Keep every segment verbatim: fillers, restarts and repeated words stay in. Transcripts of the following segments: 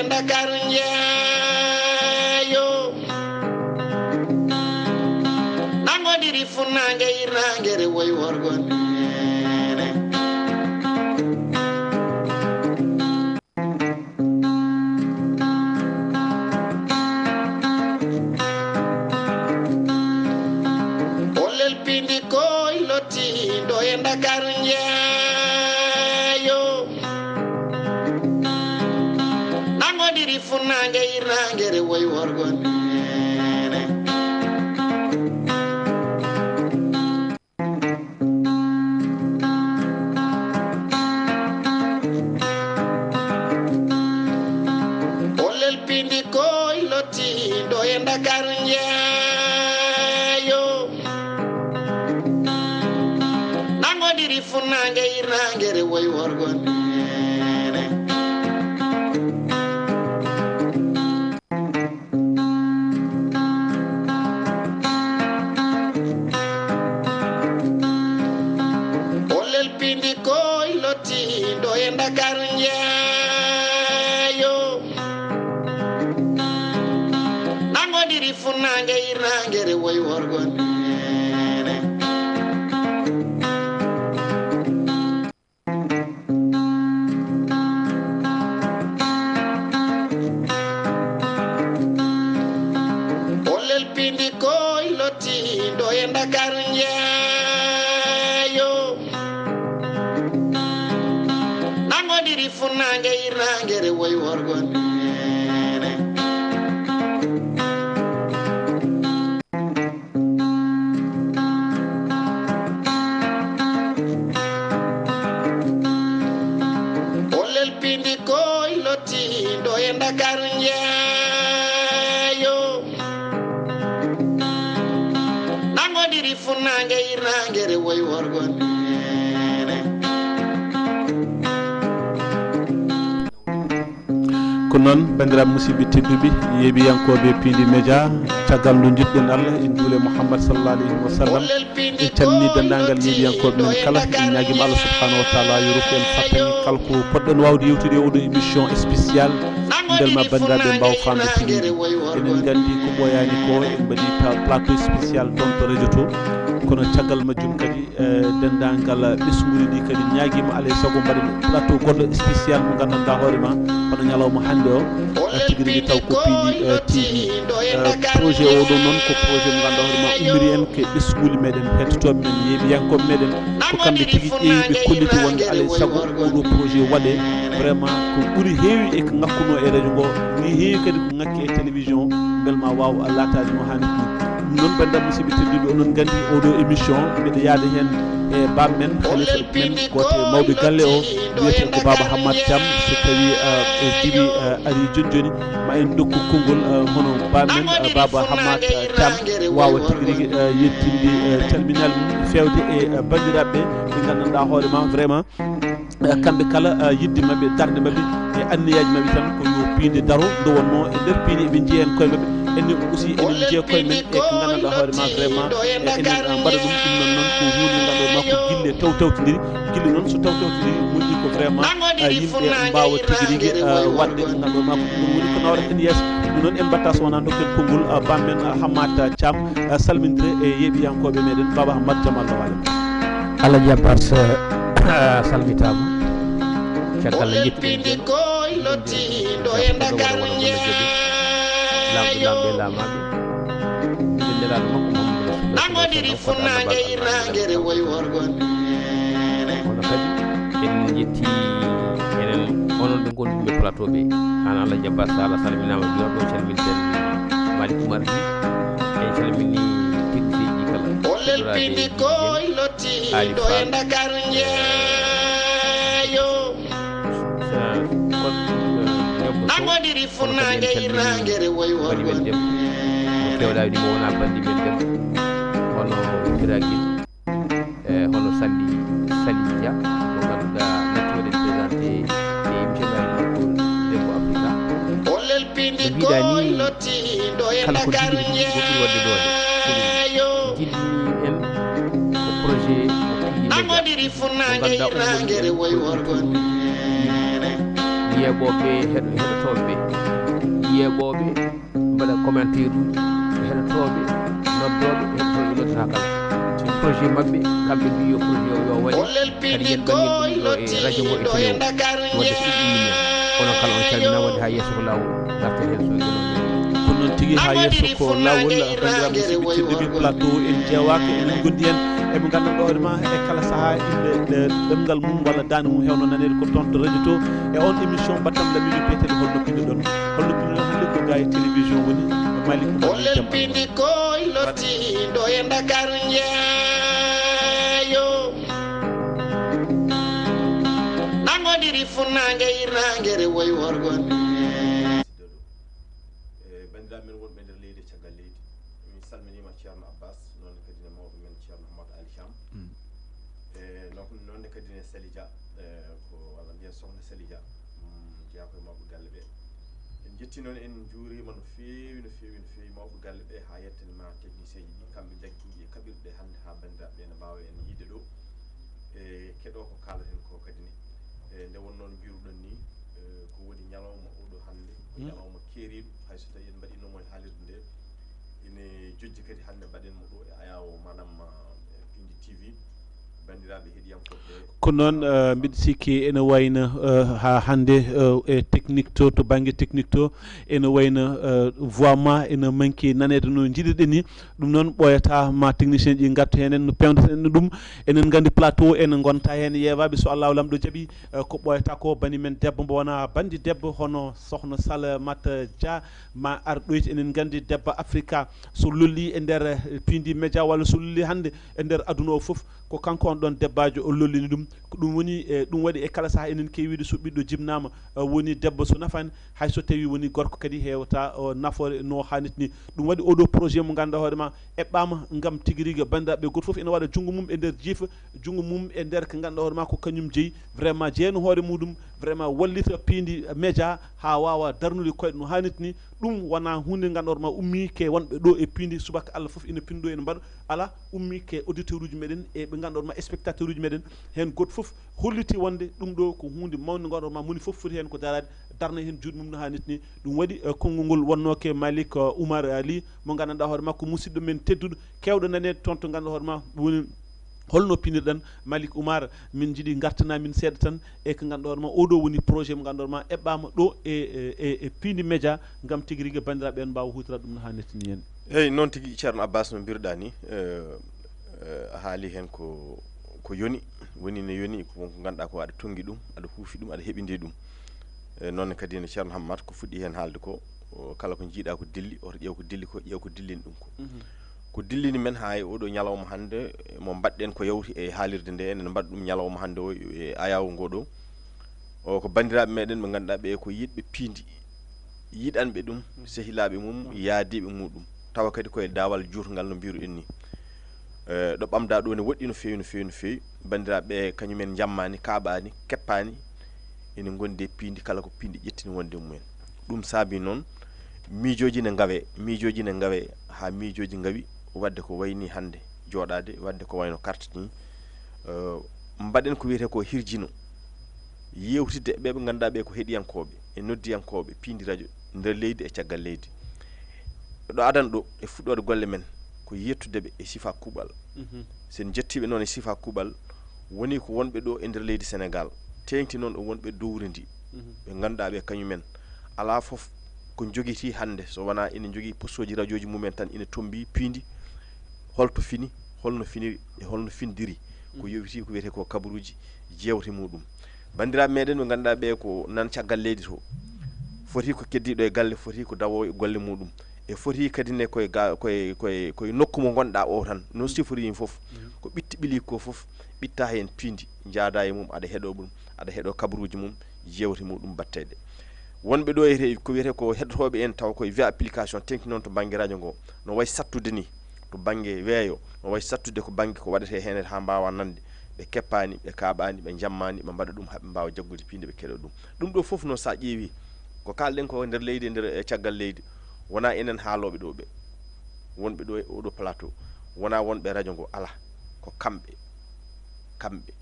Ndakaaru njeeyo. Nangodiri funnaange irnaange rewoy worgo neene. Ollel pindi koy lottindo e Ndakaaru njeeyo. Nangodiri funnaange irnaange rewoy worgo neene. Ollel pindi koy lottindo e Ndakaaru njeeyo. Nangodiri funnaange irnaange rewoy worgo neene. Ollel pindi koy lottindo e Ndakaaru njeeyo. Nangodiri funnaange irnaange rewoy worgo neene. Ollel pindi koy lottindo e Ndakaaru njeeyo. Nangodiri funnaange irnaange rewoy worgo neene. Ollel pindi koy lottindo e Ndakaaru njeeyo. Nangodiri funnaange irnaange rewoy worgo neene. Ko noon, banndiraaɓe musidɓe tedduɓe, yeeɓiyankooɓe Piindi Média, caggal nde njiɗɗen Allah, en njuule Muhammad sallallahu alayhi wa sallam, en calmini denndaangal yeeɓiyankooɓe men kala, en ñaagiima Allah subhanahu wa taala yo rokku en fartaŋŋe kala ko poɗɗen waawde yewtude e oɗo émission spécial, mbelma banndiraaɓe mbaawa faamde tigi rigi. Eɗen nganndi ko ɓooyaani ko, en mbaɗi pa-, plateau spécial toon to radio to, kono caggal majjum kadi, eh, denndaangal ɓesnguuji ɗi kadi ñaagiima alaa e sago mbaɗen plateau goɗɗo spécial mo nganndanɗaa hoore ma, hono ñalawma hannde o, eh, tigi rigi taw ko Piindi, eh, T V. Eh, projet o ɗo noon ko projet mo nganndanɗaa hoore ma ummiri en ko e ɓesnguuli meɗen, heɗotooɓe men, yeeɓiyankooɓe meɗen, ko kamɓe tigi ƴeewi ɓe kolliti wonde alaa e sago oɗo projet waɗe. Vraiment ko ɓuri heewi e ko ŋakkunoo e radio ngo, ni heewi kadi ko ŋakki e télévision, mbelma waaw laataade no haanirta ni. Ɗum noon, banndiraaɓe musidɓe tedduɓe, onon nganndi oɗo émission, mbiɗa yaada heen e baaba men, khalifa men, gooto e mawɓe galle o, wiyetee ko Baaba Hammat Thiam. So tawii, eh, e jibi, eh, arii jooni jooni, ma en ndokku konngol, eh, hono baaba men, eh, Baaba Hammat, eh, Thiam, waawa tigi rigi, eh, yettinde, eh, calminaali mum feewde e, eh, banndiraaɓe ɓe nganndanɗaa hoore ma vraiment, eh, kamɓe kala, eh, yiɗde maɓɓe, darnde maɓɓe e anniyaaji maɓɓe tan ko yo piindi daro. Nde wonnoo e nder piindi eɓe njiya heen koye maɓɓe, enen aussi eɗen njiya koye men e ko nganndanɗaa hoore ma vraiment, eh, enen, eh, mbaɗa ɗum. Ɗum noon noon ko huunde nde nganndanɗaa ma ko gille taw tawtondiri, gille noon so taw tawtondiri moƴƴi ko vraiment, eh, yimɓe mbaawa tigi rigi, eh, waɗde ko nganndanɗaa ma ko ɗum woni ko nawata en yeeso. Ɗum noon en mbaɗta so wonaa ndokken konngol, eh, baaba men, eh, Hammat, eh, Thiam, eh, salmindire e yeeɓiyankooɓe meɗen. Baaba Hammat, jam Allah waale ma. Alhaji Abbas, eh, salmitaama. Caggal nde njettuɗen ɓe, Laamɗo laamɓe e laamaaɓe. Mbiɗen nelaaɗo makko Muhammadu Rasulullah sallallahu alaihi wasallam, ko Dalla Bagal Allahu Akbar. Kono kadi en njetti enen onon ɓe ngonduɗen e plateau ɓe. Aan Alhaji Abbas Sala salminaama, ɗo calminten Malick Oumar Ly. En calmini technicien ji kala. Ollel pindi koy lottindo e Ndakaaru njeeyo. Nangodiri funnaange irnaange rewoy worgo. Mo kewɗaa wiide mo wonaa banndi men debbo, hono Biragil, e hono Sali, Sali Dia, mo ngannduɗaa natti waɗen présenté e émission ngaji makko Debbo Afrika. Ollel pindi koy lottindo e Ndakaaru njeeyo. Kala ko jiɗi ko ɓuri waɗde doole. Jiɗmi en ko projet mo piɗi média. Nangodiri funnaange irnaange rewoy worgo. Yeeɓooɓe, heɗo-, heɗotooɓe ɓe. Yeeɓooɓe mbaɗa commentaire uji, heɗotooɓe, noddooɓe, heɗotooɓe noddata kala. Projet maɓɓe, kamɓe mbi yo projet o yo waɗe. Kadi yen ɓanngin ɗum ɗo e radio ngo e télé o. Wadde so ɗum ɗum, onon kala on calminama, wadde ha yeeso ko laawol, garten heen so. Ko noon tigi, ha yeeso ko laawol. Banndiraaɓe musidɓe tedduɓe, plateau en jeewaaka, emin ngondi heen eɓe nganndanɗo hoore ma e kala sahaa inde ɗemngal mum walla daande mum hewno naneede ko toon to radio to. E on émission mbattam lamiɗo, biyetee holno pinnoɗon, holno pinnoɗon hannde ko gaa e télévision woni Malick Oumar Oulel Diambo. Pindi koy lottiɗo e Dakar njeeyo. Nangodiri funnaange irnaange rewoy worgo. E banndiraaɓe men wonɓe nder leydi e caggal leydi, min salminiima Ceerno Abbas, noon ne kadi ne mawɗo men Ceerno Hammat Ali Thiam. E noon, noon ne kadi ne Sali Dia, e ko walla mbiyen Sohna Sali Dia, mm, jeyaa ko e mawɓe galle ɓe. En njetti noon, en njuuriima no feewi, no feewi, no feewi mawɓe galle ɓe, haa yettani ma technicien ji ɗi, kamɓe jaggiiɗi e kaɓirɗe hannde haa banndiraaɓe ɓe ne mbaawa en yiide ɗo. E keɗoo ko kaalaten ko kadi ne. E nde won noon mbiruɗon ni, e ko woni ñalawma oɗo hannde, ko ñalawma keeriiɗo, hay so tawi en mbaɗiino mo e haalirde nde, ene jojji kadi hannde mbaɗen mo ɗo e Ayaawo, maanaam, e Pindi T V. Banndiraaɓe heɗiyankooɓe. Ko noon, eh, mbiɗa sikki ene wayno, eh, haa hannde, eh, e technique to, to bannge technique to, ene wayno, eh, voix ma ene manki naneede no njiɗirɗen ni. Ɗum noon ɓooyata ma technicien ji ngartu heen en no peewndeten ɗum. Enen nganndi plateau ene ngonta heen yeewaaɓe, so Allahu Lamɗo jaɓi, eh, ko ɓooyata ko bani men debbo mbo wona banndi debbo hono Sohna Salamata Dia ma ar ɗoyti. Enen nganndi debbo Afrika so lolli e nder, eh, Pindi Média walla so lolli hannde e nder aduna o fof, ko kanko on ɗon debbaajo o lollini ɗum. Ko ɗum woni, e ɗum waɗi e kala sahaa enen keewiiɗo so ɓiɗɗo jibnaama, e woni debbo so nafaani, hay so tawii woni gorko kadi heewata o nafoore no haanirta ni. Ɗum waɗi oo ɗoo projet mo ngannduɗaa hoore ma eɓɓaama ngam tigi rigi banndiraaɓe gooto fof ene waɗa junngo mum e nder jiifa, junngo mum e nder ko ngannduɗaa hoore ma ko kañum jeyi, vraiment jeyna hoore muɗum, vraiment wallita Pindi Média haa waawa darnude koyɗe no haanirta ni. Ɗum wonaa huunde nde ngannduɗaa hoore ma ummii ke wonɓe ɗo e Pindi, subaka Allah fof ina pinndo ene mbaɗa, alaa, ummii ke auditeur uji meɗen e ɓe ngannduɗaa hoore ma spectateur uji meɗen. Heen gooto fof holliti wonde ɗum ɗo ko huunde mawnde nde ngannduɗaa hoore ma moni fof foti heen ko daraade, darna heen juuɗe mum no haanirta ni. Ɗum waɗi, eh, konngol ngol wonnoo ke Malick, eh, Oumar Ali mo nganndanɗaa hoore ma ko musidɗo men tedduɗo, keewɗo naneede toon to ngannduɗaa hoore ma woni. Holno pinirɗen Malick Oumar? Min njiɗi ngartana min seeɗa tan e ko ngannduɗaa hoore ma, oo ɗoo woni projet mo ngannduɗaa hoore ma eɓɓaama ɗo e, e, e, e Pindi Média ngam tigi rigi banndiraaɓe ɓeen mbaawa huutoraade ɗum no haanirta ni en. Eyi, noon tigi, Ceerno Abbas, no mbiruɗaa ni, eh, eh, a haali heen ko, ko yoni, woni ne yoni, ko won ko ngannduɗaa ko aɗa tonngi ɗum, aɗa huufi ɗum, aɗa heɓindii ɗum. Eh, noon ne kadi ne Ceerno Hammat ko fuɗɗi heen haalde ko, o, kala ko njiiɗaa ko dilli, oto ƴeew ko dilli ko, ƴeew ko dillini ɗum ko. Mhm. Ko dillini men haa e oo ɗoo ñalawma hannde, mo mbaɗɗen ko yawti e haalirde nde, enen mbaɗa ɗum ñalawma hannde o e Ayaawo ngo ɗo. O ko banndiraaɓe meɗen ɓe ngannduɗaa ɓe ko yiɗɓe Pindi, yiɗanɓe ɗum, sehilaaɓe mum, yaadiiɓe muɗum, tawa kadi koye daawal juutngal no mbiruɗen ni. Eh, ɗo ɓamɗaa ɗo ne woɗɗi no feewi, no feewi, no feewi. Banndiraaɓe ɓe kañumen njammaani, kaaɓaani, keppaani, ene ngondi e Pindi, kala ko Pindi ƴettini wonde e mumen. Ɗum saabi noon miijooji ne ngawe, miijooji ne ngawe, haa miijooji ngawi, waɗde ko wayni hannde jooɗaade, waɗde ko wayno carte ni. Eh, mbaɗen ko wiyetee ko hirjino, yewtidde e ɓe ɓe ngannduɗaa ɓe ko heɗiyankooɓe e noddiyankooɓe Pindi Radio nder leydi e caggal leydi. Ɗo adan ɗo e fuɗɗoode golle men ko yettude ɓe e sifa kuuɓal. Mhm. So en njettii ɓe noon e sifa kuuɓal, woni ko wonɓe ɗo e nder leydi Senegaal, teeŋti noon e wonɓe dowri ndi. Mhm. Ɓe ngannduɗaa ɓe kañumen alaa fof ko njogitii hannde so wonaa ina njogii postooji rajooji mumen tan ina tommbii Pindi, holto fini, holno finiri e holno findiri. Ko, mhm, yowitii ko wiyetee ko kabaruuji, jeewte muɗum. Banndiraaɓe meɗen ɓe ngannduɗaa ɓe ko nan caggal leydi to, foti ko keddiiɗo e galle, foti ko dawoowo e golle muɗum, e foti kadi ne koye ga-, koye, koye, koye nokku mo ngonɗaa o tan, no sifori yim fof, mhm, ko ɓitti ɓili ko fof, ɓitta heen Pindi, njaada e mum, aɗa heɗoo ɗum, aɗa heɗoo kabaruuji mum, jeewte muɗum batteɗe. Wonɓe ɗo e ko wiyetee ko heɗotooɓe en taw koye via application teŋti noon to bannge radio ngo, no wayi sattude ni, to bannge weeyo, no wayi sattude ko bannge ko waɗetee heen haa mbaawa nande. Ɓe keppaani, ɓe kaaɓaani, ɓe njammaani, ɓe mbaɗa ɗum haa ɓe mbaawa jaggude Pindi, ɓe keɗoo ɗum. Ɗum ɗo fof noon, so a ƴeewi ko kaalɗen ko nder leydi, nder, e caggal leydi, wonaa enen haalooɓe ɗo ɓe, wonɓe ɗo e oɗo plateau, wonaa wonɓe radio ngo, alaa, ko kamɓe, kamɓe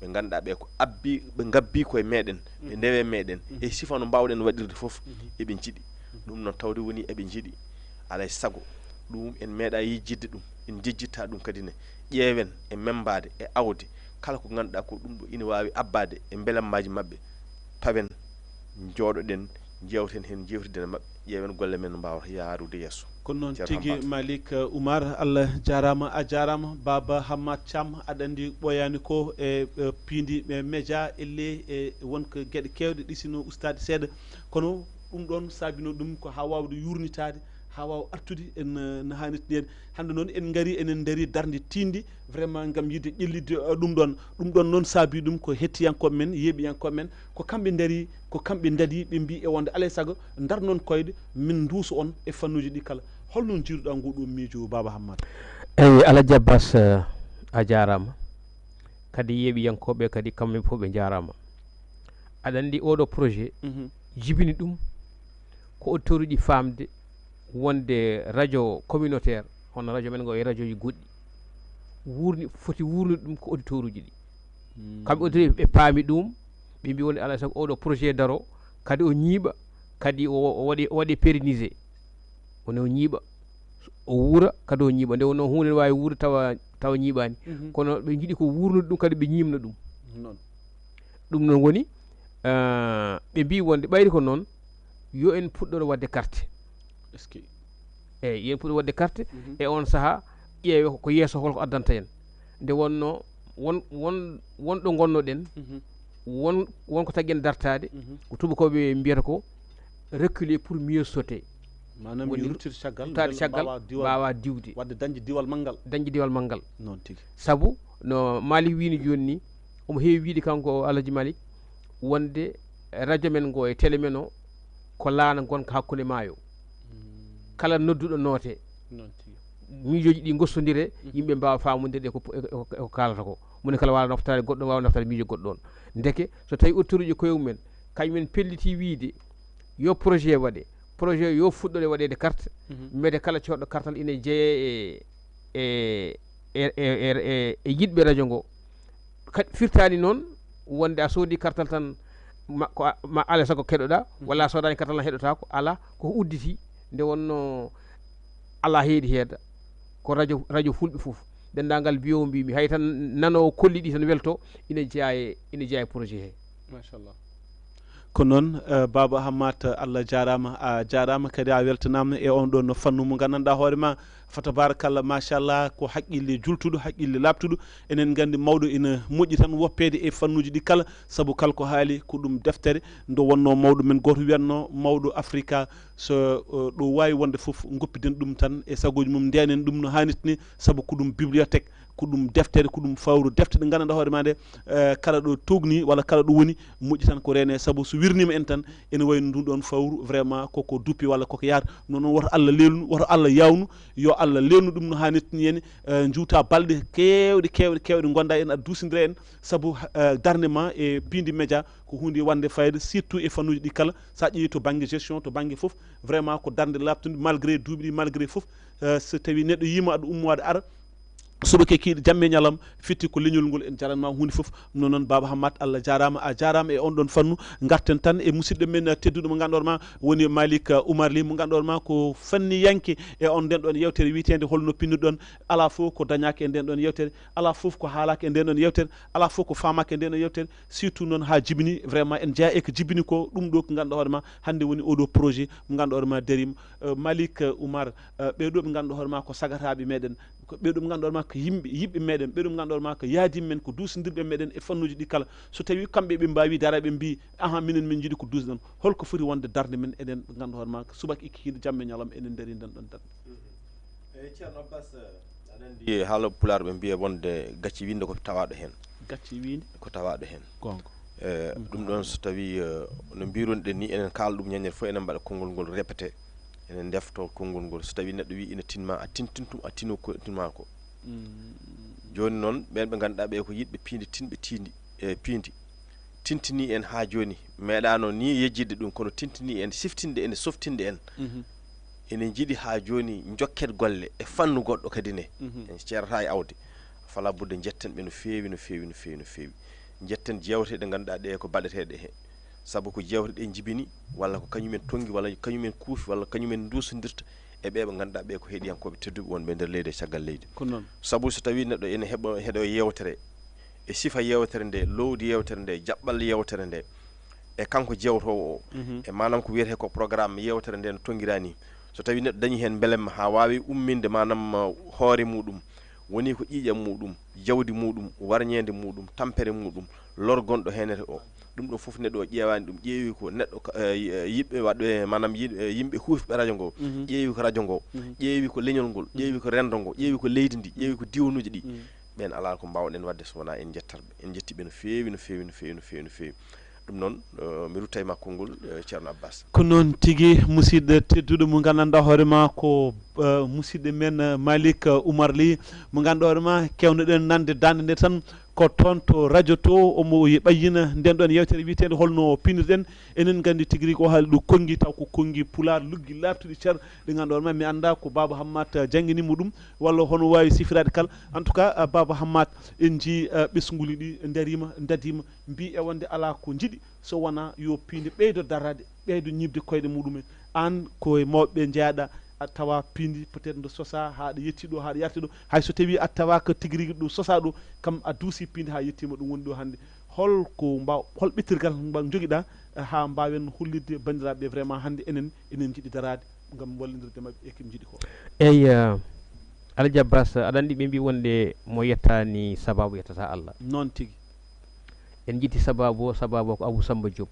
ɓe ngannduɗaa ɓe ko abbi, ɓe ngabbi koye meɗen, ɓe, mhm, ndewe meɗen, mhm, e sifa no mbaawɗen waɗirde fof, mhm, eɓe njiɗi. Ɗum noon tawde woni eɓe njiɗi, alay sago ɗum en meeɗa yejjitde ɗum, en njejjitta ɗum kadi ne. Ƴeewen e membaade e awde kala ko ngannduɗaa ko ɗum ɗo ina waawi abbaade e mbelammaaji maɓɓe, pawen, njooɗoɗen, njeewten heen, njeewtiden e maɓɓe, ƴeewen golle men no mbaawata yaarude yeeso. Kono noon Ceerno tigi Hammaat. Malik, uh, Oumar, Allah jaaraama, a jaaraama. Baaba Hammaat Caam, aɗa anndi ɓooyaani ko e, e piindi, e média, ellee e won ko geɗe keewɗe ɗi sinno ustaade seeɗa. Kono ɗum ɗoon saabinoo ɗum ko haa waawde yuurnitaade, haa waawa artude en, eh, no haanirta ni. Hannde noon en ngarii, enen ndarii darnde tiiɗnde, vraiment, ngam yiɗde ƴellitde, eh, ɗum ɗoon. Ɗum ɗoon noon saabii ɗum ko hettiyankooɓe men, yeeɓiyankooɓe men, ko kamɓe ndarii, ko kamɓe ndaɗii, ɓe mbii e wonde alaa e sago ndarnon koyɗe, min nduusa on e fannuuji ɗi kala. Hol noon njiiruɗaa nguu ɗoo miijo, Baaba Hammaat? Eyi, Alhaji Abbas, eh, a jaaraama. Kadi yeeɓiyankooɓe kadi kamɓe fof ɓe njaaraama. Aɗa anndi oo ɗoo projet Mhm. jibini ɗum ko auditeur uji faamde wonde radio communautaire, hono radio men ngo e radio ji goɗɗi, wuurni, foti wuurnude ɗum ko auditeur uji ɗi. Mm. Kamɓe auditeur ɓe paami ɗum, ɓe mbi wonde alaa e sago oo ɗoo projet daro, kadi o ñiiɓa, kadi o, o waɗi, o waɗi pérennisé. Woni o ñiiɓa, o wuura, kadi o ñiiɓa. Nde wonnoo huunde ne waawi wuurde tawa, tawa ñiiɓaani. Mhm. Kono ɓe njiɗi ko wuurnude ɗum, kadi ɓe ñiiɓna ɗum. Noon. Ɗum noon woni, ah, ɓe mbii wonde ɓayri ko noon, yo en puɗɗoro waɗde carte. Est-ce que Eeyi, yo en puɗɗoro waɗde carte. Mhm. E oon sahaa, ƴeewe ko yeeso holko addanta en. Nde wonnoo won, won, won ɗo ngonnoɗen, Mhm. won, won ko tagi en dartaade, Mhm. ko tuubakooɓe mbiyata ko reculer pour mieux sauter. Maanaam woni yo ruttir caggal, rutaade mbele caggal, mbaawa diwal, mbaawa diwde. Waɗde dañde diwal manngal. Dañde diwal manngal. Noon tigi. Sabu no Malik wiini jooni ni, omo heewi wiide kanko Alhaji Malik, wonde radio men ngo e télé men o ko laana ngonka hakkunde maayo. Mm. Kala nodduɗo noote. Noon tigi. Miijooji ɗi ngossondire, Mhm. yimɓe mbaawa faamondirde e ko, e ko, e ko kaalata ko. Moni kala waawa naftaade goɗɗo, waawa naftaade miijo goɗɗo on. Ndeke, so tawi auditeur uji koye mumen, kañum en pelliti wiide, yo projet waɗe, projet yo fuɗɗore waɗeede carte, Mhm. mbiyete kala coodɗo kartal ina jeeya e, e, e, e, e, e yiɗɓe radio ngo. Kadi firtaani noon wonde a soodi kartal tan ma, ko a, ma alaa e sago keɗoɗaa, Mhm. walla a soodaani kartal tan heɗotaako, alaa, koko udditi, nde wonnoo alaa heedi heeda, ko radio, radio fulɓe fof, denndaangal mbiyowo mbimi, hay tan nanoowo kolli ɗi tan welto, ina jeyaa e, ina jeyaa e projet he. Machallah. Ko noon, eh, Baaba Hammat, Allah jaaraama, a jaaraama kadi, a weltanaama e on ɗon fannu mo nganndanɗaa hoore ma, fa tabarakallah, machallah, ko haqqille jultuɗo, haqqille laaɓtuɗo. Enen nganndi mawɗo ina moƴƴi tan woppeede e fannuuji ɗi kala, sabu kala ko haali ko ɗum deftere. Nde wonnoo mawɗo men gooto wiyatnoo, mawɗo Afrika, so, eh, ɗo waawi wonde fof, ngoppiden ɗum tan e sagooji mum, ndenen ɗum no haanirta ni, sabu ko ɗum bibliothèque, ko ɗum deftere, ko ɗum fawru defte ɗe nganndanɗaa hoore ma nde, eh, kala ɗo tuugni walla kala ɗo woni, moƴƴi tan ko reene, sabu so wirniima en tan, ene wayi no ndun ɗon fawru, vraiment, koko duppi walla koko yaata. Noon noon, woto Allah leelnu, woto Allah yaawnu, yo Allah leelnu ɗum no haanirta ni, en, eh, njuuta balɗe keewɗe, keewɗe, keewɗe, ngonda en, aɗa duusindira en, sabu, eh, darnde ma e Piindi Média ko huunde wonde fayida, surtout e fannuuji ɗi kala. So a ƴeewi to bannge gestion, to bannge fof, vraiment ko darnde laaɓtunde, malgré duuɓi ɗi, malgré fof, eh, so tawi neɗɗo yiima aɗa ummo aɗa ara, subaka e kikiiɗe, jamma e ñalawma, firti ko leñol ngol. En jaranma huunde fof. Noon noon, Baaba Hammat, Allah jaaraama, a jaaraama e on ɗon fannu. Ngarten tan e musidɗo men tedduɗo mo ngannduɗaa ma woni Malik, uh, Oumar Ly, mo ngannduɗaa ma ko fanniyanke e on nden ɗon yewtere wiyeteende holno pinnuɗon. Alaa fof ko dañaaka e nden ɗon yewtere, alaa fof ko haalaaka e nden ɗon yewtere, alaa fof ko faamaaka e nden ɗon yewtere, surtout noon haa jibini, vraiment, en jeyaa e ko jibini ko, ɗum ɗo ko ngannduɗaa hoore ma, hannde woni oɗo projet mo ngannduɗaa hoore ma dariima. Uh, Malik, uh, Oumar, uh, ɓee ɗo ɓe ngannduɗaa hoore ma ko sagataaɓe meɗen, ko ɓee ɗo ɓe ngannduɗaa hoore ma ko yimɓe, yiɗɓe meɗen, ɓee ɗo ɓe ngannduɗaa hoore ma ko yaadimɓe men, ko duusindirɓe meɗen e fannuuji ɗi kala. So tawi kamɓe ɓe mbaawi daraade, ɓe mbii, "Ahan, minen min njiɗi ko duusɗon." Holko foti wonde darnde men, enen ɓe ngannduɗaa hoore ma ko subaka e kikiiɗe, jamma e ñalawma, enen ndarii nden ɗon darnde? Mhm. Eyi, Ceerno Abbas, aɗa anndi haala Pulaar ɓe mbiya wonde gacce wiinde ko tawaaɗo heen. Gacce wiinde? Ko tawaaɗo heen. Goonga. Eh, ɗum ɗum ɗon, so tawi, eh, no mbirunoɗen ni, enen kaala ɗum ñande fof, enen mbaɗa konngol ngol répété, enen ndefto konngol ngol. So tawi neɗɗo wi ina tinma, a tintintum, a tino ko tinma ko. Mm. Jooni noon, ɓeen ɓe ngannduɗaa ɓe ko yiɗɓe piindi, tinɓe tiindi, e piindi. Tintini en haa jooni, meeɗaano ni yejjitde ɗum, kono tintini en, siftinde en, softinde en. Mhm. Ene njiɗi haa jooni njokket golle e fannu goɗɗo kadi ne. Mhm. En ceerata e awde. Fala budde njetten ɓe no feewi, no feewi, no feewi, no feewi. Njetten jeewte ɗe ngannduɗaa ɗe ko baɗeteeɗe he. Sabu ko jeewte ɗe njibini, walla ko kañumen tonngi, walla kañumen kuufi, walla kañumen nduusondirta e ɓee ɓe ngannduɗaa ɓee ko heɗiyankooɓe tedduɓe wonɓe e nder leydi e caggal leydi. Ko noon. Sabu so tawii neɗɗo ene heɓa, heɗo yeewtere, e sifa yeewtere nde, loowdi yeewtere nde, jaɓɓal yeewtere nde, e kanko jeewtoowo o, mhm, e maanaam ko wiyetee ko programme yeewtere nde no tonngiraa nii. So tawii neɗɗo dañii heen mbelemma haa waawi umminde maanaam, uh, hoore muuɗum, woni ko ƴiiƴam muuɗum, jawdi muuɗum, warñeende muuɗum, tampere muuɗum, lor gonɗo heenete o. Ɗum ɗo fof neɗɗo o ƴeewaani ɗum, ƴeewi ko neɗɗo ka-, eh, yi-, eh, yiɓɓe waɗɓe, maanaam yiɗ-, eh, yimɓe huufɓe radio ngo, mhm, ƴeewi ko radio ngo, mhm, ƴeewi ko leñol ngol, mhm, ƴeewi ko renndo ngo, ƴeewi ko leydi ndi, ƴeewi ko diwnuuji ɗi. Mhm. Ɓeen alaa ko mbaawɗen waɗde so wonaa en njettat ɓe. En njettii ɓe no feewi, no feewi, no feewi, no feewi, no feewi. Ɗum noon, eh, mi rutta e maa konngol, eh, Ceerno Abbas. Ko noon tigi, musidɗo tedduɗo mo nganndanɗaa hoore maa ko, eh, musidɗo men, eh, Malick, eh, Oumar Ly, mo ngannduɗaa hoore maa keewnoɗen nande daande nde tan ko toon to radio to, omo ɓayyina nden ɗon yeewtere wiyeteende holno pinirɗen. Enen nganndi tigi rigi o haali ɗo konngi, taw ko konngi pulaar luggi laaɓtuɗi cer, ɗi ngannduɗaa hoore maa mi anndaa ko Baaba Hammat, eh, janngini mo ɗum, walla hono waawi sifiraade kala. En tout cas, eh, Baaba Hammat, en njii, eh, ɓesnguuli ɗi ndariima, ndadiima, mbii e wonde alaa ko njiɗi so wonaa yo piindi ɓeydo darade, ɓeydo ñiiɓde koyɗe muɗumen. Aan ko e mawɓe ɓe njeyaɗaa, a tawa piindi peut-être ndo sosaa haa ɗo yettii ɗo, haa ɗo yarti ɗo. Hay so tawii a tawaaka tigi rigi ɗo sosaa ɗo, kam a duusi piindi haa yettiima ɗo woni ɗo hannde. Hol ko mbaaw-, hol ɓettirgal mba-, njogiɗaa, eh, haa mbaawen hollitde banndiraaɓe ɓe vraiment hannde enen, enen njiɗi daraade ngam wallindirde maɓɓe e ko ɓe njiɗi ko? Eey, eh, Alhaji Abbas, aɗa anndi ɓe mbii wonde mo yettaani sabaabu yettata Allah. Noon tigi. En njiɗi sabaabu o, sabaabu o ko Abou Samba Diop.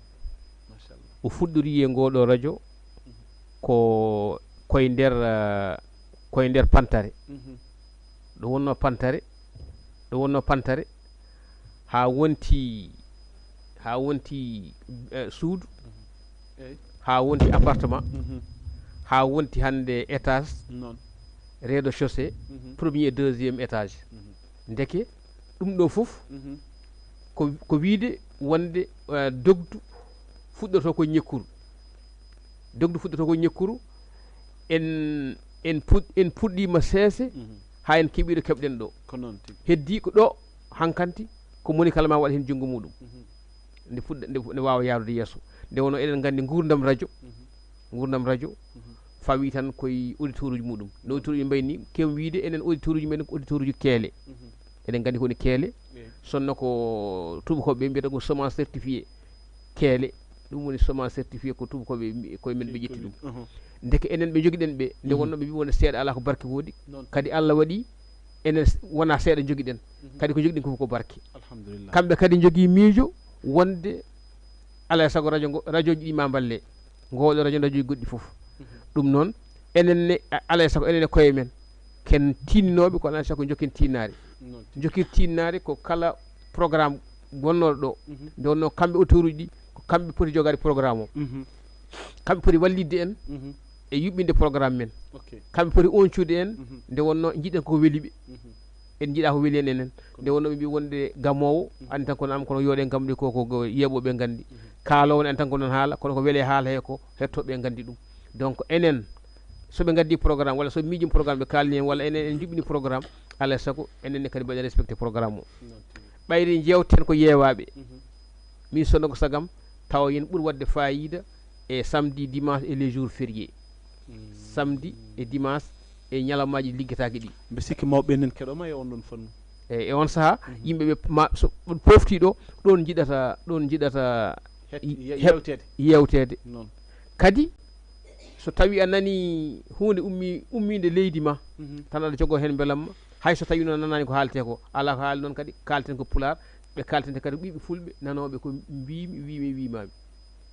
Machallah. O fuɗɗori e ngoo ɗoo radio ko, koye nder, eh, koye nder pantare. Mhm. Ɗo wonnoo pantare, ɗo wonnoo pantare, haa wonti, haa wonti, eh, suudu, mhm, eey, haa wonti appartement, mhm, haa wonti hannde étage, noon, rez-de-chaussée, mhm, premier, deuxième étage. Mhm. Ndeke ɗum ɗo fof, mhm, ko, ko wiyde wonde, eh, dogdu fuɗɗoto ko ñekkuru. Dogdu fuɗɗoto ko ñekkuru, en, en puɗ-, en puɗɗiima seese, mhm, haa en keɓii ɗo keɓɗen ɗo. Ko noon tigi. Heddii ko ɗo, hankanti, ko moni kala ma waɗa heen junngo muɗum. Mhm. Nde fuɗɗa, nde, nde waawa yahrude yeeso. Nde wonno eɗen nganndi nguurndam radio, mhm, nguurndam radio, mhm, fawii tan koye auditeur uji muɗum. No auditeur uji mbayni, keew wiyde enen auditeur uji men ko auditeur uji keele. Mhm. Eɗen nganndi ko woni keele. Eey. Sonno ko tuubakooɓe ɓe mbiyata ko semence certifiée. Keele, ɗum woni semence certifiée ko tuubakooɓe mbi-, koye men ɓe ƴetti ɗum. Mhm. Ndeke enen ɓe njogiɗen ɓe, nde, mhm, wonno ɓe mbi wonde seeɗa alaa ko barke woodi. Noon. Kadi Allah waɗi enen s-, wonaa seeɗa njogiɗen. Mhm. Kadi ko njogiɗen ko fof ko barke. Alhamdulillah. Kamɓe kadi njogii miijo wonde alaa e sago radio ngo, radio ji ɗi ma mballe. Ngooɗo radio, radio ji goɗɗi fof. Mhm. Ɗum noon, enen ne, a-, alaa e sago enen e koye men. Ken tinninooɓe, kono alaa e sago njokken tinnaare. Noon tigi. Njokken tinnaare ko kala programme wonnooɗo ɗo. Mhm. Nde wonnoo kamɓe auditeur uji ɗi, ko kamɓe poti jogaade programme o. Mhm. Kamɓe poti wallitde en, mhm, e yuɓɓinde programme men. Ok. Kamɓe poti oñcude en, mhm, nde wonnoo njiɗen ko weli ɓe. Mhm. En njiɗaa ko weli en enen. Ko nde wonnoo ɓe mbii wonde gamoowo, mhm, anndi tan kono am kono yooɗen gam ɗi ko, ko, ko yeeɓooɓe nganndi. Mhm. Kaaloowo ne anndi tan ko noon haala, kono ko weli e haala he ko, hettooɓe nganndi ɗum. Donc enen, so ɓe ngaddi programme, walla so ɓe miijii programme, ɓe kaalni en, walla enen en njuɓɓini programme, alaa e sago enen ne kadi mbaɗen respecté programme o. Noon tigi. Ɓayri njeewten ko yeewaaɓe. Mhm. Min sonno ko sagam, tawa yen ɓur waɗde faayiida e samedi, dimanche et les jours fériés. Mm. Samedi e dimanche e ñalawmaaji liggetaaki ɗi. Mbe sikki mawɓe nen keɗoma e on ɗon fannu. E, e on sahaa, mhm, yimɓe ɓe ma-, so ɗon pofti ɗo, ɗon njiɗata, ɗon njiɗata Het-, i-, ye-, heɓ-, yewteede. Yewteede. Noon. Kadi, so tawi a nani huunde ummi-, ummiinde leydi ma, mhm, tan aɗa jogoo heen mbelamma, hay so tawi noon a nanaani ko haaletee ko, alaa ko haali noon kadi, kaalten ko pulaar, ɓe kaaltente kadi ko ɓiɓɓe fulɓe, nanooɓe ko mbiimi, wiimi, wiimaami.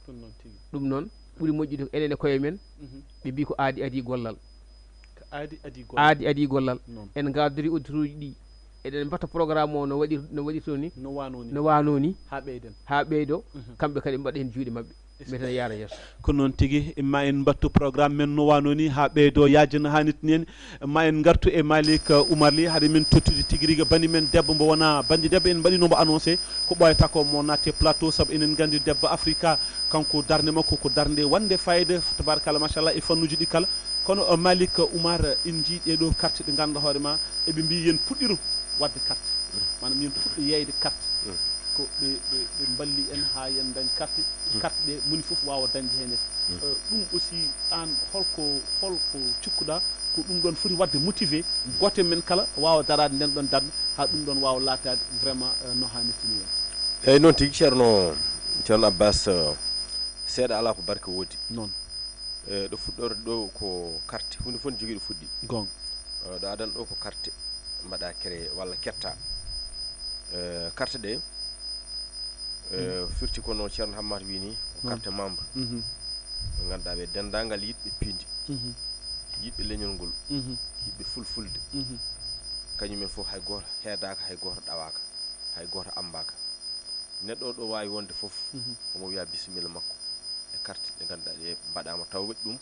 Ɗum noon tigi. Ɗum noon, ɓuri moƴƴude ko enen e koye men, mhm, ɓe mbii ko aadi adii gollal. Ko aadi adii gollal. Aadi adii gollal. Noon. En ngaadori auditeur uji ɗi, eɗen mbaɗta programme o no waɗir-, no waɗirtoo ni. No waanoo ni. No waanoo ni. Haa ɓeyden. Haa ɓeydo, mhm, kamɓe kadi ɓe mbaɗa heen juuɗe maɓɓe. Mbiyeten yaara yeeso. Ko noon tigi, ma en mbattu programme men no waanoo ni haa ɓeydo yaajina haa nittini en. Ma en ngartu e Malick, uh, Oumar Ly, haade men tottude tigi rigi bani men debbo mbo wona bandi debbo, en mbaɗino mbo annoncé, ko ɓooyata ko mo natte plateau, sabu enen nganndi debbo Afrika, kanko darnde makko ko darnde wonde fayida, tabarakalla, machallah, e fannuuji ɗi kala. Kono, uh, Malick Oumar, en njii ɗee ɗoo carte ɗe ngannduɗaa hoore ma, eɓe mbii yen puɗɗiro waɗde carte. Maanaam yen puɗɗo yeeyde carte. Ko ɓe, ɓe, ɓe mballi en haa en ndañ carte. Carte ɗe moni fof waawa dañde heen. Eh, ɗum aussi, aan holko, holko cikkuɗaa ko ɗum ɗoon foti waɗde motivé gooto e men kala waawa daraade ndeen ɗoon darnde haa ɗum ɗoon waawa laataade vraiment, eh, no haanirta ni en? Eeyi, noon tigi, Ceerno, Ceerno Abbas, eh, seeɗa alaa ko barke woodi. Noon. Eh, ɗo fuɗɗorde ɗo ko carte, huunde fof ne jogii ɗo fuɗɗi. Goonga. Eh, ɗo adan ɗo ko carte mbaɗa créé walla ketta. Eh, carte ɗe, eh, firti kono Ceerno Hammat wii ni, ko carte membre. Mhm. Ɓe ngannduɗaa ɓe denndaangal yiɗɓe piindi, mhm, yiɗɓe leñol ngol, mhm, yiɗɓe fulfulde. Mhm. Kañumen fof hay gooto heedaaka, hay gooto ɗawaaka, hay gooto ammbaaka. Neɗɗo o ɗo waawi wonde fof, mhm, omo wiya bisimilla makko e carte ɗe ngannduɗaa ɗe mbaɗaama taw waɗi ɗum,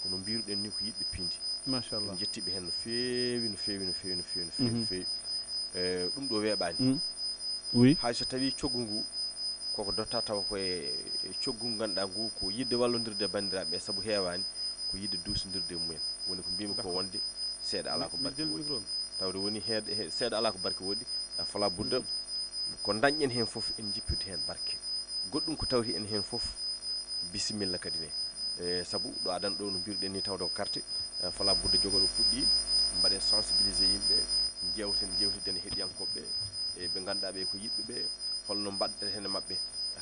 kono mbiruɗen ni ko yiɗɓe piindi. Machallah. En njettiiɓe heen no feewi, no feewi, no feewi, no feewi, no feewi, no, mhm, feewi. Eh, ɗum ɗo weeɓaani. Mm. Oui. Hay so tawii coggu ngu koko dotta tawa ko e, e coggu ngu ngannduɗaa ngu ko yiɗde wallondirde e banndiraaɓe, sabu heewaani ko yiɗde duusondirde e mumen. Woni ko mbimi ko, d'accord, wonde seeɗa alaa ko barke woodi. Tawde woni heed-, he-, seeɗa alaa ko barke woodi, a fala budda, mhm, ko dañɗen heen fof en jippirde heen barke. Goɗɗum ko tawti en heen fof, bisimilla kadi ne. E, sabu ɗo adan ɗo no mbiruɗen ni tawde ko carte, e, fala budda jogo ɗo fuɗɗi, mbaɗen sensibiliser yimɓe, jewten, jewtiden e heɗiyankooɓe ɓe, e ɓe ngannduɗaa ɓe ko yiɗɓe ɓe, holno mbaɗɗen heen e maɓɓe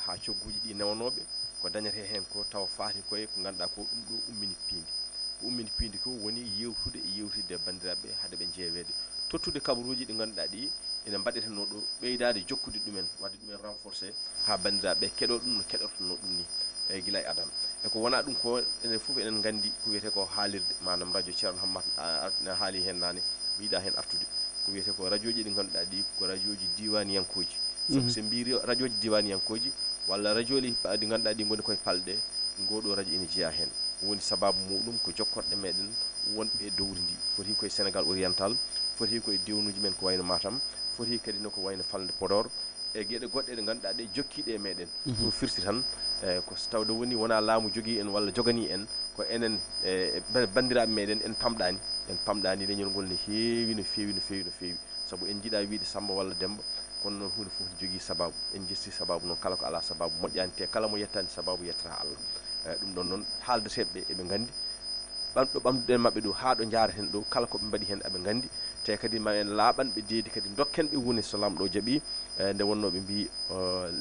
haa cogguuji ɗi newanooɓe, ko dañetee heen ko tawa faati koye ko ngannduɗaa ko ɗum ɗo ummini piindi. Ko ummini piindi ko woni yewtude e yewtidde e banndiraaɓe hade ɓe jeeweede. Tottude kabaruuji ɗi ngannduɗaa ɗi ina mbaɗetenoo ɗo, ɓeydaade jokkude ɗumen, waɗde ɗumen renforcé haa banndiraaɓe keɗoo ɗum no keɗortonoo ɗum ni, e gila e adan. E ko wonaa ɗum ko, enen fof eɗen nganndi ko wiyetee ko haalirde, maanaam radio Ceerno Hammat, a, a, ina haali heen naane, mi yiɗaa heen artude. Ko wiyetee ko radiooji ɗi ngannduɗaa ɗi ko radiooji diiwaaniyankooji. Sabu, mhm, so en mbii ri-, radiooji diiwaaniyankooji walla radiooji pa-, ɗi ngannduɗaa ɗi ngoni koye palɗe, ngoo ɗoo radio ina jeyaa heen. Woni sabaabu muuɗum ko jokkorɗe meɗen wonɓe e dowri ndi. Foti koye Sénégal oriental, foti koye dewnuuji men ko wayno Matam, foti kadi no ko wayno falnde Podor, e geɗe goɗɗe ɗe ngannduɗaa ɗe jokkiiɗe e meɗen. Mhm. Ɗum firti tan, e, ko so tawde woni wonaa laamu jogii en walla joganii en, ko enen, e, e ba-, banndiraaɓe meɗen en pamɗaani, en pamɗaani leñol ngol no heewi, no feewi, no feewi, no feewi. Sabu en njiɗaa wiyde Sammba walla Demmba, kono noon huunde fof ne jogii sabaabu. En njettii sabaabu noon, kala ko alaa sabaabu moƴƴaani, te kala mo yettaani sabaabu yettaa Allah. E, ɗum ɗoon noon, haaldeteeɓe ɓe eɓe nganndi, ɓam-, ɗo ɓamduɗen maɓɓe ɗo, haa ɗo njaaraten ɗo, kala ko ɓe mbaɗi heen aɓe nganndi, te kadi ma en laaɓan ɓe deedi kadi, ndokken ɓe woni so Laamɗo jaɓii, e, nde wonnoo ɓe mbii, e,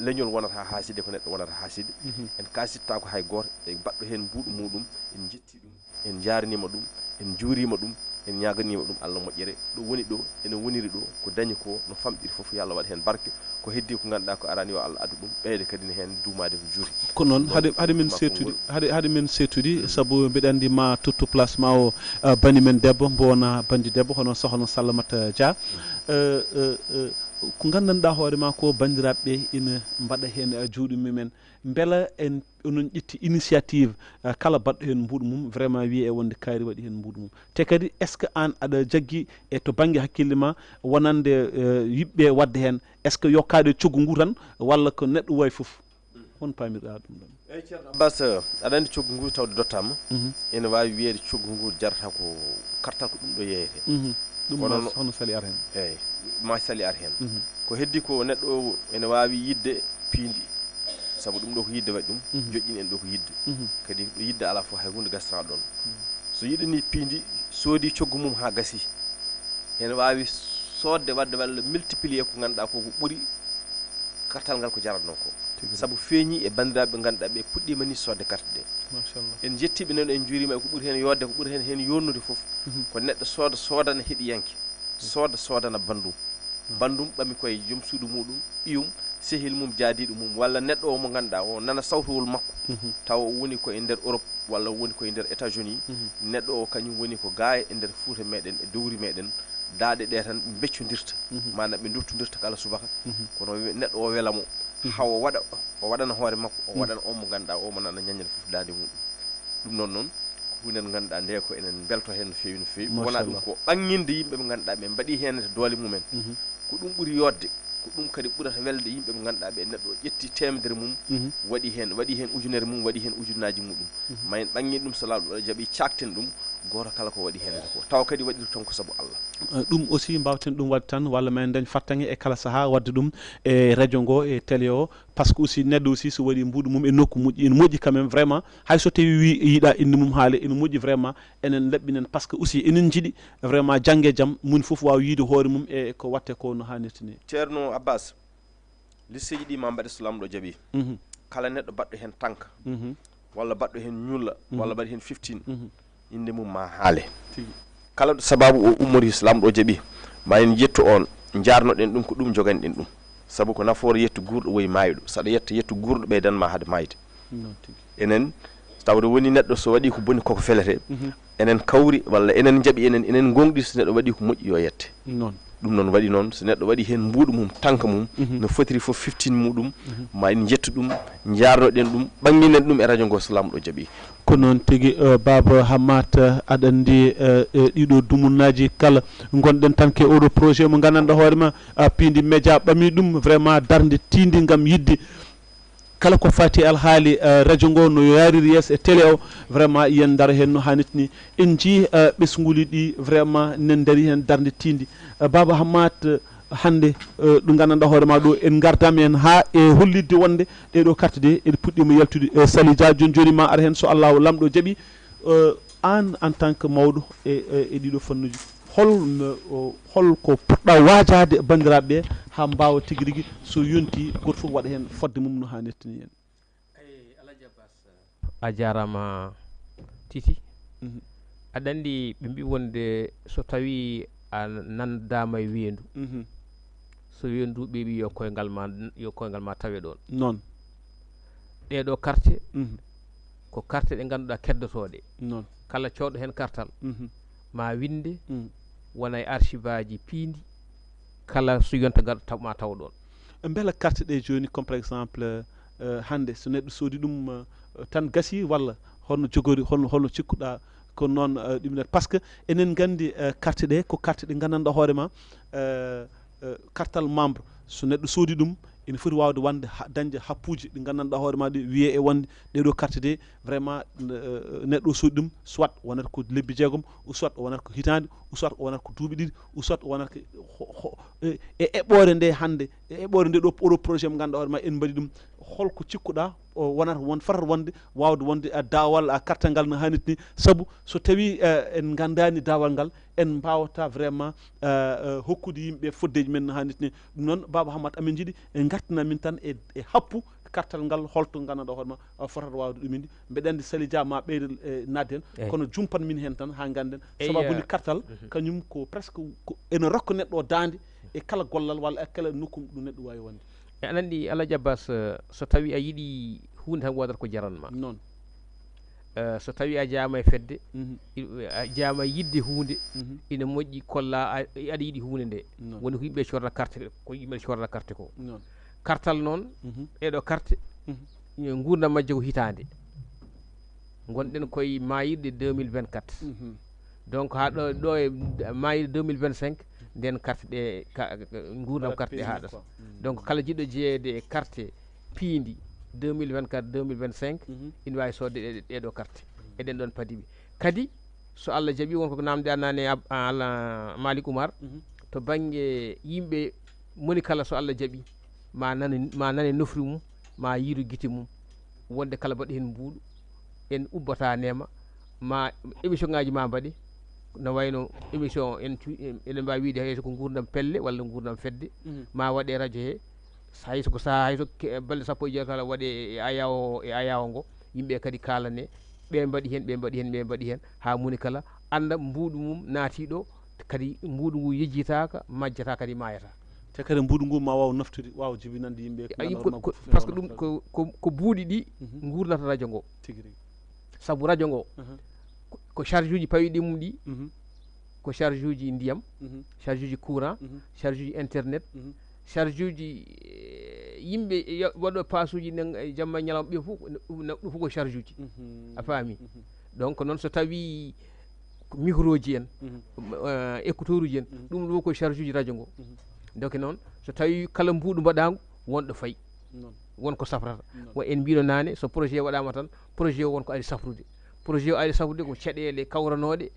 leñol wonata haaside ko neɗɗo wonata haaside. Mhm. En kaasittaako hay gooto, e baɗɗo heen mbuuɗu muuɗum, en njettii ɗum. En njaarniima ɗum, en njuuriima ɗum, en ñaaganiima ɗum Allah moƴƴere. Ɗo woni ɗo, ene woniri ɗo, ko dañi ko, no famɗiri fof, yo Allah waɗ heen barke. Ko heddii ko ngannduɗaa ko araani, yo Allah addu ɗum, ɓeyda kadi ne heen duumaade ko juuri. Ko noon, hade, hade men seetude, hade, hade men seetude, mhm, sabu mbiɗa anndi ma tottu place ma o, ah, bani men debbo, mbo wona bandi debbo, hono sohna Sallamata Dia. Mhm. Eh, eh, eh, ko nganndanɗaa hoore ma ko, banndiraaɓe ɓe ina mbaɗa heen, ah, juuɗe mumen. Mbela en onon ƴetti initiative, eh, kala baɗɗo heen mbuuɗu mum, vraiment wiye e wonde kaari waɗi heen mbuuɗu mum? Te kadi, est-ce que aan aɗa jaggi e to bannge hakkille ma wonande, eh, yiɗɓe waɗde heen? Est-ce que yokkaade coggu ngu tan, walla ko neɗɗo wawi fof? Hon paamirɗaa ɗum ɗon? Eeyi, Ceerno Abbas, aɗa anndi coggu ngu tawde dottaama, mhm, ene waawi wiyeede coggu ngu jarata ko kartal ko ɗum ɗo yeeyete. Mhm. Ɗum kono ma no hono sali ar heen. Eeyi, ma sali ar heen. Mhm. Ko heddi ko neɗɗo o ene waawi yiɗde piindi, sabu ɗum ɗo ko yiɗde waɗi ɗum, mhm, joƴƴini en ɗo ko yiɗde. Mhm. Kadi ɗo yiɗde alaa fof hay huunde gasata ɗoon. Mhm. So yiɗanii piindi, soodi coggu mum haa gasi, ene waawi soodde, waɗde walla multiplier ko ngannduɗaa ko, ko ɓuri kartal ngal ko jaratnoo ko. Tigi. Sabu feeñii e banndiraaɓe ɓe ngannduɗaa ɓe puɗɗiima ni soodde carte ɗe. Machallah. En njettii ɓe noon, en njuuriima e ko ɓuri heen yooɗde, ko ɓuri heen, heen yooɗnude fof. Mhm. Ko neɗɗo sooda, soodana heɗiyanke. Sooda, soodana banndum. Banndum ɓami koye joom suudu muɗum, ɓiyum, sehil mum, jaadiiɗo mum, walla neɗɗo o mo ngannduɗaa o nana sawtowol makko, mhm, tawa o woni ko e nder Europe, walla o woni ko e nder États-Unis, mhm, neɗɗo o kañum woni ko gaa e nder Fuuta meɗen, e dowri meɗen, daaɗe ɗe tan ɓe beccondirta, mhm, maanaam ɓe duttondirta kala subaka, mhm, kono we-, neɗɗo o wela mo, mhm, hawa waɗa, o waɗana hoore makko, o, mhm, waɗana on mo ngannduɗaa o mo nana ñañal fof daande muɗum. Ɗum noon noon, ko huunde nde ngannduɗaa nde ko enen mbelto heen no feewi, no feewi. Machallah. Wonaa ɗum ko ɓaŋŋinde yimɓe ɓe ngannduɗaa ɓe mbaɗii heen e doole mumen. Mhm. Ko ɗum ɓuri yooɗde, ko ɗum kadi ɓurata welde yimɓe ɓe ngannduɗaa ɓe neɗɗo ƴetti teemedere mum, mhm, waɗi heen, waɗi heen ujunere mum, waɗi heen ujunnaaji muɗum. Mhm. Ma en ɓaŋŋin ɗum so Laamɗo jaɓii, caakten ɗum, Gooto kala ko waɗi heen ko tawa kadi waɗiri tan ko sabu Allah. Eh, ɗum aussi mbawten ɗum waɗde tan, walla ma en dañ fartaŋŋe e kala sahaa waɗde ɗum e radio ngo e télé o, parce que aussi neɗɗo aussi so waɗi mbuuɗu mum e nokku moƴƴi, ene moƴƴi quand même vraiment, hay so tawi wi yiɗa inde mum haale, ene moƴƴi vraiment enen laɓɓinen, parce que aussi enen jiɗi vraiment jannge jam moni fof waawa yiide hoore mum e ko watte ko no haanirta ni. Ceerno Abbas, listeeji ɗi ma mbaɗe so lamɗo jaɓi. Mhm. Kala neɗɗo baɗɗo heen tanka, mhm, walla baɗɗo heen ñulla, mhm, walla mbaɗi heen fifteen, mhm, innde mum ma haale. Tigi. Kala ɗo sababu o ummori so lamɗo o jaɓi, ma en yettu on, njarnoɗen ɗum, ko ɗum joganɗen ɗum. Sabu ko nafoore yettu guurɗo woyi maayɗo. Saɗa yetta yettu guurɗo, ɓeydan ma hade maayde. Noon tigi. Enen, tawde woni neɗɗo so waɗi ko boni koko felete. Mhm. Enen kawri walla enen njaɓi, enen enen ngonɗi so neɗɗo waɗi ko moƴƴi yo yette. Noon. Ɗum noon waɗi noon, so neɗɗo waɗi heen mbuuɗu mum, tanka mum, mhm, no fotiri fof fifteen muɗum, mhm, ma en njettu ɗum, njarnoɗen ɗum, ɓannginen ɗum e radio ngo so lamɗo jaɓi. Ko noon tigi, eh, Baaba Hammat, eh, aɗa anndi, eh, eh, ɗiɗo dumunnaaji kala ngonɗen tan ke oɗo projet mo nganndanɗaa hoore ma, ah, piindi média ɓami ɗum vraiment darnde tiindi ngam yiɗde kala ko faati e alhaali, eh, radio ngo no yaariri yeeso e télé o, vraiment yen ndaro heen no haanirta ni. En njii, eh, ɓesnguuli ɗi vraiment nen ndari heen darnde tiindi. Eh, Baaba Hammat, eh, hannde, eh, ɗo nganndanɗaa hoore ma ɗo en ngardaama heen haa e hollitde wonde ɗee ɗo carte ɗe ene puɗɗiima yaltude. Eh, Sali Dia, jooni jooni ma ar heen so Allaahu lamɗo jaɓi. Eh, aan en tant que mawɗo e, e, e ɗiɗo fannuuji, hol, o, hol ko poɗɗa waajaade banndiraaɓe ɓe haa mbaawa tigi rigi so yontii gooto fof waɗa heen fodde mum no haanirta ni en? Eyi, Alhaji Abbas, a jaaraama Titi. Mhm. Aɗa anndi ɓe mbii wonde so tawii a nanndaama e weendu, mhm, so weendu ɓeeɓi yo koyngal ma, yo koyngal ma tawe ɗoon. Noon. Ɗee ɗoo carte, mhm, ko carte ɗe ngannduɗaa keddotooɗe. Noon. Kala coodɗo heen kartal, mhm, ma winnde, mm, wona e archive aji piindi, kala so yonta gar taw, ma taw ɗoon. Mbela carte ɗe jooni, comme par exemple, eh, hannde so neɗɗo soodi ɗum, eh, tan gasi, walla holno jogori, holno, holno cikkuɗaa ko noon, eh, ɗum net? Parce que enen nganndi, eh, carte ɗe ko carte ɗe nganndanɗaa hoore ma, eh, eh, kartal membre, so neɗɗo soodi ɗum, ene foti waawde wonde ha, dañde happuuji ɗi nganndanɗaa hoore ma ɗi, wiyee e wonde ɗee ɗoo carte ɗe vraiment, eh, neɗɗo o soodi ɗum, soit wonata ko lebbi jeegom, ou soit o wonata ko hitaande, ou soit o wonata ko duuɓi ɗiɗi, ou soit o wonata ko ho, ho, e, e eɓɓoore nde hannde, e eɓɓoore nde ɗo, oɗo projet mo ngannduɗaa hoore ma en mbaɗi ɗum, holko cikkuɗaa o wonata, won, fotata wonde, waawde wonde, eh, daawal, eh, kartal ngal no haanirta ni? Sabu so tawii, eh, en nganndaani daawal ngal, en mbaawata vraiment, eh, eh, hokkude yimɓe foddeeji men no haanirta ni. Ɗum noon, Baaba Hammat, amin njiɗi en ngartina min tan e, e happu kartal ngal, holto nganndanɗaa hoore ma, eh, fotata waawde ɗum indi. Mbeɗa anndi Sali Dia ma ɓeydo, eh, naatde heen, eey, kono jumpan min heen tan haa ngannden. Eey, sababu ni, eh, kartal, mhm, kañum ko presque ko ene rokka neɗɗo o daande e kala gollal walla e kala nokku ɗo neɗɗo waawi wonde. E aɗa anndi, Alhaji Abbas, eh, so tawii a yiɗi huunde tan, woodat ko jaran ma. Noon. Eh, so tawii a jeyaama e fedde, mhm, i-, a jeyaama e yiɗde huunde, mhm, ina moƴƴi kollaa a, aɗa yiɗi huunde nde. Noon. Woni ko yimɓe coodata carte, ko yimɓe coodata carte ko. Noon. Kartal noon, mhm, ɗee ɗoo carte, mhm, nguurndam majje ko hitaande. Ngonɗen koye maayirɗe deux mille vingt-quatre. Mhm. Donc, haa ɗo, ɗo e maayirɗe deux mille vingt-cinq, nden carte ɗe, ka, ka, nguurndam carte ɗe haaɗata. Mm. Donc, kala jiɗɗo jeyeede e carte piindi deux mille vingt-quatre, deux mille vingt-cinq, mhm, ina waawi soodde ɗe, ɗee ɗoo carte. Mm. Eɗen ɗoon padiɓe. Kadi, so Allah jaɓi, won ko namnde a nane Ab-, a, Ala-, Malick Oumar, mhm, to bannge yimɓe, moni kala so Allah jaɓi, ma nane, ma nane nofru mum, ma yiiru gite mum, wonde kala mbaɗɗo heen mbuuɗu, en ubbata neema, ma émission ngaji ma mbaɗe, no wayno émission en cu-, en, eɗen mbaawi wiyde hay so ko nguurndam pelle walla nguurndam fedde, mhm, ma waɗe radio he, hay so ko sahaa, hay so ke-, balɗe sappo e jeetati kala waɗe e ayawo, e ayawo ngo, yimɓe kadi kaalane, ɓe mbaɗi heen, ɓe mbaɗi heen, ɓe mbaɗi heen, haa moni kala annda mbuuɗu mum naati ɗo, kadi mbuuɗu ngu yejjitaaka, majjata, kadi maayata. Te kadi mbuuɗu ngu ma waaw naftude, waaw jibinande yimɓe ko ayi, ngannduɗaa ko, hoore ma ko, ko parce que ɗum ko, ko, ko buuɗi ɗi, mhm, nguurnata radio ngo. Tigi rigi. Sabu radio ngo, aha, ko, ko charge uji pawiɗi mum ɗi, mhm, ko charge uji ndiyam, mhm, charge uji courant, mhm, charge uji internet, mhm, charge uji, eh, yimɓe yo-, waɗo passe uji nen, eh, jamma e ñalawma ɓe fof, ɗum, ɗum fof ko charge uji. Mhm. A faami? Mhm. Donc, noon so tawii ko micro ji en, mhm, eh, écouteur uji en, mhm, ɗum ɗo ko charge uji radio ngo. Mhm. Donc, noon so tawii kala mbuuɗu mbaɗaangu, won ɗo fayi. Noon. Won ko safrata. Noon. Wa en mbiino naane, so projet waɗaama tan, projet o won ko ari safrude. Projet o ari sabude ko caɗeele kawranooɗe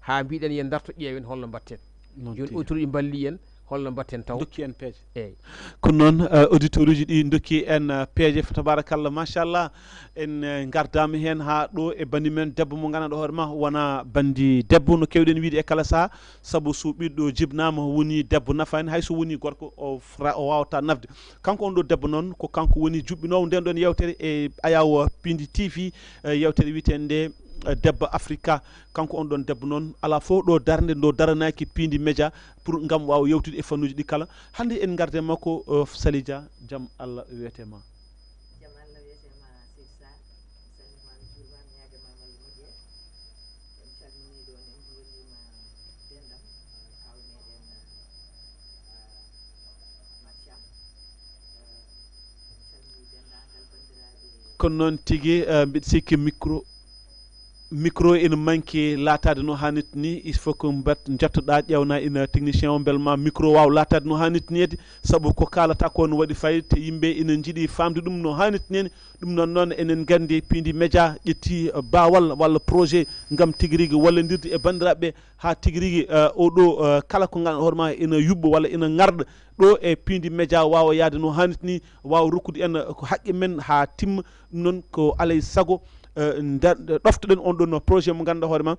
haa mbiɗen yen ndarto ƴeewen holno mbatten. Noon jooni tigi. Autorité mballi en holno mbatten taw. Dokki en peeje. Eeyi. Ko noon, eh, auditeur uji ɗi dokki en, eh, peeje, fa tabarakallah, machallah. En, eh, ngardaama heen haa ɗo e banndi men debbo mo ngannduɗaa hoore ma wona banndi debbo no keewɗen wiide e kala sahaa, sabu so ɓiɗɗo jibnaama woni debbo nafaani, hay so woni gorko o fra-, o waawata nafde. Kanko on ɗo debbo noon ko kanko woni juɓɓinoowo nden ɗon yewtere e Ayaw Pindi T V, eh, yewtere wiyeteende nde, eh, Debbo Afrika. Kanko on ɗon debbo noon alaa fof ɗo darnde ndo daranaaki Pindi Média pour ngam waawa yewtude e fannuuji ɗi kala. Hannde en ngarde makko, eh, Sali Dia, jam Allah wiyete ma. Jam Allah wiyete ma Seydi Sarr, mi salminiima, mi juuriima, mi ñaagiima ma Allah moƴƴere. En calminii ɗoon, en njuuriima denɗam, eh, awo meɗen, eh, eh, Mathiam. Eh, en calminii denndaangal banndiraaɓe. Kono noon tigi, eh, mbiɗa sikki micro, micro ina manki laataade no haanirta ni. Il faut que mbat jottoɗaa, ƴeewnaa ina technicien o, mbel ma micro waaw laataade no haanirta ni. Edi sabu ko kaalata ko no waɗi fayde, te yimɓe ina njiɗi faamde ɗum no haanirta ni. Ɗum noon, noon enen nganndi Pindi Média ƴetti, eh, baawal walla projet ngam tigi rigi wallondirde e banndiraaɓe ɓe, haa tigi rigi, eh, oɗo, eh, kala ko ngannduɗaa hoore ma ina yuɓɓo walla ina ŋarɗa ɗo e Pindi Média waawa yahde no haanirta ni, waawa rokkude en, eh, ko haqqe men haa timma. Ɗum noon ko alay sago, eh, nda-, ɗoftoɗen on ɗon projet mo ngannduɗaa hoore ma.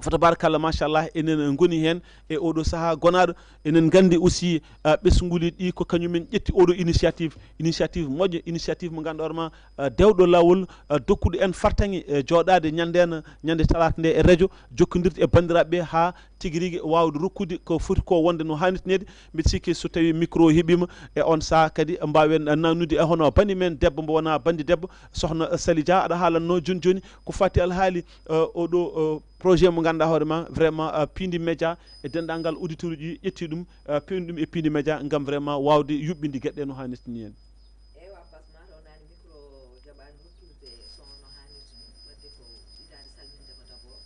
Fa tabarakallah, machallah, enen ngoni heen e oɗo sahaa gonaaɗo. Enen nganndi aussi, ah, ɓesnguuli ɗi ko kañumen ƴetti oɗo initiative. Initiative moƴƴo, initiative mo ngannduɗaa hoore ma, ah, dewɗo laawol, ah, dokkuɗo en fartaŋŋe, eh, jooɗaade ñanndeena, ñannde talaata nde e radio, jokkondirde e banndiraaɓe ɓe haa tigi rigi waawde rokkude ko foti ko wonde no haanirta ni. Mbiɗa sikki so tawii micro o heɓiima e on sahaa kadi mbaawen, ah, naatnude e hono banndi men debbo mo wona banndi debbo, sohna, ah, Sali Dia, aɗa haalatnoo jooni jooni ko faati alhaali, eh, oɗo, eh, projet mo ngannduɗaa hoore ma, vraiment, eh, Pindi Média e denndaangal auditeur uji ƴetti ɗum, eh, pewni ɗum e Pindi Média ngam vraiment waawde yuɓɓinde geɗe ɗe no haanirta ni en. Ewa, Bas, mataw naane micro o jaɓaani hokkirde son no haanirta ni. Waɗde ko yiɗaade salminde ma d'abord,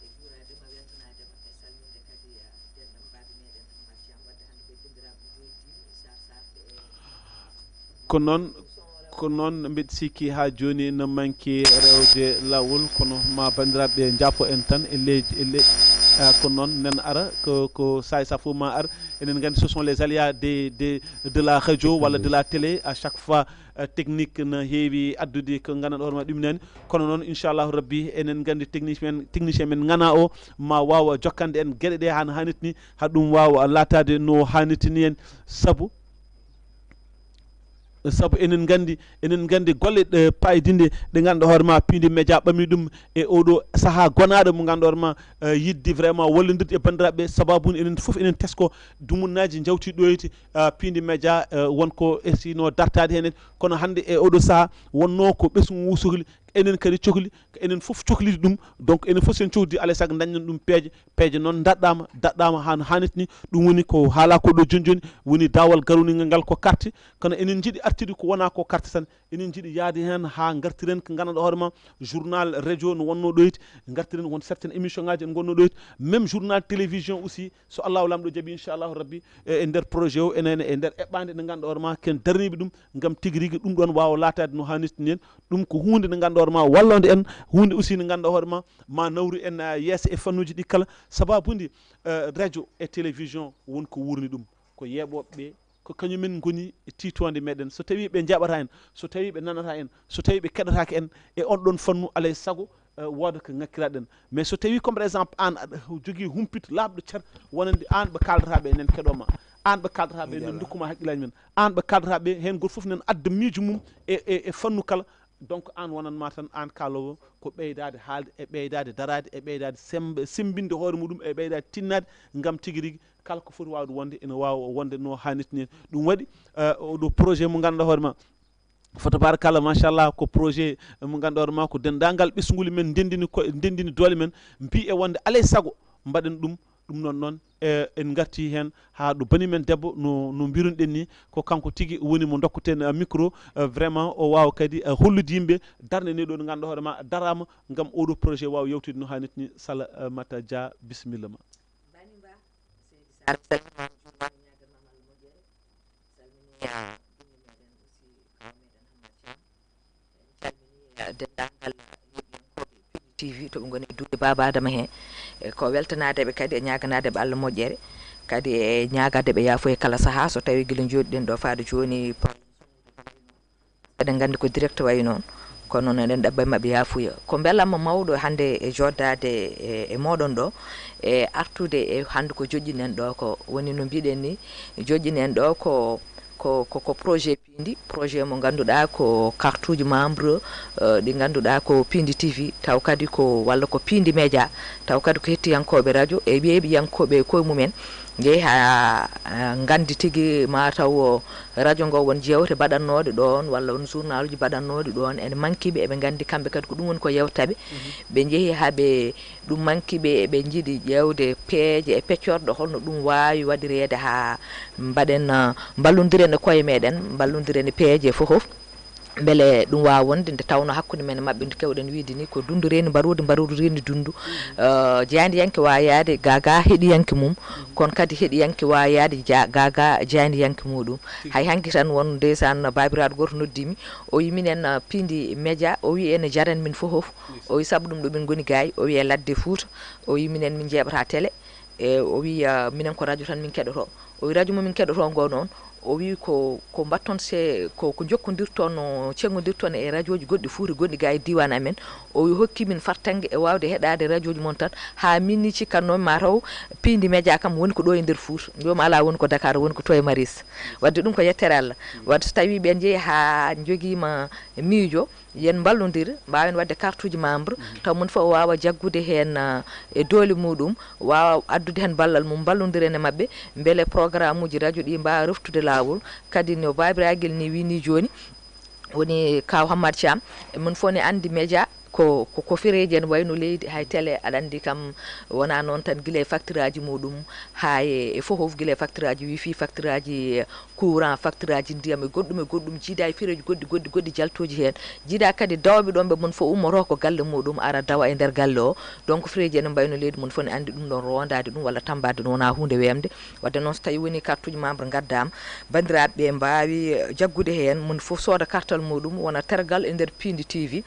e juuraade ma, weltanaade ma, e salminde kadi, eh, denɗam baabi meɗen Mathiam. Waɗde hannde koye banndiraaɓe jooɗiiɓe Sarr Sarr ɓe e Ko noon, ko noon mbiɗa sikki haa jooni no manki rewde laawol, kono ma banndiraaɓe njaapo en tan e leydi, e le-, ah, ko noon nen ara, ko, ko saay sa fof ma ar. Enen nganndi ce sont les aléas de, de, de la radio walla de la télé. À chaque fois, ah, technique no heewi addude ko ngannduɗaa hoore ma ɗum nani. Kono noon, inchallahu rabbi, enen nganndi technicien men, technicien men ŋana o ma waawa jokkande en geɗe ɗe haa no haanirta ni, haa ɗum waawa laataade no haanirta ni en. Sabu, sabu enen nganndi, enen nganndi golle ɗe paydinɗe ɗe ngannduɗaa hoore ma Pindi Média ɓami ɗum e oɗo sahaa gonaaɗo mo ngannduɗaa hoore ma, eh, yiɗde vraiment wallondirde e banndiraaɓe ɓe. Sababu ni enen fof enen tesko dumunnaaji njawti ɗoyti, eh, Pindi Média, eh, won ko esino dartaade heen. Kono hannde e oɗo sahaa wonnoo ko ɓesngu ngu sohli, enen kadi cohli, ko enen fof cohliti ɗum. Donc enen fof sen cohdi alay sago dañɗen ɗum peeje. Peeje noon daɗɗaama, daɗɗaama haa no haanirta ni. Ɗum woni ko haalaa ko ɗo jooni jooni, woni daawal garoningal ngal ko carte. Kono enen njiɗi artude ko wonaa ko carte tan. Enen njiɗi yahde heen haa ngartiren ko ngannduɗaa hoore ma journal radio no wonnoo ɗoyti, ngartiren won certaines émission ngaji en ngonnoo ɗoyti, même journal télévision aussi, so Allahu Laamɗo jaɓi, inchallahu rabbi, e, e nder projet o, enen e nder eɓɓaande nde ngannduɗaa hoore ma ken daraniiɓe ɗum ngam tigi rigi ɗum ɗoon waawa laataade no haanirta ni en. Ɗum ko huunde nde ngannduɗaa hoore ma wallonde en, huunde aussi nde ngannduɗaa hoore ma ma nawru en, ah, yeeso e fannuuji ɗi kala. Sababude, eh, radio e télévision won ko wuurni ɗum, ko yeeɓooɓe ɓe, ko kañumen ngoni e tiitoonde meɗen. So tawii ɓe njaɓataa en, so tawii ɓe nanataa en, so tawii ɓe keɗotaake en e on ɗoon fannu, alay sago, eh, wooda ko ŋakkiraɗen. Mais so tawii comme par exemple aan aɗa jogii humpito laaɓɗo cer, wonande aan ɓe kaaldataa ɓe enen keɗoo ma, aan ɓe kaaldataa ɓe enen ndokkuma hakkillaaji men, aan ɓe kaaldataa ɓe heen gooto fof nen adda miijo mum e, e, e fannu kala. Donc aan wonanma tan aan kaaloowo ko ɓeydaade haalde e ɓeydaade daraade e ɓeydaade semb-, semmbinde hoore muɗum e ɓeydaade tinnaade ngam tigi rigi kala ko foti waawde wonde ene waawa wonde no haanirta ni. Ɗum waɗi, eh, oɗo projet mo ngannduɗaa hoore ma, fa tabarakallah, machallah, ko projet mo ngannduɗaa hoore ma ko denndaangal ɓesnguuli men ndenndini ko, ndenndini doole men, mbi e wonde alay sago mbaɗen ɗum. Ɗum noon noon, eh, en ngarti heen haa ɗo bani men debbo no, no mbirunoɗen ni, ko kanko tigi woni mo ndokketen, eh, micro, eh, vraiment o waawa kadi, eh, hollude yimɓe darnde nde ɗo nde ngannduɗaa hoore ma daraama ngam oɗo projet waawa yewtude no haanirta ni. Sala, eh, Mata Dia, bisimilla ma. Bani Ba, Seydi Sarr, mi salminiima, mi juuriima, mi ñaagiima ma Allah moƴƴere. Salmini, ah, binndi meɗen aussi, kaw meɗen Hammat Thiam. En calmini, ah, denndaangal, ah, heɗiyankooɓe Pindi T T V, to ɓe ngoni e duude Baaba Adama heen. E ko weltanaade ɓe kadi, e ñaaganaade ɓe Allah moƴƴere, kadi e ñaagaade ɓe yaafuya kala sahaa, so tawii gila njooɗiɗen ɗo faade jooni, eɗen nganndi ko direct wayi noon, kono noon eɗen ɗaɓɓa e maɓɓe yaafuya. Ko mbelamma mawɗo hannde e jooɗdaade e, e mooɗon ɗo, e artude e hannde ko joƴƴinen ɗo ko, woni no mbiɗen ni, joƴƴinen ɗo ko, ko, ko, ko projet piindi, projet mo ngannduɗaa ko carte uji membre, eh, ɗi ngannduɗaa ko piindi T V, taw kadi ko, walla ko piindi média, taw kadi ko hettiyankooɓe radio e yeeɓiyankooɓe koye mumen, njehi haa, ah, nganndi tigi ma taw o radio ngo won jeewte mbaɗatnooɗe ɗoon, walla won journaluji mbaɗatnooɗi ɗoon, ene manki ɓe, eɓe nganndi kamɓe kadi ko ɗum woni ko yewtaɓe. Ɓe njehi haa ɓe ɗum manki ɓe, eɓe njiɗi ƴeewde peeje e peccorɗe, holno ɗum waawi waɗireede haa mbaɗen, ah, mballondiren e koye meɗen, mballondiren e peeje fof fof. Mbele ɗum waawa wonde, nde tawno hakkunde men e maɓɓe, nde kewɗen wiide ni, ko dundu reeni mbaruudi, mbaruudi reeni dundu. Eh, jaayniyanke waawa yahde ga ga heɗiyanke mum, kono kadi heɗiyanke waawa yahde ja-, ga ga jaayniyanke muɗum. Hay hanki tan won ndeysaan baabiraaɗo gooto noddimi, o wi minen, eh, piindi média, o wi ene jaran min fof fof. O wi sabu ɗum ɗo min ngoni gaay, o wi e ladde Fuuta, o wi minen min njeeɓata télé, e o wi, eh, minen ko radio tan min keɗoto. O wi radio mo min keɗoto ngo noon, o wi ko, ko mbatton se, ko, ko jokkondirton, no cenngondirton e radioji goɗɗi Fuuta gonɗi ga e diiwaan amen. O wi hokki min fartaŋŋe e waawde heɗaade radioji mon tan, haa min ni cikkatnoomi ma taw piindi média kam woni ko ɗo e nder Fuuta. Mbiyomi alaa, woni ko Dakar, woni ko to e Maris. Wadde ɗum ko yettere Allah. Wadde so tawii ɓeen njehi haa njogiima miijo, yen mballondir, mbaawen waɗde carte uji membre, taw moni fof o waawa jaggude heen, ah, e doole muɗum, waawa addude heen ballal mum, mballondiren e maɓɓe, mbele programme uji radio ɗi mbaawa reftude laawol. Kadi no Baabiraagal ni wini jooni, woni Kaaw Hammad Thiam, e moni fof ne anndi média ko, ko, ko fereeji en wayno leydi, hay télé, aɗa anndi kam, wonaa noon tan gila e facture aji muɗum, haa e, e fof fof, gila e facture aji wifi, facture aji, eh, courant, facture aji ndiyam e goɗɗum e goɗɗum, jiida e fereeji goɗɗi, goɗɗi, goɗɗi jaltooji heen. Jiida kadi dawɓe ɗoon ɓe, moni fof ummoto ko galle muɗum, ara dawa e nder galle o. Donc fereeji ene mbayno leydi, moni fof ne anndi ɗum ɗoon, roondaade ɗum walla tammbaade ɗum wonaa huunde weemde. Wadde noon, so tawii woni carte uji membre ngaddaama, banndiraaɓe ɓe mbaawi, eh, jaggude heen, moni fof sooda kartal muɗum, wona tergal e nder piindi T V,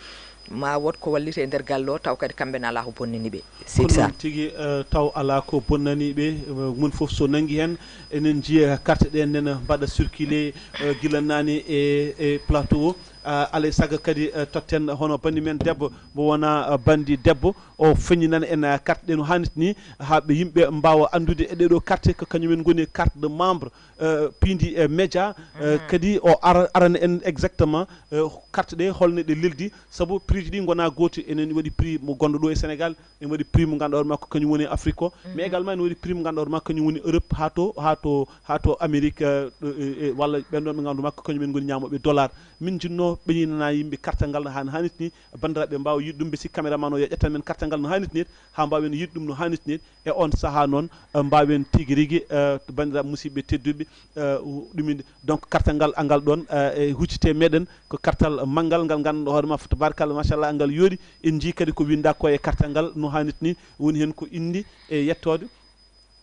ma wood ko wallita e nder galle o, taw kadi kamɓe ne alaa ko bonnani ɓe. Seydi Sall. Ko noon tigi, eh, taw alaa ko bonnani ɓe, eh, moni fof so nanngi heen, enen njiya carte ɗe nena mbaɗa circulé, eh, gila naane e, e plateau o. Ah, alay sago kadi, eh, totten hono banndi men debbo, mo wona, eh, banndi debbo, o feññinana en, eh, carte ɗe no haanirta ni, haa ɓe yimɓe mbaawa anndude e ɗee ɗoo carte ko kañumen ngoni carte de membre, eh, piindi, eh, média, eh, kadi o ara-, arana en exactement, eh, carte ɗe holno ɗe leldi, sabu prix ji ɗi ngonaa gooti, enen waɗi prix mo gonɗo ɗo e Sénégal, ene waɗi prix mo ngannduɗaa hoore maa ko kañum woni e Afrique o, mais également ene waɗi prix mo ngannduɗaa hoore maa ko kañum woni Europe, haa to, haa to, haa to Amérique, eh, ɗo, eh, eh, walla ɓen ɗoon ɓe nganndu maa ko kañum en ngoni ñaamooɓe dollar. Min njinnoo ɓeñinana yimɓe kartal ngal no haa no haanirta ni, banndiraaɓe mbaawa yiɗde ɗum, mbe si caméraman o yo ƴettan men kartal ngal no haanirta ni, haa mbaawen yiɗde ɗum no haanirta ni. E oon sahaa noon, eh, mbaawen tigi rigi, eh, banndiraaɓe musidɓe tedduɓe, eh, ɗuminde. Donc kartal ngal, angal ɗoon, eh, e huccite meɗen, ko kartal manngal ngal ngannduɗaa hoore maa, tabaarkalla, machallah, angal yooɗi. En njii kadi ko winndaa ko e kartal ngal no haanirta ni, woni heen ko innde e yettoode,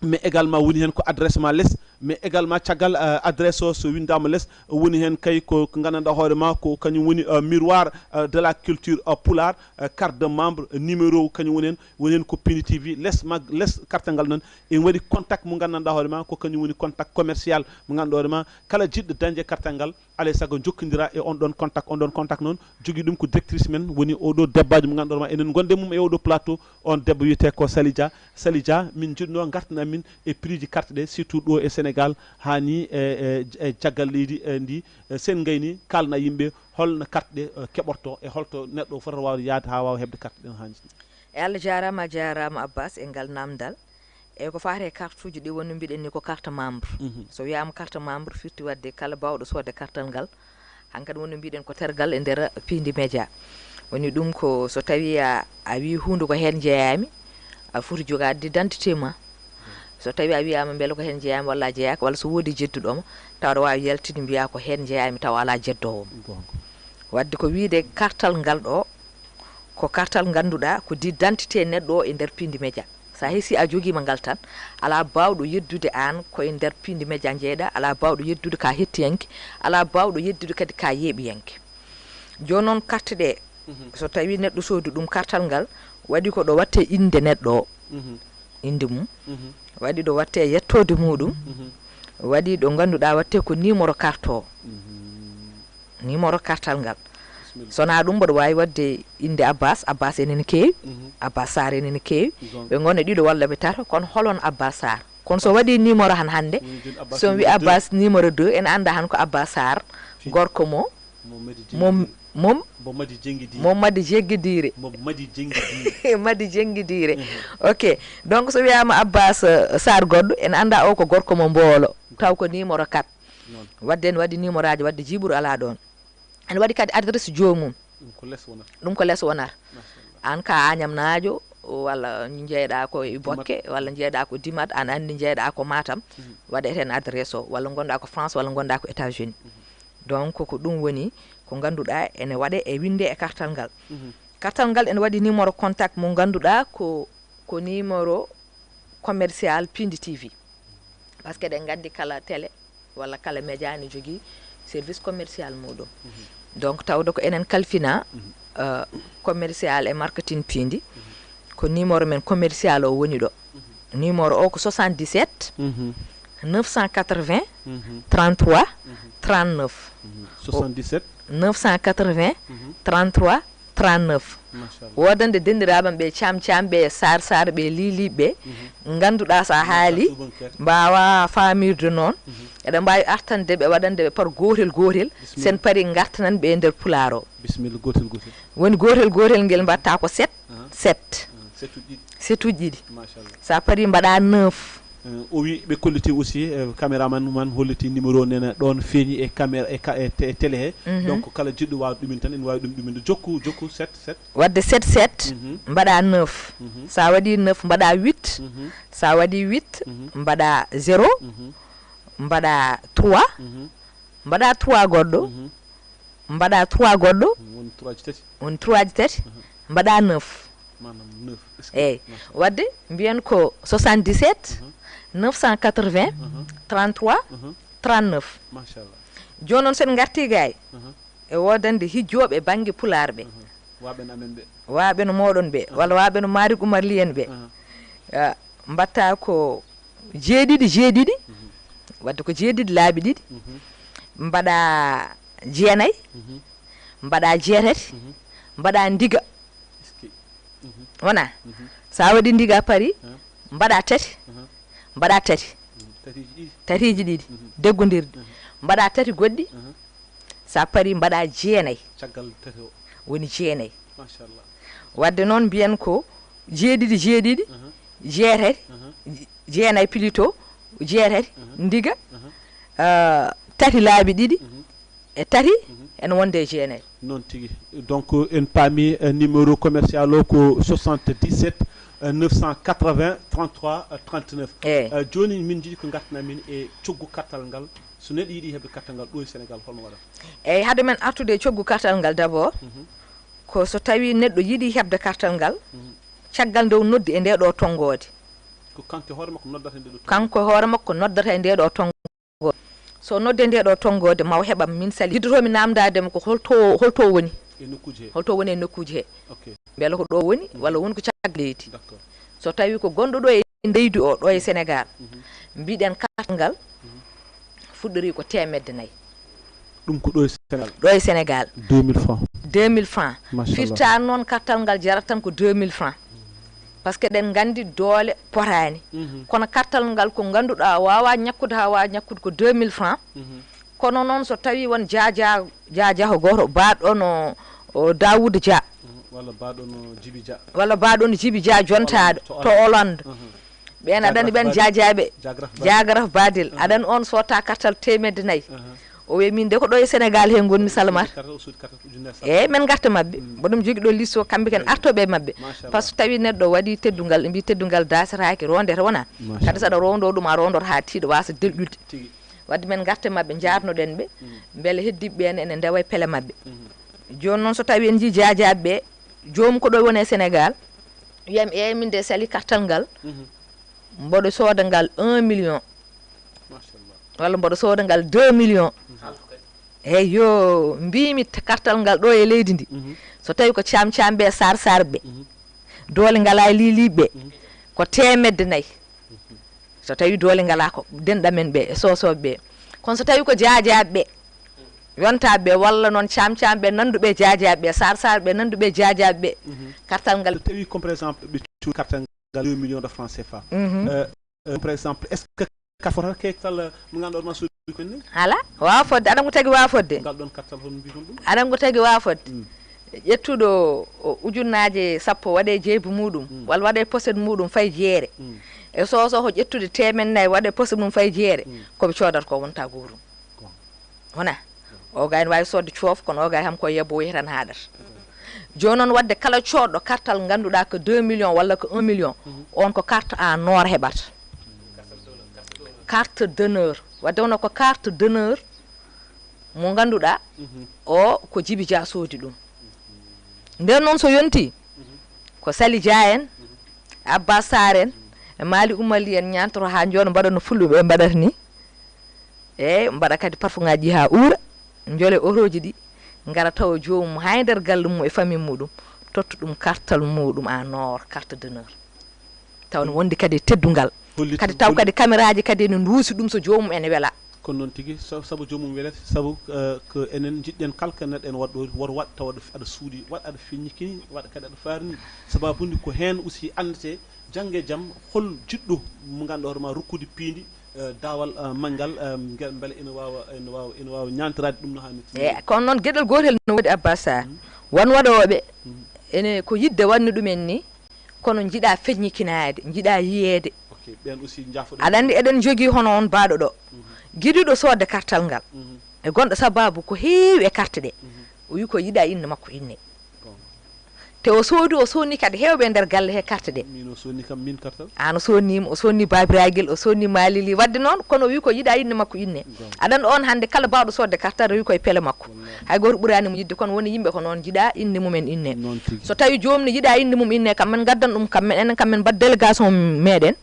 mais également woni heen ko adresse ma les, mais également caggal, eh, adresse o so winndaama les, woni heen kay ko, ko nganndanɗaa hoore maa ko kañum woni, eh, miroir, eh, de la culture, eh, pulaar, eh, carte de membre, eh, numéro o kañum woni heen, woni heen ko piindi T V, les mag-, les kartal ngal noon, en waɗi contact mo nganndanɗaa hoore maa ko kañum woni contact commercial mo ngannduɗaa hoore maa, kala jiɗɗo dañde kartal ngal, alay sago jokkondiraa e on ɗoon contact. On ɗoon contact noon, jogii ɗum ko directrice men, woni oo ɗoo debbaajo mo ngannduɗaa hoore maa, enen ngonde mum e oo ɗoo plateau, on debbo wiyetee ko Sali Dia. Sali Dia, min njiɗnoo ngartana min e prix ji carte ɗe, surtout ɗo e Sénégal, haa ni e, e, e caggal leydi, e, ndi, e, sen ngayni, kaalna yimɓe holno carte ɗe, e, keɓorto, e holto neɗɗo fotata waawde yahde haa waawa heɓde carte ɗe no haanirta ni. E Allah jaaraama, a jaaraama Abbas e ngal naamndal. E ko faati e carte uji ɗi, woni no mbiɗen ni ko carte membre. Mhm. So wiyaama carte membre, firti waɗde kala baawɗo soodde kartal ngal, hankadi woni no mbiɗen ko tergal e nder piindi média. Woni ɗum ko so tawii a, a wii huunde ko heen njeyaami, a foti jogaade d'identité ma. So tawii a wiyaama mbele ko heen njeyaami walla a jeyaaka, walla so woodi jedduɗo ma, tawa aɗa waawi yaltinde mbiyaa ko heen njeyaami tawa alaa jeddoowo ma. Goonga. Wadde ko wiide kartal ngal ɗo, ko kartal ngannduɗaa ko d'identité neɗɗo o e nder piindi média. So a hesi a jogiima ngal tan, alaa baawɗo yeddude aan ko e nder piindi média njeyɗaa, alaa baawɗo yeddude ka hettiyanke, alaa baawɗo yeddude kadi ka yeeɓiyanke. Jooni noon carte ɗe, mhm, so tawii neɗɗo soodi ɗum kartal ngal, Waɗi ko ɗo watte innde neɗɗo o, mhm, innde mum. Mhm. Waɗi ɗo watte yettoode muɗum. Mhm. Waɗi ɗo ngannduɗaa watte ko numéro carte o. Mhm. Numéro kartal ngal. Bismillah. Sona ɗum, mboɗo waawi waɗde innde Abbas. Abbas enen keewi. Mhm. Abbas Sarr enen keewi. Ɓe ngona ɗiɗo walla ɓe tato, kono holon Abbas Sarr? Kono so waɗi numéro han hannde, so mi wi Abbas numéro deux, en annda han ko Abbas Sarr, gorko mo, mo mom, mom, mo madi jeggidiire. Mo madi jeggidiire. Madi jeggidiire. Mhm. Ok. Donc, so wiyaama Abbas, eh, Sarr goɗɗo, en annda o ko gorko mo mboolo, taw ko numéro quatre. Waɗde en waɗi numéro aji, waɗde jiiɓuru alaa ɗoon. Ene waɗi kadi adresse joomum. Ɗum ko les wonata. Ɗum ko les wonata. Machallah. Aan ka Añamnaajo, walla njeyɗaa ko e Bokke, walla njeyɗaa ko Dimat, aan anndi njeyɗaa ko Matam, mhm, waɗeten adresse o, walla ngonɗaa ko France, walla ngonɗaa ko États-Unis. Mhm. Donc, ko ɗum woni ko ngannduɗaa ene waɗe e winnde e kartal ngal. Mhm. Kartal ngal ene waɗi numéro contact mo ngannduɗaa ko, ko numéro commercial Pindi T V. Parce que eɗen nganndi kala télé walla kala média ne jogii service commercial muɗum. Mhm. Donc, tawde ko enen kalfina, mhm, euh, commercial e marketing Pindi, mhm, ko numéro men commercial o woni ɗo. Mhm. Numéro o ko soixante-dix-sept, mhm, neuf cent quatre-vingts, mhm, trente-trois, mhm, trente-neuf. Mhm. O, soixante-dix-sept, neuf cent quatre-vingts, mhm, trente-trois, trente-neuf. Machallah. Woodande denndiraaɓe am ɓe, Caam Caam ɓe, Saar Saar ɓe, Liili ɓe, mhm, ngannduɗaa so a haali, mbaawa faamirde noon. Mhm. Eɗen mbaawi artande ɓe, waɗande ɓe par gootel gootel. Bismillah. Sen pari ngartanan ɓe e nder Pulaar o. Bismillah, gootel gootel. Woni gootel gootel ngel mbaɗta ko sept, aha, sept. Ah, sept uji ɗiɗi. Sept uji ɗiɗi. Machallah. Sa pari mbaɗa neuf. Eh, o wi ɓe kolliti aussi, eh, caméraman man holliti numéro o, nena ɗon feeñi e caméra, e ka-, e te-, e télé he. Mhm. Donc, kala jiɗɗo wawde ɗumin tan, ene wawi ɗum ɗuminde. Jokku, jokku, sept, sept. Wadde sept sept, mhm, mbaɗa neuf. Mhm. Sa waɗi neuf, mbaɗa huit. Mhm. Sa waɗi huit, mhm, mbaɗa zéro, mhm, mbaɗa trois, mhm, mbaɗa trois goɗɗo, mhm, mbaɗa trois goɗɗo, woni trois ji tati. Woni trois ji tati, mhm, mbaɗa neuf. Maanaam neuf. Est-ce que, eyyi, machallah, wadde mbiyen ko soixante-dix-sept, mhm, neuf cent quatre-vingts, mhm, trente-trois, mhm, trente-neuf. Machallah. Jooni noon, so en ngartii gay, mhm, e woodande hijjooɓe bannge Pulaar ɓe. Mhm. Waaɓe no amen ɓe. Waaɓe no mooɗon ɓe, aha, walla waaɓe no Malick Oumar Ly en ɓe. Aha. Ah, mbaɗta ko jeeɗiɗi, jeeɗiɗi, mhm, wadde ko jeeɗiɗi laabi ɗiɗi, mhm, mbaɗa jeenayi, mhm, mbaɗa jeetati, mhm, mbaɗa ndiga. Est-ce que? Mhm. Wona? Mhm. Sa waɗi ndiga pari, aha, mbaɗa tati, aha, mbaɗa tati. Mhm. Tatiiji ɗiɗi. Tatiiji ɗiɗi, mhm, deggondirɗi. Aha. Mbaɗa tati goɗɗi. Aha. Sa pari mbaɗa jeenayi. Caggal tati o. Woni jeenayi. Machallah. Wadde noon mbiyen ko jeeɗiɗi, jeeɗiɗi, aha, jeetati, aha, je-, jeenayi plutôt, jeetati, aha, ndiga, aha, ah, tati laabi ɗiɗi, mhm, e tati, mhm, ene wonde e jeenayi. Noon tigi. Donc, en paami, eh, numéro commercial o ko soixante-dix-sept, eh, neuf cent quatre-vingts, trente-trois, eh, trente-neuf. Eyyi. Eh, jooni min njiɗi ko ngartana min e coggu kartal ngal. So neɗɗo yiɗi heɓde kartal ngal ɗo e Sénégal, holno waɗata? Eyyi, hade men artude e coggu kartal ngal d'abord, mhm, ko so tawi neɗɗo yiɗi heɓde kartal ngal, mhm, caggal nde o noddi e nde ɗo tonngoode. Ko kanko e hoore makko noddata e nde ɗo tonngoode? Kanko e hoore makko noddata e nde ɗo tonngoode. So nodde nde ɗo tonngoode, ma o heɓam min sali. Jiddotoomi naamndaade mo ko holto, holto woni? E nokkuuji he? Holto woni e nokkuuji he? Ok. Mbela ko ɗo woni, mhm, walla woni ko caggal leydi. D'accord. So tawi ko gonɗo ɗo e leydi o, ɗo e Sénégal, mhm, mbiɗen kartal ngal, mhm, fuɗɗori ko teemedde nayi. Ɗum ko ɗo e Sénégal? Ɗo e Sénégal. Deux mille francs. Deux mille francs. Machallah. Firtaani noon kartal ngal jarata tan ko deux mille francs. Parce que eɗen nganndi doole potaani. Mhm. Kono kartal ngal ko ngannduɗaa a waawaa ñakkude, haa waawaa ñakkude ko deux mille francs. Mhm. Kono noon so tawii won jaaja-, jaajaho gooto baaɗo no, o, Daoud Dia. Mhm. Walla baaɗo no Djiby Dia. Walla baaɗo no Djiby Dia jontaaɗo to Hollande. To Hollande. Mhm. Ɓeen aɗa anndi ɓeen jaajaaɓe, Jagraf Badel. Aha. Aɗa anndi on sotta kartal teemedde nayi. Aha. O wi min de ko ɗo e Sénégal he ngonmi Salmata. Eyyi, men ngarta maɓɓe. Mm. Mboɗo mi jogi ɗo liste o, kamɓe ken artoɓe maɓɓe. Machallah. Par ce que tawi neɗɗo waɗi teddungal, ɓe mbi teddungal dasetaake, rondete wona. Machallah. Kadi saɗa rondo ɗum, a rondot ha tiiɗa wasa delɗude. Tigi. Wadde men ngarta maɓɓe, jarnoɗen ɓe. Mm. Beele heddiɓe ɓen ene ndewa e pele maɓɓe. Mm. Joni noon so tawi en jii jaajaaɓe ɓe, joomum ko ɗo woni e Sénégal, wiyam eyyi min de sali kartal ngal. Mhm. Mboɗo sooda ngal un million. Machallah. Walla mboɗo sooda ngal deux millions. Mhm. Eyyo, mbimi t-, kartal ngal ɗo e leydi ndi. Mhm. So tawi ko Caam Caam ɓe, Saar Saar ɓe. Mhm. Doole ngalaa e liiliiɓe ɓe, ko teemedde nayi. So tawii doole ngalaa ko denɗa men ɓe e soosooɓe ɓe. Kono so tawii ko jaajaaɓe ɓe, yontaaɓe ɓe, walla noon caam-caam ɓe, nannduɓe e jaajaaɓe ɓe, saar-saar ɓe, nannduɓe e jaajaaɓe ɓe, kartal ngal. So tawii, comme par exemple, ɓe coodi kartal ngal deux millions de francs C F A. Euh, euh, par exemple, est-ce que ka fotata ke kala mo ngannduɗaa ma soodi ko ni? Alaa, waawa fodde. Aɗa anndi ko tagi waawa fodde? Ngal ɗoon kartal, hono mbiiton ɗum? Aɗa anndi ko tagi waawa fodde? Ƴettuɗo o ujunnaaje sappo waɗe jeebu muɗum, walla waɗe poset muɗum fay jeere. E soosooho ƴettude teemen nayi waɗe poset mum fay jeere, ko ɓe coodata ko wonta gootum. Wona? O ga ene waawi soodde coof, kono o ga ham ko yebbo yehi tan haaɗata. Jooni noon, waɗde kala coodɗo kartal ngannduɗaa ko deux millions walla ko un million, on ko carte en or heɓata. Carte d'honneur. Waɗde wona ko carte d'honneur mo ngannduɗaa o ko Jibi Dia soodi ɗum. Nden noon, so yonti, ko Sali Dia en, Abbas Sarr en, e Mali Oumar Ly en ñaantoto haa njooɗo, mbaɗa no fulɓe ɓe mbaɗata ni. Eeyi, mbaɗa kadi parfumŋaaji ɗi haa uura, njole otooji ɗi, ngara tawa joomum haa e nder galle mum e famille muɗum, totta ɗum kartal muɗum en or, carte d'honneur. Tawa no wondi kadi e teddungal. Kadi taw kadi cameraaji kadi ene nduusi ɗum so joomum ene wela. Ko noon tigi, sa- sabu joomum welata, sabu euh, ko enen njiɗɗen kala ko neɗɗo ene waɗa ɗo, woto waɗ tawa aɗa suuɗi, waɗ aɗa feññikini, waɗ kadi aɗa faarni. Sababude ko heen aussi anndete janngo e jam hol jiɗɗo mo ngannduɗaa hoore ma rokkude piindi, euh, daawal euh, manngal, euh, ngel mbele ene waawa, ene waawa, ene waawa ñaantiraade ɗum no haanirta. Eeyi, kono noon geɗel gootel no woodi, Abbas Sarr. Won waɗooɓe ene ko yiɗde waɗni ɗumen ni, kono njiɗa feññikinaade, njiɗa yiyeede. Ok, ɓeen aussi njaafoɗen. Aɗa anndi eɗen njogii hono on baaɗo ɗo, giɗuɗo soodde kartal ngal, e gonɗo sababu ko heewi e carte ɗe, o wi ko yiɗa innde makko inne. Te o soodi, o sonni kadi heewɓe e nder galle he carte ɗe. Min o sonni kam min kartal. Aan o sonni mo, o sonni Babiraagel, o sonni Mali Ly, waɗde noon, kono o wi ko yiɗa innde makko inne. Aɗa anndi on hannde kala baawɗo soodde kartal rewi koye pele makko. Hay gooto ɓuraani mo yiɗde, kono woni yimɓe ko noon njiɗa innde mumen inne. So tawii joomum ne yiɗa innde mum inne, kam men ngaddan ɗum, kam men enen, kam men mbaɗ délégation meɗen,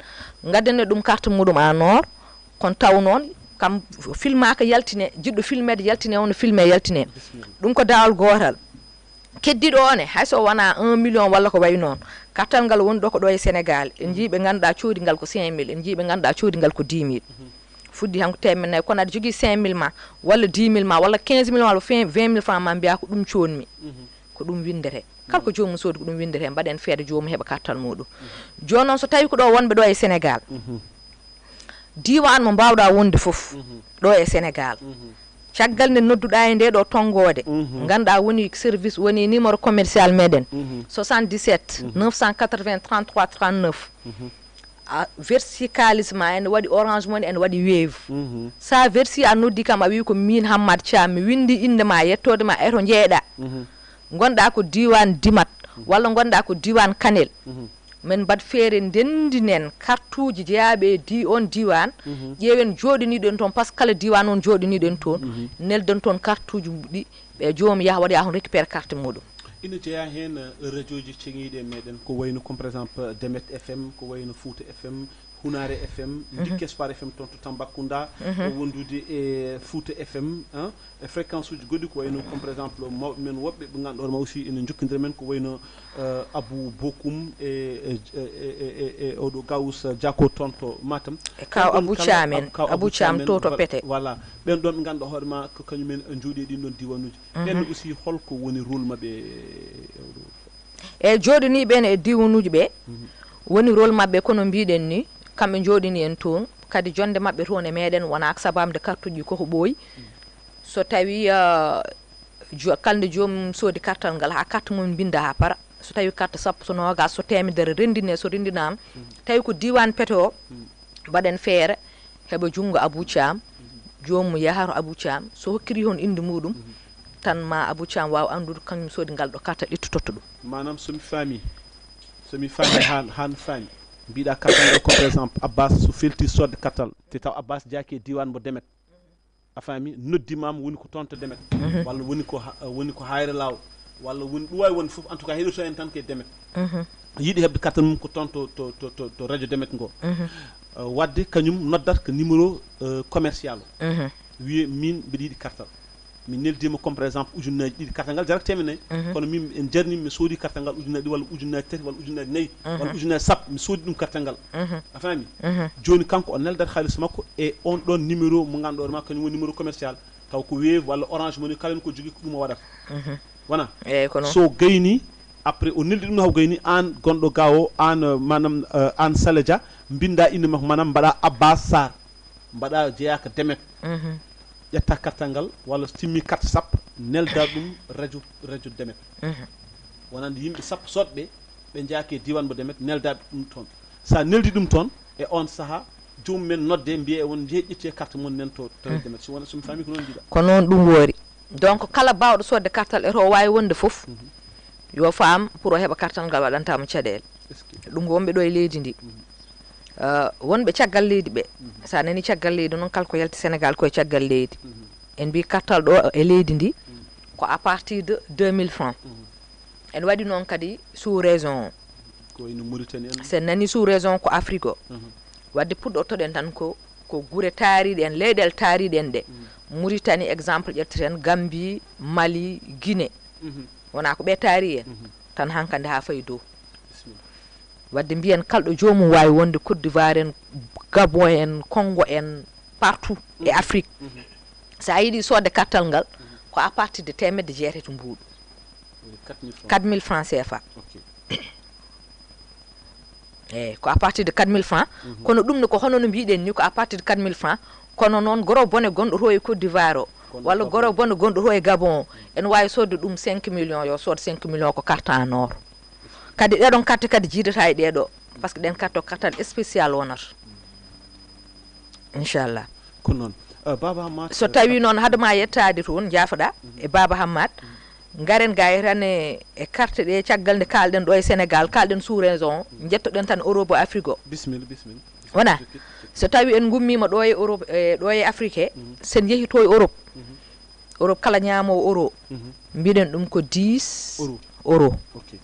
ngaddane ɗum carte muɗum en or, kono taw noon kam filmaaka yaltine, jiɗɗo filmeede yaltine, wonno filme yaltine. Ɗum ko daawal gootal. Keddiiɗo o ne, hay so wonaa un million walla ko wayi noon, kartal ngal woni ɗo ko ɗo e Sénégal, en njii ɓe ngannduɗaa coodi ngal ko cinq mille, en njii ɓe ngannduɗaa coodi ngal ko dix mille. Fuɗɗi han ko teemen nayi, kono aɗa jogii cinq mille ma, walla dix mille ma, walla quinze mille ma, walla vingt mille francs ma, mbiyaa ko ɗum coodmi. Ko ɗum winndetee. Kala ko joomum soodi ko ɗum winndetee, mbaɗen feere joomum heɓa kartal muɗum. Jooni noon, so tawii ko ɗo wonɓe ɗo e Sénégal, diiwaan mo mbaawɗaa wonde fof ɗo e Sénégal, caggal nde nodduɗaa e nde ɗo tonngoode, ngannduɗaa woni service, woni numéro commercial meɗen, soixante-dix-sept neuf cent quatre-vingts trente-trois trente-neuf. A versi kaalis ma, ene waɗi Orange Money, ene waɗi Wave. Sa versi, a noddi kam, a wi ko min Hammad Thiam, mi windi innde ma, yettoode ma e to njeeɗa. Ngonɗa ko diiwaan Dimat, walla ngonɗa ko diiwaan Kanel. Men mbaɗ feere, ndenndinen kartuuji jeyaaɓe e di on diiwaan, ƴeewen jooɗiniiɗo en toon, par ce que kala diiwaan on jooɗiniiɗo en toon, nelden toon kartuuji ɗi, ɓe joomum yaha, waɗa yaha on récupéré carte muɗum. Ina jeyaa heen rajooji ceŋiiɗi e meɗen, ko wayno comme par exemple Demet F M, ko wayno Fouta F M, Hunaare F M, Ndikki Espoir F M toon to Tambacounda, wondude e Fouta F M, e fréquence uji goɗɗi, ko wayno comme par exemple mawɓe men woɓɓe ɓe ngannduɗaa ma aussi ene njokkindira men, ko wayno Abou Bokoum e e e e oɗo Gawus Diako toon to Matam. E kaw Abou Thiam en, Abou Thiam to to Pete. Voilà, ɓen ɗon ɓe ngannduɗaa hoore ma ko kañum en jooɗi e ɗin ɗon diiwanuuji. Ɓen aussi holko woni rôle maɓɓe e oɗo? E jooɗiniiɓe en e diiwanuuji ɓe, woni rôle maɓɓe kono mbiɗen ni, kamɓe jooɗini en toon, kadi jonde maɓɓe toon e meɗen wona ko sababde kartuji koko ɓooyi. So tawi kalde joomum soodi kartal ngal, haa carte mum binnda haa para, so tawi carte sappo, so noogas, so teemedere, renndine, so renndinaama, tawi ko diiwaan Pete o, mbaɗen feere heɓa junngo Abou Thiam, joomum yaha to Abou Thiam, so hokkiri hon innde muɗum, tan ma Abou Thiam waaw anndude kañum soodi ngal ɗo carte, ƴettu totta ɗum. Maanaam, so mi faami, so mi faami haa haa mi faami, mbiɗa kartal ngal ko par exemple Abbas so felti soodde kartal, te taw Abbas jaaki e diiwaan mo Demet, a faami, noddi ma, woni ko toon to Demet, walla woni ko ha- woni ko Hayre Law, walla woni ɗum waawi wonde fof, en tout cas heɗoto en tan ko e Demet, yiɗi heɓde carte mum ko toon to to to to, to radio Demet ngo. Wadde kañum noddat ko numéro commercial o, wiye min mbiɗa yiɗi kartal. Mi neldima comme par exemple ujunnaaji ɗiɗi, kartal ngal jarata teemedde nayi. Kono min en jarnima, mi soodi kartal ngal ujunnaaji ɗiɗi walla ujunnaaji tati walla ujunnaaji nayi walla ujunnaaji sappo, mi soodi ɗum kartal ngal. A faami? Jooni kanko o neldat haalis makko e on ɗon numéro mo ngannduɗaa hoore maa, kañum woni numéro commercial. Taw ko Wave walla Orange Money, kala en ko jogii ko ɗum o waɗata. Wona? Eyyi, ko noon. So gayni, après o neldi ɗum no haw gayni, aan gonɗo ga o, aan, euh, maanaam, euh, aan Saleja, mbinnda innde makko, maanaam mbaɗa Abbas Sarr, mbaɗa jeyaa ka Demet. Ƴetta kartal ngal, walla so timmi carte sappo, nelda ɗum radio, radio Demet. Wonande yimɓe sappo soodɓe, ɓe njaaki e diiwaan mo Demet, nelda ɗum toon. So a neldi ɗum toon, e on sahaa, joomum en nodde, mbiye on, njehee ƴettee carte mon nen to, to Demet. So wona, so mi faami ko noon mbiɗa. Ko noon ɗum woori. Donc, kala baawɗo soodde kartal e to o waawi wonde fof, yo faam pour o heɓa kartal ngal waɗanta mo caɗeele. Est-ce que Ɗum ko wonɓe ɗo e leydi ndi. Euh, wonɓe caggal leydi ɓe. So a nani caggal leydi noon, kala ko yalti Sénégal ko e caggal leydi. En mbi kartal ɗo e leydi ndi, ko à partir de deux mille francs. En waɗi noon kadi sous région o. Ko wayno Mauritanie en. So en nani sous région ko Afrique o. Wadde puɗɗortoɗen tan ko, ko gure taariɗe en, leyɗeele taariɗe en ɗe. Mauritanie exemple ƴetteten, Gambie, Mali, Guinée. Wona ko ɓe taari en. Tan hankadi haa fayi dow. Bisimilla. Wadde mbiyen kala ɗo joomum waawi wonde, Côte d'Ivoire en, Gabon en, Congo en, partout e Afrique. So a yiɗi soodde kartal ngal, ko à partir de teemedde jeetati mbuuɗu. Woni quatre mille francs. Quatre mille francs C F A. Ok. Eyyi, ko à partir de quatre mille francs. Kono ɗum ne ko hono no mbiɗen ni, ko à partir de quatre mille francs. Kono noon goro bone gonɗo to e Côte d'Ivoire o, walla goro bone gonɗo to e Gabon o, ene waawi soodde ɗum cinq millions, yo sood cinq millions ko carte en or. Kadi ɗeɗon carte kadi jiidata e ɗeɗo, parce que ɗen carte o kartal spécial wonata. Inchallah. Ko noon. Euh, Baba Hammat, so euh, tawi noon, hade ma yettaade toon, jaafoɗa e Baba Hammat, ngaren ga e tan e, e carte ɗe, caggal nde kaalɗen ɗo e Sénégal, kaalɗen sous région o, jettoɗen tan Europe o, Afrique o. Bisimilla, bisimilla. Wona? So tawi en gummima ɗo e Europe, e, ɗo e Afrique he, sen yehi to e Europe. Europe kala ñaamoowo euro, mbiɗen ɗum ko dix euro. Ok.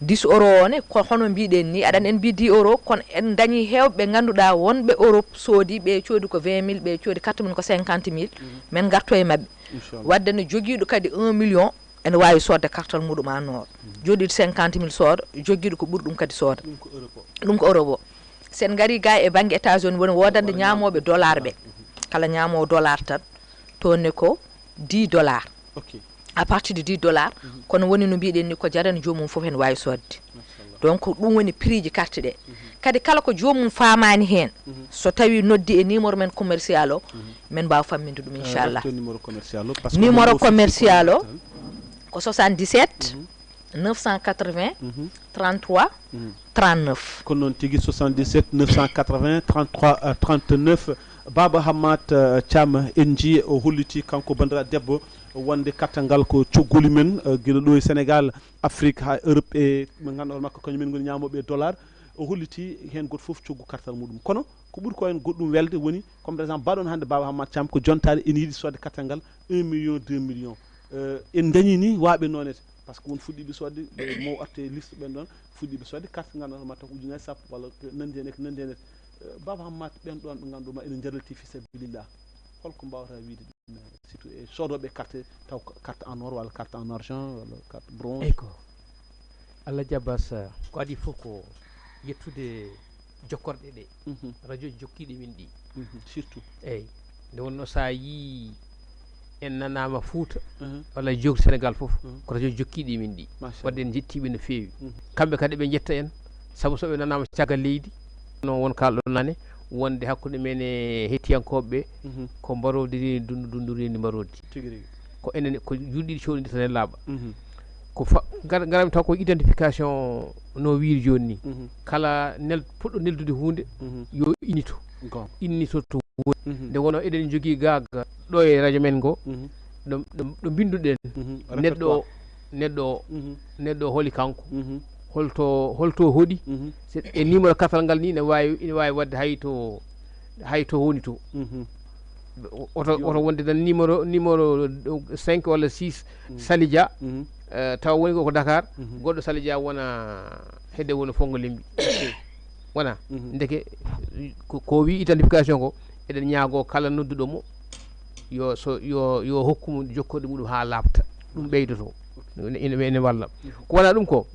Dix euro o ne, ko hono mbiɗen ni, aɗan en mbi dix euro, kono en dañi heewɓe ɓe ngannduɗaa wonɓe Europe, soodi, ɓe coodi ko vingt mille, ɓe coodi carte mum ko cinquante mille, min ngarto e maɓɓe. Inchallah. Wadde no jogiiɗo kadi un million, ene waawi soodde kartal muɗum en or. Jogiiɗo cinquante mille sooda, jogiiɗo ko ɓuri ɗum kadi sooda. Ɗum ko Europe o. Ɗum ko Europe o. So en ngarii ga e bannge États-Unis, woni woodande ñaamooɓe dollar ɓe. Kala ñaamoowo dollar tan, toon ne ko dix dollars. Ok. À partir de dix dollars, kono woni no mbiɗen ni, ko jarani joomum fof ene waawi soodde. Machallah. Donc, ɗum woni prix ji carte ɗe. Kadi kala ko joomum faamaani heen, so tawi noddi e numéro men commercial o, men mbaawa famminde ɗum, inchallah. Rafto numéro commercial o, parce que numéro commercial o, ko soixante-dix-sept, neuf cent quatre-vingts, trente-trois, trente-neuf. Ko noon tigi, soixante-dix-sept, neuf cent quatre-vingts, trente-trois, euh, trente-neuf. Baba Hammat, euh, Thiam, en njii o holliti kanko banndiraaɗo debbo wonde kartal ngal ko coggoli men, euh, gila ɗo e Sénégal, Afrique, haa Europe e ɓe ngannduɗaa hoore makko, kañum en ngoni ñaamooɓe e dollar. O holliti heen gooto fof coggu kartal muɗum. Kono ko ɓuri ko en goɗɗum welde woni, comme par exemple, mbaɗon hannde Baba Hammat Thiam ko jontaade ene yiɗi soodde kartal ngal un million, deux millions. Euh, en dañi ni waaɓe noonete. Parce que won fuɗɗiiɓe soodde, ɓe mo arte liste ɓen ɗon, fuɗɗiiɓe soodde carte ngannduɗaa hoore makko ko ujunaaji sappo walla ko nanndi heen e ko nanndi heen. Euh, Baba Hammat, ɓen ɗon ɓe ngannduɗaa ene njarliti fi sabilillah. Holko mbaawata wiide ɗum, surtout e soodooɓe carte, taw ko carte en or walla carte en argent walla carte bronze? Eyyi ko. Allah jaɓa sa, ko adii fof ko yettude jokkorɗe ɗe. Mhm. Radio ji jokkiiɗi min ɗi. Mhm. Surtout. Eyyi. Nde wonno sa yii en nanaama Fuuta, mhm, walla jogi Sénégal fof, mhm, ko radio jokkiiɗi min ɗi. Machallah. Wadde en njettiiɓe no feewi. Mhm. Kamɓe kadi ɓe njetta en, sabu so ɓe nanaama caggal leydi, no won kaalɗo nane, wonde hakkunde men e hettiyankooɓe ɓe, mhm, ko mbaroodi rini dundu, dundu rini mbaroodi. Tigi rigi. Ko enen, ko juuɗe ɗiɗi cohli tan e laaɓa. Mhm. Ko fa-, ngar-, ngaram taw ko identification no wiiri jooni ni. Mhm. Kala nel-, puɗɗo neldude huunde, mhm, yo innito. Goonga. Innito to woni. Mhm. Nde wonno eɗen njogii gaaga ɗo e radio men ngo, mhm, ɗo, ɗo, ɗo mbinnduɗen. Mhm. Neɗɗo o, répertoire, neɗɗo o, mhm, neɗɗo o holi kanko? Mhm. Holto, holto hoɗi? Mhm. Se-, e numéro kartal ngal ni ine waawi, ine waawi waɗde hay to, hay to woni to. Mhm. Oto, yo, oto wonde tan numéro, numéro cinq walla six, mhm, Sali Dia, mhm, eh, tawa woni ko, ko Dakar, mhm, goɗɗo Sali Dia wona hedde woni Fongo Lembi. Wona? Mhm. Ndeke ko, ko wi identification ko, eɗen ñaago kala nodduɗo mo, yo so yo yo hokku mum jokkorɗe muɗum haa laaɓta. Ɗum ɓeydoto. Ene ene walla. Ko wona ɗum ko,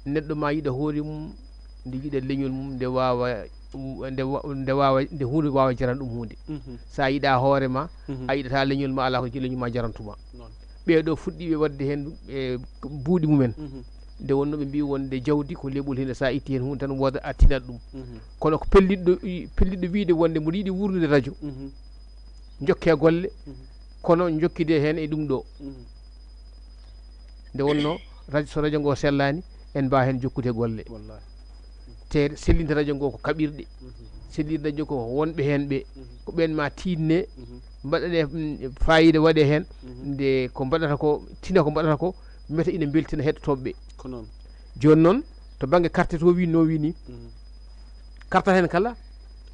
neɗɗo ma yiɗa hoore mum, nde yiɗa leñol mum, nde waawa nde wa- nde waawa nde huunde waawa jaran ɗum huunde. So a yiɗa hoore ma, a yiɗata leñol ma, alaa ko leñol ma jarantuma. Ɓeeɗo fuɗɗiiɓe waɗde heen e buuɗi mumen, nde wonno ɓe mbiyi wonde jawdi ko leɓol heen, so a itti heen huunde tan wooda a tinat ɗum. Kono ko pelliɗɗo i- pelliɗɗo wiyde wonde mboɗo yiɗi wuurnude radio, jokke golle, kono jokkide heen e ɗum ɗo. Nde wonno radio, so radio ngo sellaani, en mbaawa heen jokkude golle. Te sellinde radio ngo ko kaɓirɗe, sellinde radio ko wonɓe heen ɓe, ko ɓeen ma tiiɗne, mbaɗane mm, faayiida waɗe heen, nde ko mbaɗata ko, tina ko mbaɗata ko, meta ina mbeltina heɗotooɓe ɓe. Ko noon. Jooni noon, to bannge carte to wi no wi ni, carte heen kala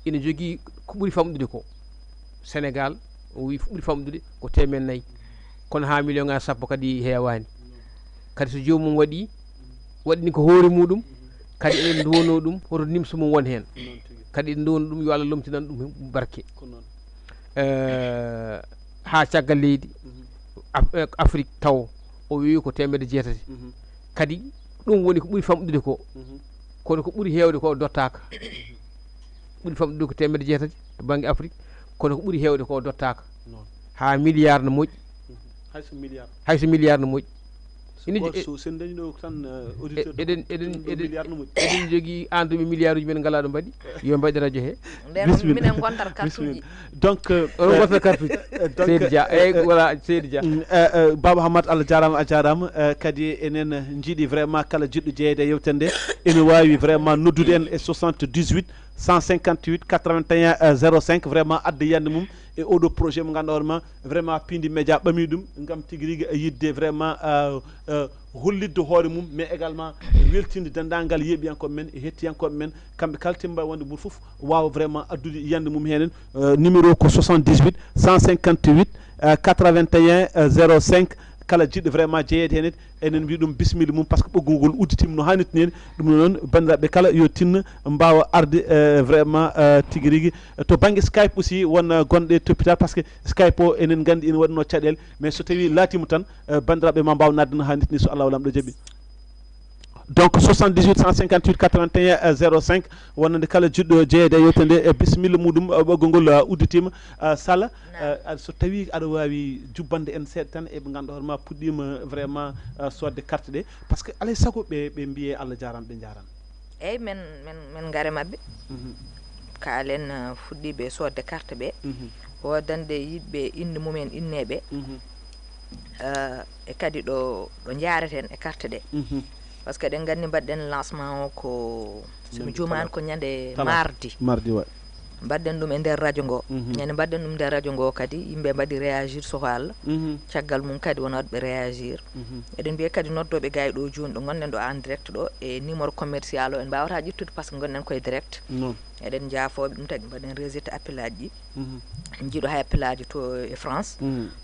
ina jogii ko ɓuri famɗude ko. Sénégal, o wi ɓuri famɗude ko teemen nayi, kono haa million ngaji sappo kadi heewaani. Kadi so joomum waɗi, waɗi ni ko hoore muɗum, kadi eɗen nduwono ɗum hoto nimsa mum won heen. Kadi eɗen nduwono ɗum yo Allah lomtinan ɗum barke. Eh, haa caggal leydi Af- eh, Afrique taw, o wi ko teemedde jeetati. Kadi ɗum woni ko ɓuri famɗude ko, kono ko ɓuri heewde ko dottaaka. Ɓuri famɗude ko teemedde jeetati to bannge Afrique, kono ko ɓuri heewde ko dottaaka. Haa milliard no moƴƴi. Hay so milliard. Hay so milliard no moƴƴi. Ina so sen dañi ɗo tan auditeur eɗen eɗen eɗen milliard no moƴƴi. Eɗen jogii an ɗum e milliard uji men ngalaa ɗo mbaɗi, yo mbaɗi radio he. Nden minen ngontat kartuji. Donc oɗon ngonta kartuji. Seydi Dia, eyyi, voilà, Seydi Dia. Baba Hammat, Allah jarama, a jarama. Kadi enen jiiɗi vraiment kala jiɗɗo jeeyede e yewtere nde ene wawi vraiment noddude en e soixante-dix-huit cent cinquante-huit quatre-vingt-un zéro cinq, vraiment adda yiyande mum e oɗo projet mo ganduɗa hoore ma, vraiment Pindi Média ɓami ɗum gam tigi rigi e yidde vraiment hollitde hoore mum, mais également weltinde denndaangal yeeɓiyankooɓe men e hettiyankooɓe men. Kamɓe kala timba wonde mbuɗo fof waawa vraiment addude yiyannde mum heen. Numéro ko soixante-dix-huit cent cinquante-huit quatre-vingt-un zéro cinq. Kala jiɗɗo vraiment jeyeede heen, enen mbiya ɗum bisimilla mum, par ce que ɓoggol ngol udditima no haanirta ni. Ɗum noon, banndiraaɓe kala yo tinno mbaawa arde vraiment tigi rigi. To bannge Skype aussi, won gonɗe toppitaade, par ce que Skype o enen nganndi ene waɗi no caɗeele, mais so tawii laatiima tan, banndiraaɓe ma mbaaw naatde no haanirta ni, so Allahu Laamɗo jaɓi. Donc soixante-dix-huit cent cinquante-huit quatre-vingt-un zéro cinq, wonande kala jiɗɗo jeyeede e yewtere nde, e bisimilla muɗum. Ɓoggol ngol udditiima. Sala, so tawii aɗa waawi jubbande en seeɗa tan e ɓe ngannduɗaa hoore ma puɗɗiima vraiment soodde carte ɗe, par ce que alay sago ɓe ɓe mbiyee Allah jaaraama, ɓe njaaraama. Eyyi, men men men ngare maɓɓe. Kaalen fuɗɗiiɓe soodde carte ɓe, woodande yiɗɓe innde mumen inneeɓe. E kadi ɗo ɗo njaareten e carte ɗe, par ce que eɗen nganndi mbaɗɗen lancement o ko, so mi juumaani, ko ñande mardi. Mardi wa. Mbaɗɗen ɗum e nder radio ngo. Ñande mbaɗɗen ɗum nder radio ngo kadi yimɓe mbaɗi réagir, soko Allah. Caggal mum kadi won waɗɓe réagir. Eɗen mbiya kadi noddooɓe gay ɗo jooni ɗo ngonɗen ɗo en direct ɗo e numéro commercial o, en mbawata ƴettude par ce que ngonɗen koye direct. Eɗen jaafooɓe ɗum tagi mbaɗen rejeté appel aji ɗi. Jiiɗo hay appel aji to e France.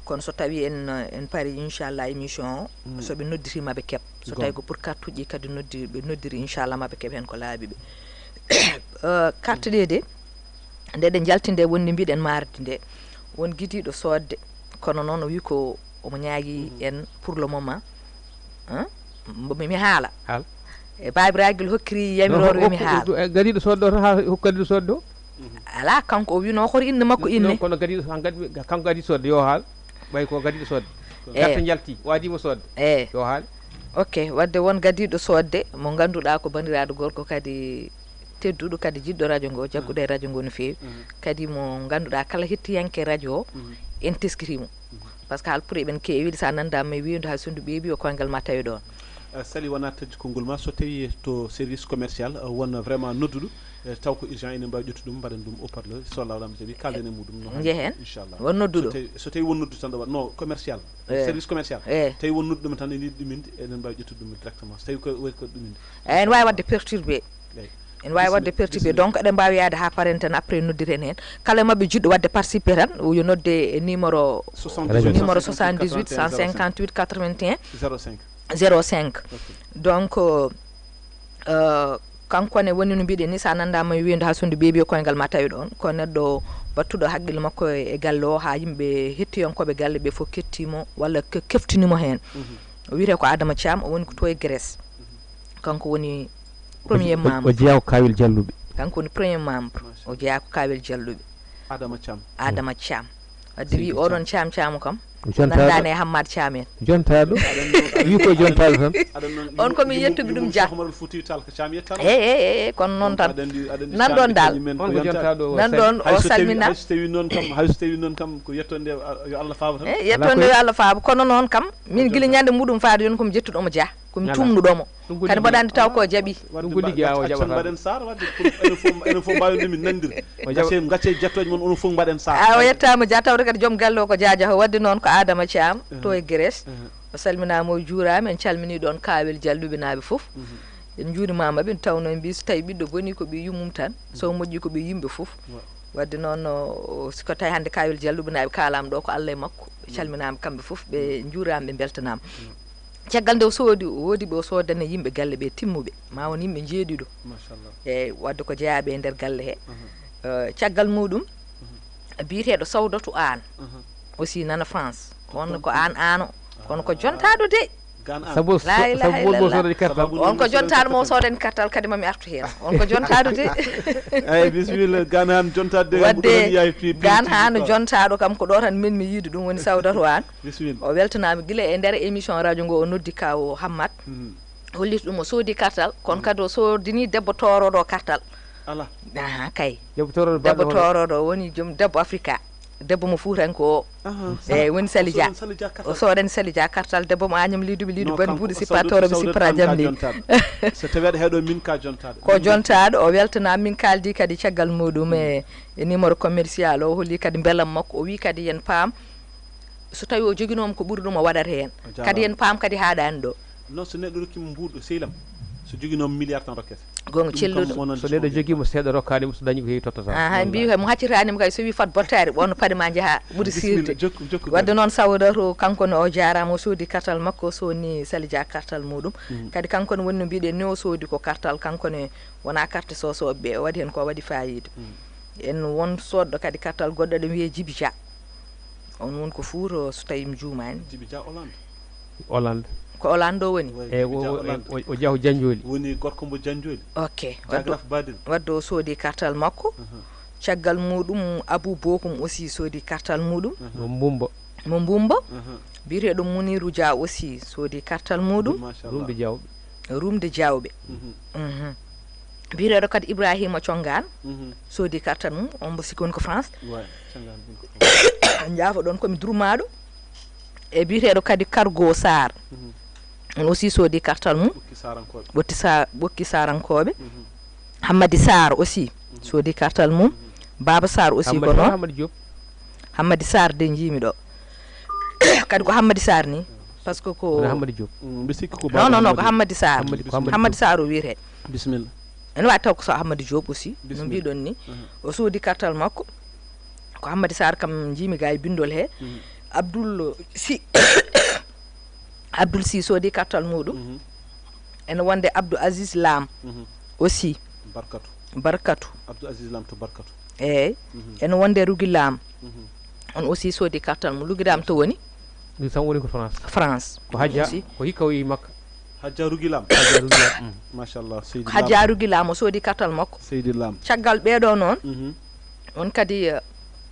Kono so tawi en en pari inchallah émission o, so ɓe nodditi maɓe keɓ. So tawi ko pour carte uji kadi noddi ɓe noddiri inchallah maɓe keɓ heen ko laaɓi ɓe. Carte ɗe de, nde ɗe jaltinde wonde mbiɗen mardi nde, won gidiiɗo soodde, kono noon o wi ko omo ñaagi en pour le moment. Mbo mi haala. E baabiraagal hokkiri yamiroore wi mi haala. Gadiiɗo soodde o tan, haa hokku gadiiɗo soodde o. Alaa, kanko o wino hoto innde makko inne. Kono gadiiɗo han gadi kanko gadiiɗo soodde yo haal. Ɓay ko gadiiɗo soodde. Garte njalti, waadiima soodde. Yo haal. Ok, wadde won gadiiɗo soodde mo ngannduɗaa ko banndiraaɗo gorko kadi tedduɗo, kadi jiɗɗo radio ngo, jagguɗo e radio ngo no feewi. Kadi mo ngannduɗaa kala hettiyanke radio o, en teskiti mo. Par ce que haal pour eɓen keewi, so a nanndaama e wiyndu hay so ndu ɓeeɓi o koyngal ma tawi ɗoon. Sali wona taƴi konngol ma, so tawi to service commercial won vraiment nodduɗo, taw ko urgent, ene mbaawi ƴettude ɗum, mbaɗen ɗum au parleur, so Allah wala mi jaɓi, kalden e muɗum no haanirta. Njehen. Inchallah. Won nodduɗo. So tawi won nodduɗo tan ɗo waɗ no commercial, service commercial. Tawi won nodduɗo men tan ene yiɗi ɗuminde, eɗen mbaawi ƴettude ɗum directement so tawi ko woni ko ɗuminde. Eyi, ene waawi waɗde perturbé. Ene waawi waɗde perturbé. Donc eɗen mbaawi yaade haa paren tan, après noddiren heen kala maɓɓe jiɗɗo waɗde participé tan, yo nodde e numéro, numéro soixante-dix-huit cent cinquante-huit quatre-vingt-un zéro cinq. Donc euh, Kanko ne woni no mbiɗen ni, so a nanndaama e weendu haa sonndu beebi e koyngal ma tawi ɗoon. Ko neɗɗo battuɗo haqqille makko e galle o, haa yimɓe hettiyankooɓe galle ɓe fof kettii mo walla ke-, keftini mo heen. O wiyetee ko Adama Thiam, o woni ko to e Grèce. Kanko woni premier membre. O jeyaa ko Kaawel Jalluɓe. Kanko woni premier membre. O jeyaa ko Kaawel Jalluɓe. Adama Thiam. Adama Thiam. Wadde wi oɗon Thiam Thiam kam. Jontaɗo. Nandani e Hammad Thiam en. Jontaɗo. Wi ko jontaɗo tan. On ko mi yettuɓe ɗum Dia. Eyi, eyi, eyi, kono noon tan. Nan ɗon dal. On ko jontaɗo. Nan ɗon o salmina. Hay so tawi noon kam, hay so tawi noon kam ko yettonde yo Allah faabo tan. Eyi, yettonde yo Allah faabo. Kono noon kam, min gila ñande muɗum faade yon ko mi jettuɗo mo Dia. Ko mi tumnuɗo mo. Kadi mbaɗa anndi taw ko jaɓi. Ɗum ko liggi awo jaɓa. Mbaɗen sar wadde pour enen fof, enen fof mbawen ɗum min nandir. Gacce, gacce jettooje mon onon fof mbaɗen sar. A o yettama Dia tawde kadi joom galle o ko Dia Dia o wadde noon ko Adama Thiam to e Grèce. O salminama o juurama, en calmini ɗon Kaawel Jalluɓe naaɓe fof. En juurimama ɓe tawno en mbi so tawi ɓiɗɗo boni ko ɓe yummum tan, so moƴƴi ko ɓe yimɓe fof. Wadde noon o, siko tawi hannde Kaawel Jalluɓe naaɓe kalama ɗo ko Allah e makko. Ɓe calminama kamɓe fof, ɓe juurama, ɓe beltanama. Caggal nde o soodi, o woodi ɓe o soodani yimɓe galle ɓe timmuɓe, ma won yimɓe jeeɗiɗo. Machallah. Eyi, wadde ko jeyaaɓe e nder galle he. Eh, caggal muɗum, biyeteeɗo Sawdatu Aan, aussi nana France. On ko Aan Aano, kono ko jontaɗo de. Gaan Aan. Sabu, la ilaha illallah. On ko jontaɗo mo soodani kartal kadi mami artu heen. On ko jontaɗo de. Eyi, bisimilla, Gaan Aan jontaɗo de. Wadde Gaan Aan jontaɗo kam ko ɗo tan min mi yiide ɗum woni Sawdatu Aan. Bisimilla. O weltanaama gila e nder émission radio ngo, o noddi kaw Hammat. Holliti ɗum o soodi kartal, kono kadi o soodini debbo tooroɗo kartal. Ala. Aha, kay. Debbo tooroɗo, debbo tooroɗo woni joom debbo Afrika. Debbo mo Fuutanko o. Eyi, woni Sali Dia. O soodani Sali Dia kartal, debbo mo Agnam Liiduɓe, Liidu Bani Buuɗi Sippa Tooroɓe Sippa Jamli. So tawi aɗa heɗo min ka jontaɗo. Ko jontaɗo, o weltanaama, min kaaldi kadi caggal muɗum e, e numéro commercial o, holli kadi mbelam makko, o wi kadi yen paam. So tawi o joginoma ko ɓuri ɗum o waɗata heen. Kadi en paam kadi haaɗani ɗo. Non, so neɗɗo rokkima mbuuɗo sehil am, so joginoma milliard tan rokkete. Gonga celluɗo. So neɗɗo jogima seeɗa rokkanimo, so dañi ko heewi tottata. Aha, mbi kay mo haccitanimo kay so wi fat bottaari ɓonno paɗe ma njaha ɓuri sirde. Wadde noon Sawdatu kanko ne o jaarama, o soodi kartal makko, o soni Sali Dia kartal muɗum. Kadi kanko ne woni no mbiɗen ni o soodi ko kartal kanko ne wona carte sosoɓe ɓe, o waɗi heen ko waɗi fayida. En won soodɗo kadi kartal goɗɗo ɗo wiyee Jibi Dia. On woni ko Fuuta, so tawi mi juumaani. Jibi Dia Hollande. Hollande. Ko Hollande o woni? Eyi, o, o, o, o Dia ko Janjooli. Woni gorko mbo Janjooli. Ok. Wadde, wadde o soodi kartal makko. Caggal muɗum Abu Bokum aussi soodi kartal muɗum. Mo Mbumba. Mo Mbumba. Biyeteeɗo Muniru Dia aussi soodi kartal muɗum. Machallah. Rumde Diawɓe. Rumde Diawɓe. Biyeteeɗo kadi Ibrahima Congaan, soodi kartal mum, on mbo sikki woni ko France. Njaafo ɗon komi durmaaɗo. E biyeteeɗo kadi Cargo Sarr, on aussi soodi kartal mum. Ɓokki Sa-, Ɓokki Sarankooɓe. Hammadi Sarr aussi soodi kartal mum. Baba Sarr aussi ko noon. Hammadi Diop. Hammadi Sarr de njiimi ɗo. Kadi ko Hammadi Sarr ni, par ce que ko Hammadi Diop. Non, non, non, ko Hammadi Sarr. Hammadi Sarr o wiyetee. Bisimilla. Ene wawi taw ko so Hammadi Diop aussi, no mbiɗon ni. O soodi kartal makko. Ko Hammadi Sarr kam njiimi ga e bindol he. Abdoul Sy. Abdoul Sy soodi kartal muɗum. Ene wonde Abdou Aziz Lam aussi. Barkatu. Barkatu. Abdou Aziz Lam to Barkatu. Eyi. Ene wonde Rugi Lam. On aussi soodi kartal mum. Rugi Lam to woni? Ɗum tan woni ko France. France. Ko Hajja, aussi. Ko hikka o yehi Makka. Hajja Rugi Lam. Hajja Rugi Lam. Machallah, Seydi Lam. Hajja Rugi Lam o soodi kartal makko. Seydi Lam. Caggal ɓeeɗo noon, on kadi, eh,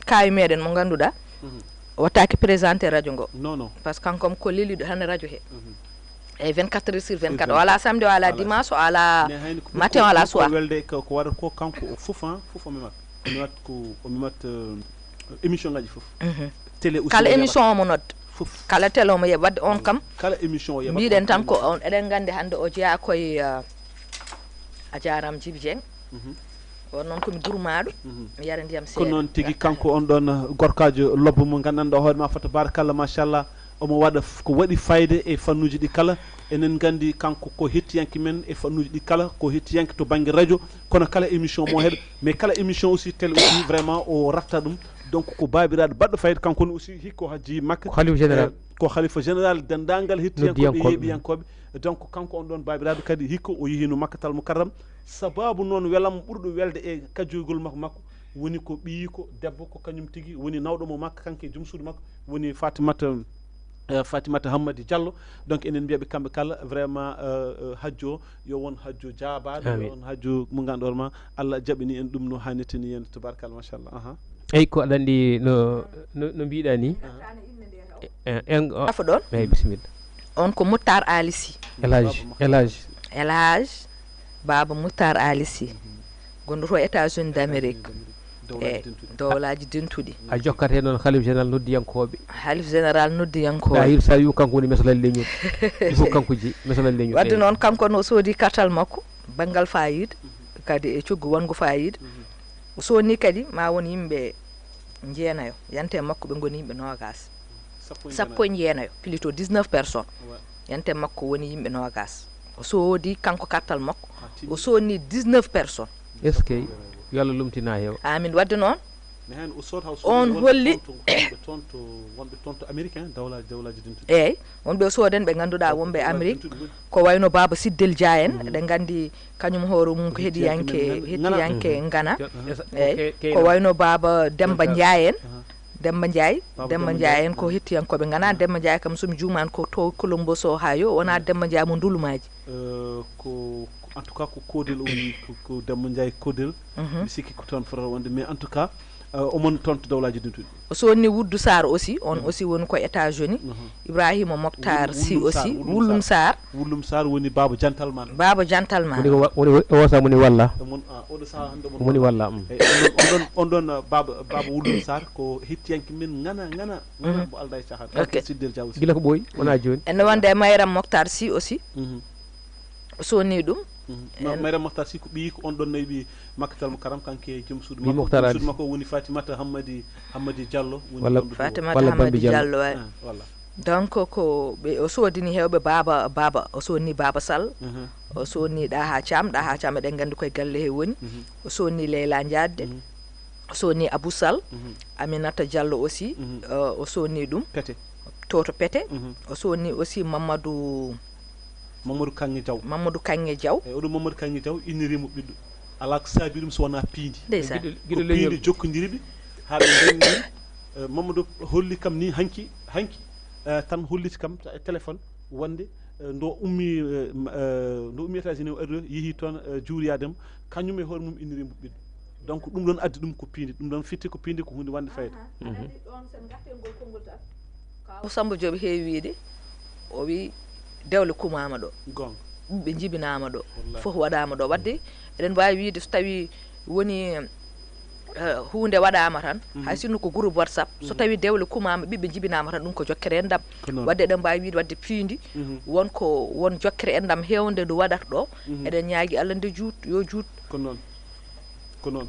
kaawi meɗen mo ngannduɗaa, o wattaaki présenté radio ngo. Non, non. Par ce que kanko kam ko leliɗo tan radio he. E vingt-quatre heures sur vingt-quatre. O alaa samedi, o alaa dimanche, o alaa matin, o alaa soir. Welde ko, ko waɗata ko kanko o fof, hein, fof o memat. O memat ko, o memat, euh, émission ngaji fof. Télé aussi kala o émission yoɓat. Omo nodda. Fof. Kala télé omo yeɓa. Wadde on kam, kala émission o yeɓat. Mbiɗen tan ko on, eɗen nganndi hannde o jeyaa koye, euh, a jaaraama Jibi Dieng. Kono noon ko mi durmaaɗo, mi yara ndiyam seeɗa. Ko noon tigi, kanko on ɗon gorkaajo lobbo mo nganndanɗaa hoore ma fota, barakallah, machallah. Omo waɗa f-, ko waɗi fayda e fannuuji ɗi kala. Enen nganndi kanko ko hettiyanke men e fannuuji ɗi kala, ko hettiyanke to bannge radio, kono kala émission mo heɓa, mais kala émission aussi télé aussi, vraiment o ratta ɗum. Donc ko baabiraaɗo baɗɗo fayda, kanko ne aussi hikka o hajji Makka. Ko khalifa général. Eh, ko khalifa général denndaangal hettiyankooɓe, yeeɓiyankooɓe. Donc kanko on ɗon baabiraaɗo kadi hikka o yehino Makkatal Mukarram. Sababu noon welam ɓurɗo welde e kajjoygol makko, makko woni ko ɓiyiiko debbo, ko kañum tigi woni nawɗo mo makko, kanko e joom suudu makko, woni Fatimata, eh, Fatimata Hammadi Diallo. Donc, enen mbiyaɓe kamɓe kala, vraiment, eh, eh, hajjo o yo won hajjo jaabaaɗo, yo won hajjo mo ngannduɗaa ma, Allah jaɓini en ɗum no hannirta ni en, tabarakallah, machallah. Aha. Eyi, ko aɗa anndi no, no, no mbiɗa ni. Aha. Eh, en, o- Afo ɗon? Eyi, bisimilla. On ko Muttar Alisi. Elage, Elage. Elage, Baaba Muttar Alisi. Gonɗo to États-Unis d'Amérique. E dowlaaji dentuɗi. A jokkate noon Khalif Général noddiyankooɓe. Khalif Général noddiyankooɓe. Tahir Saliou kanko woni mesalal leñol. Il faut kanko ji, mesalal leñol. Wadde noon kanko no soodi kartal makko, banngal fayida, kadi e coggu wongo fayida. O soodni kadi ma won yimɓe jeenayo, yante makko ɓe ngoni yimɓe noogas. Sappo e jeenayo, plutôt dix-neuf personnes. Ouais. Yante makko woni yimɓe noogas. O soodi kanko kartal makko, o soodni dix-neuf personnes. Est-ce que yo Allah lumtina heewa? Amin. Wadde noon, on holli wonɓe toon to, wonɓe toon to Amérique, hein, dawla, dawlaaji dentuɗi. Eyyi, wonɓe o sooden ɓe ngannduɗaa wonɓe Amérique, ko wayno Baaba Siddel Dia en, eɗen nganndi kañum hoore mum ko heɗiyanke, heɗiyanke Ngana. Eyyi, ko wayno Baaba Demba Ndiaye en. Demba Ndiaye, Demba Ndiaye en ko hettiyankooɓe Ngana. Demba Ndiaye kam, so mi juumaani, ko to Columbus, Ohio, wonaa Demba Ndiaye mo Ndulumaaji. Eh, ko, en tout cas, ko Kodel o woni, ko, ko Demba Ndiaye Kodel. Mi sikki ko toon fotata wonde, mais en tout cas, eh, omon toon to dawlaaji dentuɗi. O soodni Wuddu Sarr aussi, on aussi woni ko États-Unis. Ibrahima Moctar Sy aussi, Wullum Sarr. Wullum Sarr woni Baaba Gentleman. Baaba Gentleman. Woni ko wa-, woni o, o sa moni walla. E mon, ah, oɗo saha hannde mon woni walla. Walla, mm. Eyi, on ɗon, on ɗon, on ɗon, ah, Baaba, Baaba Wullum Sarr ko hettiyanke men Ngana, Ngana, Ngana mo alda e caaxaan. Ok. Kanko Siddel Dia aussi. Gila ko ɓooyi, wona jooni. Ene wonde e Mayram Moctar Sy aussi. Mhm. O soodni ɗum. Mhm. Ma-, Mayram Moctar Sy ko ɓiyi ko on ɗon nayi ɓi Makkatal Mukarram, kanko e joom suudu makko. Joom suudu makko woni Fatimata Hammadi, Hammadi Diallo, woni walla, wondude Fatimata walla Hammadi Bambi Diallo. Diallo, ouais. Ah, walla. Donc ko ɓe, o soodini heewɓe Baaba, Baaba, o soodni Baaba Sall, mhm, o soodni Ɗaha Thiam, Ɗaha Thiam eɗen nganndi koye galle he woni, mhm, o soodni Leyla Diadde, mhm, o soodni Abou Sall, mhm, Aminata Diallo aussi, mhm, euh, o soodni ɗum. Pete. To, to Pete. Mhm. O soodni aussi Mamadou Mamadou Kanŋe Diaw. Mamadou Kanŋe Diaw. Eyi, oɗo Mamadou Kanŋe Diaw inniri mo ɓiɗɗo. Alaa ko saabi ɗum so wonaa piindi. Ndeysaan. Giɗo, giɗo ko leñol. Piindi jokkondiri ɓe, haa ɓe ndenndi. Eh, Mamadou holli kam ni hanki, hanki, eh, tan holliti kam e téléphone wonde, eh, ndo ummi, eh, m-, eh, ndo ummi États-Unis o ari ɗo, yehi toon, eh, juuriyaade mo, kañum e hoore mum inniri mo ɓiɗɗo. Donc, ɗum ɗon addi ɗum ko piindi, ɗum ɗon fitti ko piindi, ko huunde wonde fayda. Aha. Mhm. Aɗa anndi ɗoon, sen ngartee ngol konngol tan. Kaaw Samba Diop heewi wiyde, o wi dewle kumaama ɗo. Goonga. Ɓiɓɓe njibinaama ɗo. Wallaahi. Fof waɗaama ɗo. Waɗde eɗen mbaawi wiyde so tawii woni, eh, huunde waɗaama tan, mhm, hay sinno ko groupe WhatsApp, so, mhm, tawii dewle kumaama, ɓiɓɓe njibinaama tan, ɗum ko jokkere enɗam. Ko noon. Waɗde eɗen mbaawi wiyde waɗde piindi, mhm, won ko, won jokkere enɗam heewnde ndu waɗata ɗo. Mhm. Eɗen ñaagi Allah nde juut, yo juut. Ko noon. Ko noon.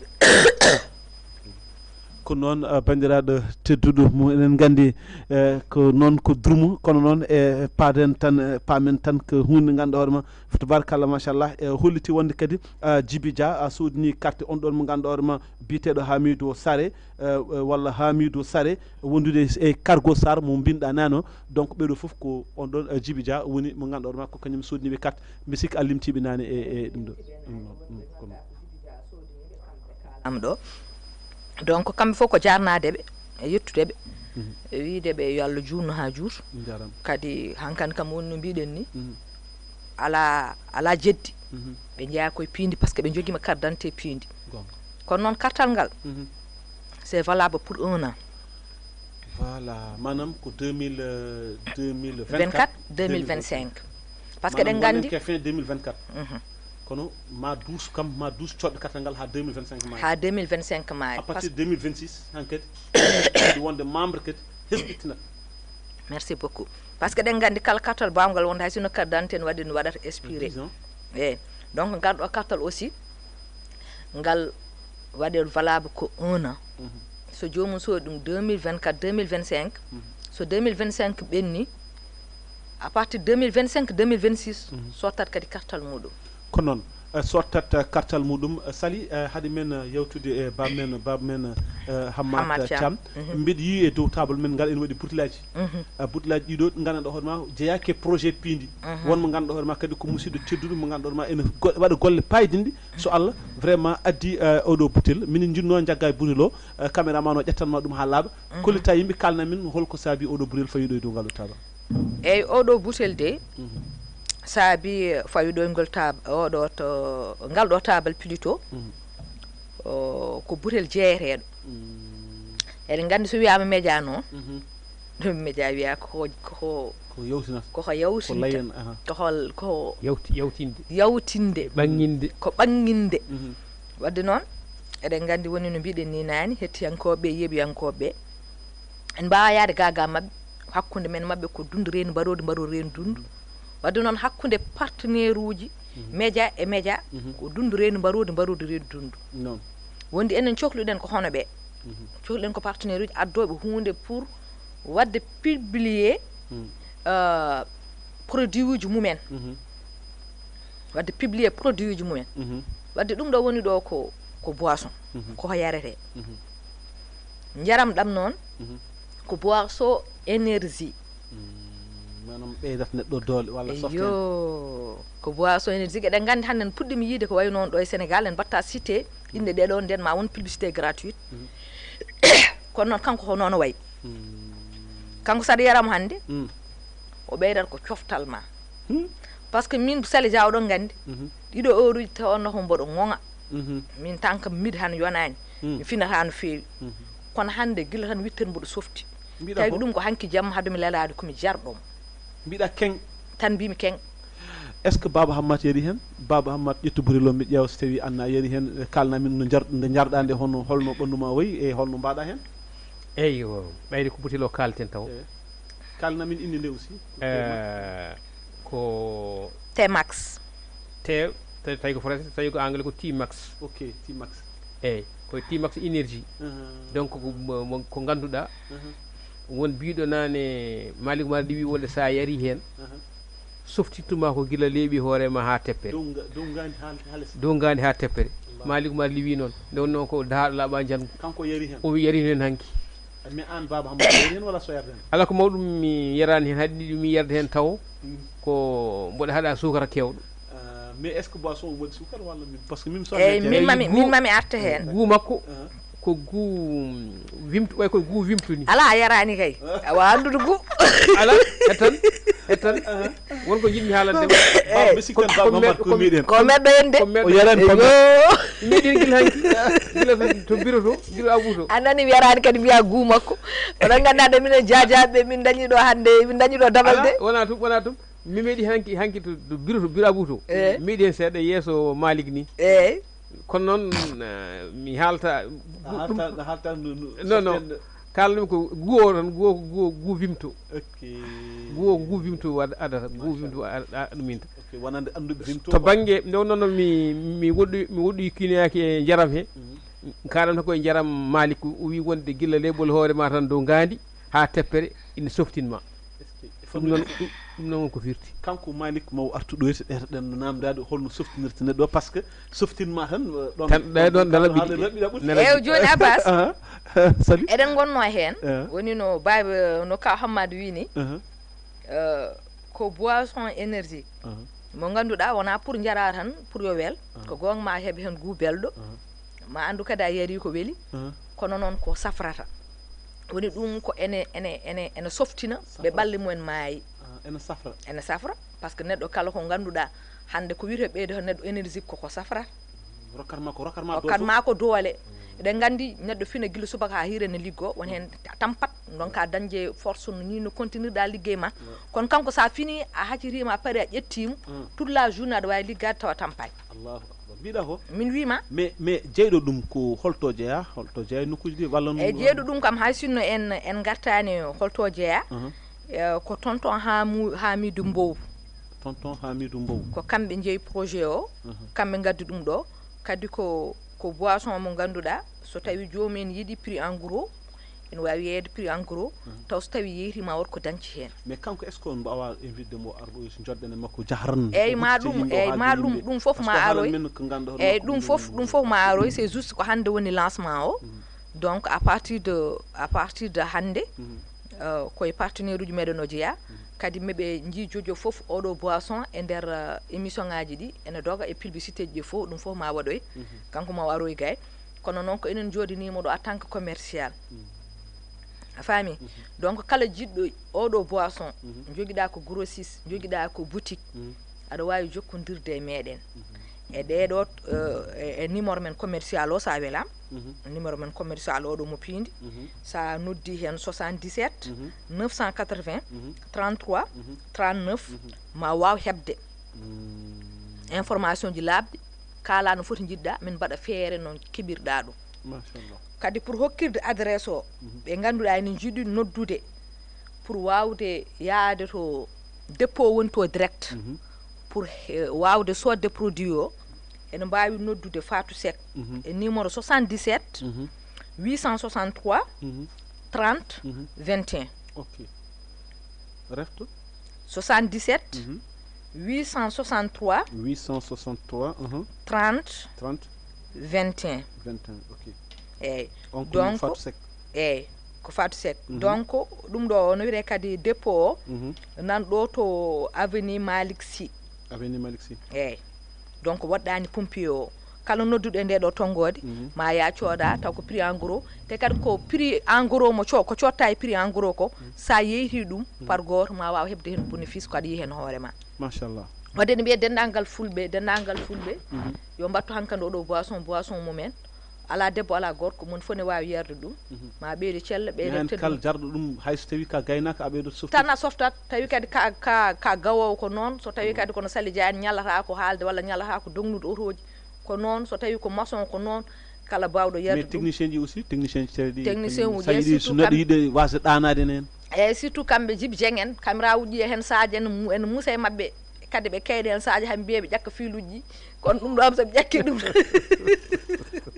Ko noon, ah, banndiraaɗo tedduɗo mo enen nganndi, eh, ko noon ko durmo, kono noon, eh, paaden tan, eh, paamen tan ko huunde ngannduɗaa hoore ma, tabarakallah, machallah, e holliti wonde kadi, ah, Djiby Dia, a soodni carte on ɗon mo ngannduɗaa hoore ma, biyeteeɗo Hamidou Sare, eh, eh, walla Hamidou Sare, wondude e Cargo Sarr mo mbinɗa nano. Donc, ɓeɗo fof ko on ɗon, eh, Djiby Dia woni mo ngannduɗaa hoore ma ko kañum soodni ɓe carte. Mi sikki a limtiiɓe nane e, e ɗum ɗo. Mm, mm, ko noon. Am ɗo. Donc, kamɓe fof ko jaarnaade ɓe, e yettude ɓe, mhm, e wiyde ɓe yo Allah juutnu haa juuta. Njaaraama. Kadi hankandi kam woni no mbiɗen ni, mhm, alaa, alaa jeddi. Mhm. Ɓe njeyaa koye piindi, parce que ɓe njogiima carte d'identité piindi. Goonga. Kono noon kartal ngal, mhm, c'est valable pour un an. Voilà, maanaam ko deux mille, euh, deux mille vingt-quatre, deux mille vingt-cinq. Parce que eɗen nganndi ko fin deux mille vingt-quatre. Mhm. Kono ma duus kam, ma duus coɗɗo kartal ngal haa deux mille vingt-cinq maayi. Haa deux mille vingt-cinq maayi. À partir de deux mille vingt-six, hankadi, kadi wonde membre kadi hesɗittinat. Merci beaucoup. Parce que eɗen nganndi kala kartal baawngal wonde hay sinno carte d'identité ne waɗi, no waɗata expiré. Dix ans. Eyi. Donc, ngal ɗo kartal aussi, ngal waɗe valable ko un an. Mhm. So joomum soodi ɗum deux mille vingt-quatre, deux mille vingt-cinq, mhm, so deux mille vingt-cinq ɓenni, à partir deux mille vingt-cinq, deux mille vingt-six, mhm, sottat kadi kartal muɗum. Ko noon. eh, sottat, eh, kartal muɗum. Eh, Sali, eh, hade men, eh, yewtude e bam men, bam men, eh, Hammat, Hammat eh, Thiam. Thiam. Mhm. Mbeɗa yiyi e dow table men ngal ene waɗi butelaaji. Mhm. Eh, butelaaji ɗiɗo ɗi nganndanɗaa hoore ma jeyaaki e projet piindi. Mhm. Won mo nganndanɗaa hoore ma kadi ko musidɗo tedduɗo mo nganndanɗaa hoore ma ene go-, waɗa golle paydinɗe. So Allah vraiment addi, eh, oɗo butel. Minen njinnoo njagga e butel o, eh, caméraman o ƴettan ma ɗum haa laaɓa. Mhm. Kollita yimɓe, kaalna min holko saabi oɗo butel fawiɗo e dow ngal ɗo table. Eyyi, oɗo butel de, mhm, saabi fawidongol tab-, oɗo to, ngal ɗo table plutôt, mhm, o, ko butel jeeyeteeɗo. Mm. Eɗen nganndi so wiyaama média noon, mhm, ɗum média wiya ko, ko, ko yawtinata, ko ko yawtinta, ko layan, aha, ko hol-, ko yawti-, yawtinde, yawtinde, ɓanginde, ko ɓanginde. Mhm. Wadde noon, eɗen nganndi woni no mbiɗen ni naani, hettiyankooɓe, yeeɓiyankooɓe, en mbaawa yahde ga ga maɓɓe, hakkunde men maɓɓe ko dundu reeni mbaroodi, mbaroodi reeni dundu. Wadde noon hakkunde partenaire uji, mhm, média e média, mhm, ko dundu reeni mbaroodi, mbaroodi reeni dundu. Noon. Wondi enen cohluɗen ko hono ɓe. Mhm. Cohluɗen ko partenaire uji addooɓe huunde pour wadde publier, mhm, euh, produit uji mumen. Mhm. Wadde publier produit uji mumen. Mhm. Wadde ɗum ɗo woni ɗo ko, ko boisson, mhm, ko yarete. Mhm. Njaram ɗam noon, mhm, ko boisson énergie. Mm, maanaam ɓeydat neɗɗo doole walla softe. Yo, ko boisson énergie. Eɗen nganndi hannde en puɗɗiima yiide ko wayi noon ɗo e Sénégal, en mbatta cité inɗe ɗe ɗo, nden ma won publicité gratuite. Mhm. Kono noon kanko ko noon o wayi. Mm. Kanko saɗa yaramo hannde, mm, o ɓeydat ko coftal ma. Hmm. Par ce que min Sali Dia oɗon nganndi, mhm, ɗiɗo heure uji taw onno ko mboɗo ŋoŋa. Mhm. Min tan kam miɗo han yonaani. Hmm. Mi finata no feewi. Mhm. Kono hannde gila tan witten mboɗo softi. Mbiɗa tawi ko? Ɗum ko hanki jamma hade mi lelaade ko mi jarɗo mo. Mbiɗa keng. Tan mbimi keng. Est-ce que Baba Hammat yari heen? Baba Hammat ƴettu butel o mi ƴeewa so tawi Anna yari heen, kalna min no jar-, nde jarɗa nde hono holno ɓanndu ma wayi e holno mbaɗa heen? Eyyo, ɓayri ko butel o kalten taw. Eh. Kalna min inde nde aussi. Eh, ko T-Max. T, tawi, tawi ko français, tawi ko anglais ko T-Max. Ok, T-Max. Eyyi, ko T-Max énergie. Aha. Donc ko mo, mo, ko ngannduɗaa, aha, won biiɗo naane Malick Mar wi wonde sa yari heen, aha, softintuma ko gila leeɓi hoore ma haa teppere. Dow nga-, dow ngaandi haa, haa les. Dow ngaandi haa teppere. Allah. Malick Mar wi noon. Nde wonnoo ko dahaaɗo laaɓa njangu. Kanko yari heen. O wi yari heen hanki. Mais aan Baba Hammat a yari heen walla so yarde heen? Alaa ko mawɗum mi yaraani heen, haɗi mi yarde heen taw. Mm. Ko mboɗo haɗa suukara keewɗo. Ah, mais est-ce que boisson o waɗi suukara walla min? Parce que min so Eyyi, min mami, min mami arte heen. Guu makko, aha, ko guu wimtu, way ko guu wimtu ni. Alaa, a yaraani kay. A waawa anndude guu. Alaa, hettan, hettan. Aha. Won ko njiɗmi haalande ma. Eyyi. Baba, mi sikkan Baba Hammat ko miɗen. Ko meɗɗo en de. Ko meɗɗo. O yaraani ko meɗɗo. Eyyo. Meɗɗen gila hanki. Gila to, to biro to, gila abu to. A nani mi yaraani kadi mbiya guu makko. Oɗon nganndaa de minen jaajaaɓe, min dañi ɗo hannde, min dañi ɗo damal de. Alaa, wona tum, wona tum. Mi meeɗi hanki, hanki to, to biro, to biro abu to. Eh. Mi meeɗi heen seeɗa yeeso Malick ni. Eh. Kono noon, eh, mi haalta, a haalta, a haalta no, no, non, non. Soften-, kalmi ko guu o tan, guu o, guu o, guu wimto. Ok. Guu o, guu wimto wad-, adata, guu wimto ad-, a-, ɗum inta. Ok, wonande annduɓe wimto. To bannge, nde wonnoo no mi, mi woɗɗoy-, mi woɗɗoy kinoyaaki e njaram he. Mhm. Kaɗam tan koye njaram Malick, o wi wonde gila leeɓol hoore ma tan dow ngaandi haa teppere ina softin ma. Est-ce que ɗum noon, ɗum, ɗum noon ko firti? Kanko Malick maw artu ɗo, ete ɗeeta ɗen no namdaade holno softinirta neɗɗo, par ce que softin ma tan, eh, ɗon, tan, ɗay ɗon, ɗon, nana ɓiɗi, nana ɓiɗi. Ew, jooni Abbas. Aha. Sali? Eɗen ngonnoo heen, aha, woni no baaba, no Ka Hammadi wi ni, aha, eh, ko boisson énergie. Aha. Mo ngannduɗaa wonaa pour njaraa tan, pour yo wel. Aha. Ko goonga ma heɓ heen guu belɗo. Aha. Ma anndu kadi a yarii ko weli. Aha. Kono noon ko safrata. Woni ɗum ko ene, ene, ene, ene softina ɓe ɓalli mumen maayi. Ah, ene safra. Ene safra, par ce que neɗɗo kala ko ngannduɗaa hannde ko wiyetee ɓeyde heen neɗɗo énergie ko, ko safrata. Rokkat ma ko, rokkat ma doole. Rokkat ma ko doole. Mm. Eɗen nganndi neɗɗo fina gila subaka haa hiire ne liggo, won heen tampat, ndonka dañde force no nii no continirɗa liggey ma. Mm. Kono kanko sa fini, a haccitiima, a pari, a ƴettiimo, mm, toute la journée aɗa waawi liggaade tawa tampaani. Allahu akbar. Mbiɗa ko? Min wiima. Mais, mais jeyɗo ɗum ko holto jeyaa? Holto jeyaa e nokkuuji ɗi walla no? E jeyɗo ɗum kam hay sinno en, en ngartaani holto jeyaa. Mhm. Eh, ko tonton Hamu-, Hamidou Mbow. Tonton Hamidou Mbow. Ko kamɓe njeyi projet o, mhm, kamɓe ngaddi ɗum ɗo. Kadi ko, ko boisson mo ngannduɗaa, so tawi joomum en yiɗi prix en gros, Ene waawi yeeyde prix en gros, taw so tawii yeeytii ma wood ko dañci heen. Mais kanko, est ce que on mbaawaa invitde mo, arɗo, so njooɗɗen e makko, jahran? Eyyi, ma ɗum, eyyi, ma ɗum, ɗum fof ma aroy. Eyyi, ɗum fof, ɗum fof ma aroy, c'est juste ko hannde woni lancement o. Donc à partir de, à partir de hannde, euh, koye partenaire uji meɗen o jeeya. Kadi meɓe njii jojo fof oɗo boisson e nder, euh, émission ngaji ɗi, ene doga e publicité ji ɗi fof, ɗum fof ma waɗoy. Kanko ma o aroy gay. Kono noon ko enen njooɗiniimo ɗo en tant que commercial. A faami? Donc kala jiɗɗo oɗo boisson, jogiɗa ko grossiste, jogiɗa ko boutique, aɗa waawi jokkondirde e meɗen. E ɗeɗo, euh, e, e numéro men commercial o, sa welam. Numéro men commercial oɗo mo piindi. Sa noddi heen soixante-dix-sept neuf cent quatre-vingts trente-trois trente-neuf, ma waaw heɓde information ji laaɓɗi, kaala no foti njiɗɗa, min mbaɗa feere no keɓirɗa ɗum. Machallah. Kadi pour hokkirde adresse o, ɓe ngannduɗaa ene njiɗi noddude pour waawde yaade to dépôt woni to direct, pour he- waawde soodde produit o, ene mbaawi noddude Fatou Seck e numéro soixante-dix-sept huit cent soixante-trois trente vingt et un. Ok. Refto. Soixante-dix-sept huit cent soixante-trois Huit cent soixante-trois, uhum, trente trente, vingt et un. Vingt et un, ok. Eyyi. On ko Donc, Fatou Seck. Eyyi, ko Fatou Seck. Donc ɗum ɗo no wiyetee kadi dépôt o, Mhm. nan ɗo to avenue Malick Sy. Avenue Malick Sy. Eyyi. Donc woɗɗaani pompier o. Kala nodduɗo e nde ɗo tonngoode, ma ya cooda taw ko prix en gros. Te kadi ko prix en gros mo co-, ko cotta e prix en gros ko, sa yeeyti ɗum par gooto ma waaw heɓde heen bénéfice ko aɗa yiya heen hoore ma. Machallah. Wadde ne mbiya denndaangal fulɓe, denndaangal fulɓe, yo mbattu hankadi oɗo boisson, boisson mumen. Alaa debbo, alaa gorko, mon fof ne waawi yarde ɗum. Ma ɓeydo cella, ɓeydo Heen teddungal. Kala jarɗo ɗum, hay so tawii ka gaynaako, a ɓeydo softude. Tan a softat, tawi kadi ka, ka, ka gawoowo ko noon, so tawi kadi kono Sali Jaan ñalata ko haalde walla ñalata ko dognude otooji ko noon, so tawi ko maçon ko noon, kala baawɗo yarde Mais ɗum. Technicien ji aussi, technicien ji tawɗi Technicien uji, sa yiɗi surtout so neɗɗo kamɓe. Yiɗi wasde ɗaanaade heen. Eyyi, surtout kamɓe Jibi Jeng en, kamɓe ra uƴƴi e heen saaji en, mu-, en muusa e maɓɓe, kadi ɓe kayɗi heen saaji, hay mbiya ɓe ƴakka fiiluji, kono ɗum ɗo am so ɓe ƴakki ɗum.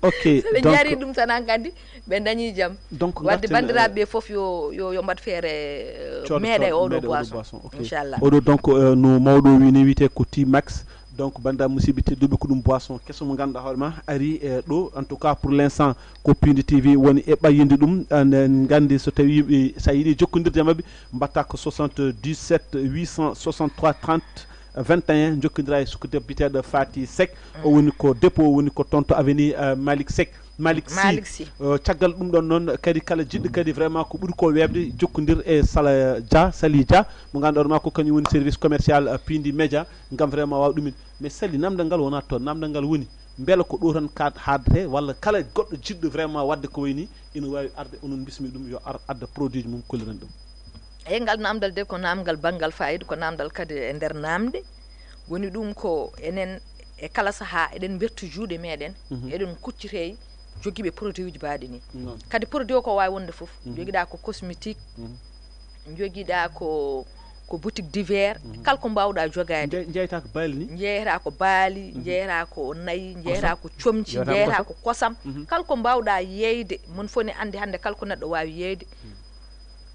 Ok, So ɓe donc, jaari ɗum tan hankadi, ɓe dañi jam. Donc, Wadde ngarten, banndiraaɓe ɓe fof yo, yo, yo mbaɗ feere, euh, cooda, meeɗa e cooda, oɗo meeɗa oɗo boisson. Boisson, ok. Inchallah. Oɗo donc, euh, no mawɗo o wini wiyetee ko T-Max. Donc banndiraaɓe musidɓe tedduɓe, ko ɗum boisson keso mo ngannduɗaa hoore ma ari e ɗo. En tout cas pour l'instant ko Pindi T V woni e ɓayyinde ɗum. En, en nganndi so tawii ɓe, sa yiɗi jokkondirde e maɓɓe, mbaɗta ko soixante-dix-sept huit cent soixante-trois trente vingt et un, jokkondira e suka debbo biyeteeɗo Fati Seck. O woni ko dépôt, o woni ko toon to avenue, euh, Malick Seck. Malick Sy. Malick Sy. Euh, caggal ɗum ɗon noon kadi kala jiɗɗo kadi vraiment ko ɓuri ko weeɓde jokkondir e Sala Dia, Sali Dia, mo ngannduɗaa ma ko kañum woni service commercial, euh, Pindi Média, ngam vraiment waaw ɗumin. Mais Sali, namdal ngal wonaa toon, namdal ngal woni mbela ko ɗo tan ka haaɗrete walla kala goɗɗo jiɗɗo vraiment waɗde ko wayi ni, ina waawi arde, onon bismi ɗum yo ar adda produit ji mum kolliren ɗum. Eyyi, ngal namdal de ko namdal banngal fayida, ko namdal kadi e nder namde. Woni ɗum ko enen e kala sahaa eɗen mberti juuɗe meɗen, eɗen kuccitee jogiiɓe produit uji mbaɗi ni. Kadi produit o ko waawi wonde fof. Jogiɗa ko cosmétique, jogiɗa ko, ko boutique divers, kala ko mbawɗa jogaade. Nje-, njeyta ko baali ni? Njeyta ko baali, njeyta ko nayi, njeyta ko comci, njeyta ko kosam. Kala ko mbawɗa yeeyde, mon fof ne andi hannde kala ko neɗɗo waawi yeeyde.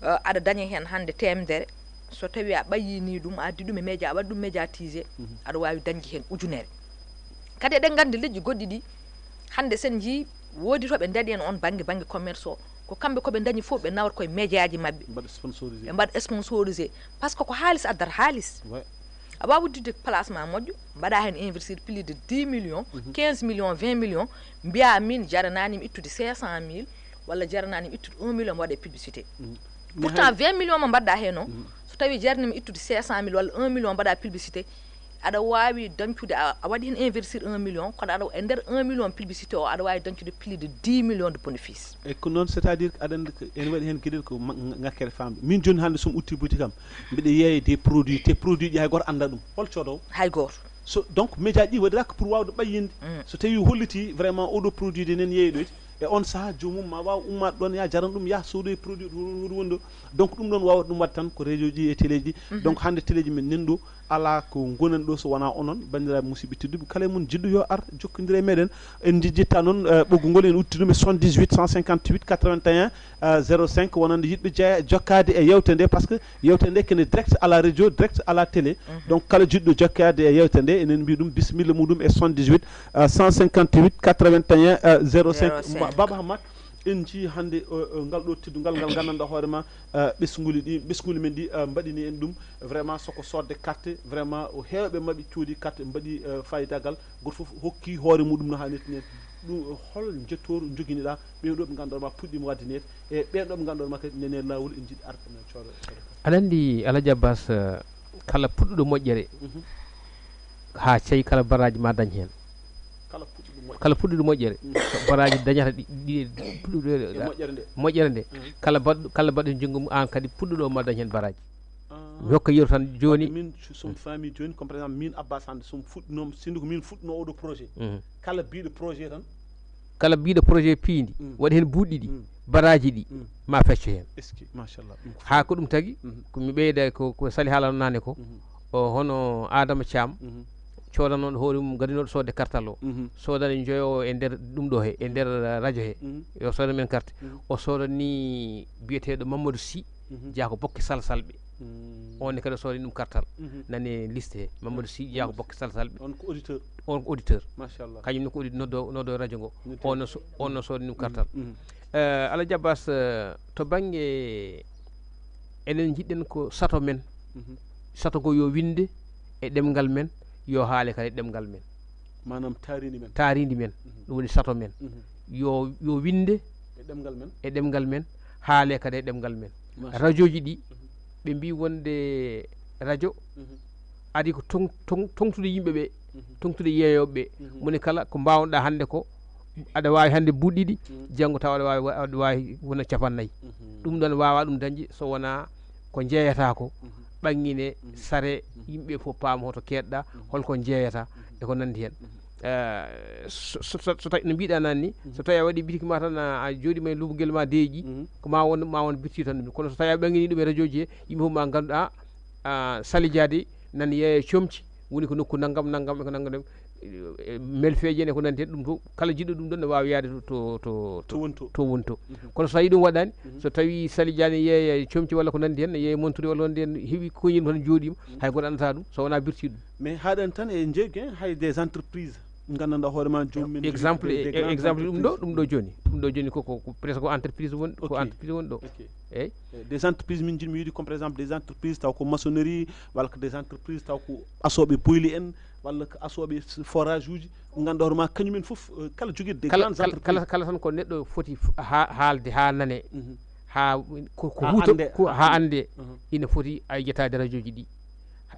Eh, aɗa daña heen hannde teemedere. So tawii a ɓayyinii ɗum, a addi ɗum e média, a waɗi ɗum médiatisé, aɗa waawi dañde heen ujunere. Kadi eɗen nganndi leƴƴi goɗɗi ɗi, hannde sen njii woodi to ɓe ndaɗi en on bannge, bannge commerce o. Ko kamɓe ko ɓe ndañi fof ɓe nawata koye médiaji maɓɓe. Mbaɗa sponsorisé. Ɓe mbaɗa sponsorisé. Parce que ko haalis addata haalis. Ouais. A waawa udditde place ma moƴƴo, mbaɗa heen investir plus de dix millions, quinze millions, vingt millions, mbiya min jaranaani mi ittude cinq cent mille walla jaranaani mi ittude un million mi waɗa e publicité. Pourtant vingt millions mo mbaɗɗa heen o, so tawii jarani mi ittude cinq cent mille walla un million mbaɗa publicité, aɗa waawi dañcude, a, a waɗi heen investir un million, kono aɗa, e nder un million publicité o, aɗa waawi dañcude plus de dix millions de bénéfice. E ko noon, c'est-à-dire aɗa anndi ko ene waɗi heen geɗel ko ma-, nga-, ngakkere famɗe. Min jooni hannde so mi udditi boutique am, mbiɗa yeeya des produits, te produit ji hay gooto annda ɗum. Hol coodowo? Hay gooto. So, donc média ji waɗiraaka pour waawde ɓayyinde. So tawii holliti vraiment oɗo produit de nen yeeyi ɗo, E on saha, joomum ma waaw ummaade ɗoon, yaa jaran ɗum, yaa soodoye produit ɗo, ɗo, ɗo woni ɗo. Donc, ɗum ɗoon waawata ɗum waɗde tan ko radio ji e télé ji. Donc, hannde télé ji men nan ɗo, alaa ko ngonan ɗo so wonaa onon, banndiraaɓe musidɓe tedduɓe. Kala e mon jiɗɗo yo ar jokkondire e meɗen. En njejjittaa noon, eh, ɓoggol ngol, en udditi ɗum e soixante-dix-huit cent cinquante-huit quatre-vingt-un, eh, zéro cinq, wonande yiɗɓe jeya-, jokkaade e yeewtere nde, parce que yeewtere nde kene direct à la radio, direct à la télé. Donc, kala jiɗɗo jokkaade e yeewtere nde, enen mbiya ɗum bisimilla muɗum e soixante-dix-huit, eh, cent cinquante-huit quatre-vingt-un, eh, zéro cinq. Zéro cinq. Ma-, Baba Hammat, en njii hannde, eh, eh, ngal ɗo teddungal ngal nganndanɗaa hoore ma, eh, ɓesnguuli ɗi, ɓesnguuli men ɗi, eh, mbaɗini en ɗum. Vraiment, soko soodde carte, vraiment, o heewɓe maɓɓe coodi carte, mbaɗi, eh, faayidagal, gooto fof hokki hoore muɗum no haanirta ni. Ɗum, eh, hol njettooru njoginiɗaa ɓee ɗo ɓe ngannduɗaa ma puɗɗiima waɗde ni, e ɓee ɗo ɓe ngannduɗaa ma kadi nani laawol, en njiɗi arde no cooda, cooda carte? Aɗa anndi, Alhaji Abbas, eh, kala puɗɗuɗo moƴƴere, haa cey kala baraaji ma dañ heen. Kala puɗɗuɗo moƴƴere. Kala puɗɗuɗo moƴƴere, baraaji dañata ɗi, ɗi, puɗɗuɗo, e moƴƴere nde. Moƴƴere nde. Kala baɗ-, kala baɗɗo junngo mum, aan kadi puɗɗuɗo ma dañ heen baraaji. Mi hokka yeru tan jooni. Min, so mi faami jooni, comme par exemple, min Abbas hannde, so mi fuɗɗinooma, sinno ko min fuɗɗinoo oɗo projet. Kala biiɗo projet tan. Kala biiɗo projet piindi, waɗi heen buuɗi ɗiɗi, baraaji ɗi, ma fecco heen. Est-ce que, machallah, ɗum ko haa ko ɗum tagi, ko mi ɓeyda ko, ko Sali haalano naane ko, o hono Adama Thiam, coodanooɗo hoore mum, gadinooɗo soodde kartal o, soodani joyo o e nder ɗum ɗo he, e nder radio he, yo soodan men carte. O soodani biyeteeɗo Mamadou Sy, jeyaa ko Bokke Salsalɓe. On ne kadi o soodani ɗum kartal. Nani liste he, Mamadou Sy, jeyaa ko Bokke Salsalɓe. On ko auditeur. On ko auditeur. Machallah. Kañum ne ko audit-, noddo, noddo radio ngo. On no so-, on no soodani ɗum kartal. Eh, Alhaji Abbas, eh, to bannge enen njiɗɗen ko sato men. Sato ngo yo winnde e ɗemngal men, yo haale kadi e ɗemngal men. Maanaam taariindi men. Taariindi men. Ɗum woni sato men. Yo, yo winnde e ɗemngal men. E ɗemngal men, haale kadi e ɗemngal men. Machallah. Rajooji ɗi, ɓe mbii wonde radio adi ko ton-, ton-, toŋtude yimɓe ɓe, toŋtude yeeyooɓe ɓe. Moni kala ko mbaawnoɗaa hannde ko, aɗa waawi hannde buuɗi ɗiɗi, janngo tawa aɗa waawi, aɗa waawi wona capannayyi. Ɗum ɗoon waawaa ɗum dañde so wonaa ko njeeyataa ko, ɓaŋŋine, sare, yimɓe fof paama hoto keedɗa, holko njeeyataa, e ko nanndi heen. Eh, so, so, so, so tawi no mbiɗa naan ni, so tawi a waɗi bitiki ma tan, a, a jooɗiima e lumbugel ma deeƴi, ko ma won, ma won bitiki tan ɗum. Kono so tawi a ɓaŋŋini ɗum e rajooji he, yimɓe fof ma nganndu, a, a, Sali Dia de nan yeeya comci, woni ko nokku nanngam, nanngam, e ko nanngam, e, e, melfeeje en e ko nanndi heen, ɗum to, kala jiɗɗo ɗum ɗoon ne waawi yahde to, to, to, to wonto. To wonto. Kono so tawi ɗum waɗaani, so tawi Sali Dia ne yeeya comci walla ko nanndi heen, ne yeeya monturi walla ko nanndi heen, heɓi koñel mum tan jooɗiima, hay gooto anndataa ɗum, so wonaa birti ɗum. Mais haaɗani tan e jeeyi, hay des entreprises, nganndanɗaa hoore ma joomum en. Exemple, des, des grandes entreprises. Exemple ɗum ɗo, ɗum ɗo jooni. Ɗum ɗo jooni ko, ko, ko presque ko entreprise woni, ko entreprise woni ɗo. Ok. Eyi. Eh, des entreprises min njiɗmi wiide comme par exemple des entreprises taw ko maçonnerie, walla ko des entreprises taw ko asooɓe boyli en, walla ko asooɓe s-, forage uji, ngannduɗaa hoore ma kañum en fof, eh, kala jogiiɗo des grandes entreprises. Kala, kala, kala tan ko neɗɗo foti f-, ha-, haalde haa nane, haa ko, ko huuto, ko haa annde, ina foti a yejjataade rajooji ɗi.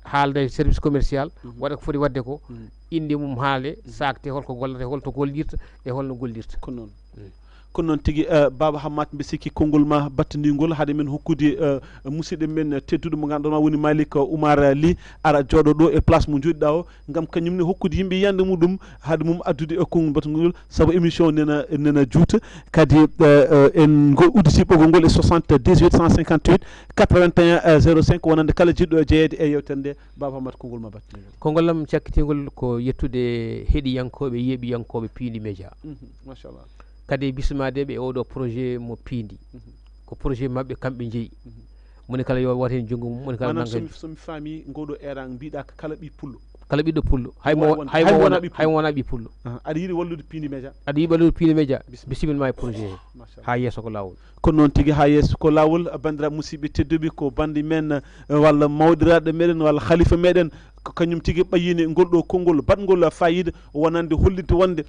Haalda e service commercial, waɗa ko foti waɗde ko, innde mum haale, saakte, holko gollata, holto gollirta, e holno gollirta. Ko noon. Ko noon tigi, eh, Baba Hammat, mbi sikki konngol ma battindiingol, hade men hokkude, eh, musidɗo men tedduɗo mo ngannduɗaa ma woni Malick Oumar Ly, ara jooɗo ɗo e place mo jooɗiɗaa o, ngam kañum ne hokkude yimɓe yiyannde muɗum, hade mum addude e konngol battindiingol, sabu émission nena, nena juuta. Kadi, eh, eh, en ngo udditi ɓoggol ngol e soixante-dix-huit cent cinquante-huit quatre-vingt-un zéro cinq, wonande kala jiɗɗo jeyeede e yeewtere nde, Baba Hammat, konngol ma battindiingol. Konngol am cakkitingol ko yettude heɗiyankooɓe, yeeɓiyankooɓe Piindi Média. Mhm, machallah. Kadi bismaadeɓe e oɗo projet mo Piindi. Mhm. Ko projet maɓɓe kamɓe jeyi. Mhm. Moni kala yo wat heen junngo mum, moni kala nannga heen. Maanaam, so mi, so mi faami, ngoɗo eran mbiɗa ko kala ɓi pullo. Kala ɓiɗɗo pullo. Hay mo, hay mo wona ɓi pullo. Hay mo wona ɓi pullo. Ah, aɗa yiɗi wallude Piindi Média? Aɗa yiɗi wallude Piindi Média? Bisimilla. Bisimilla ma e projet he. Machallah. Haa yeeso ko laawol. Kono noon tigi, haa yeeso ko laawol, banndiraaɓe musidɓe tedduɓe, ko bannde men, eh, walla mawɗiraaɗo meɗen, walla halifa meɗen, ko kañum tigi ɓayyini ngol ɗo konngol baɗngol faayiida, wonande hollitde wonde,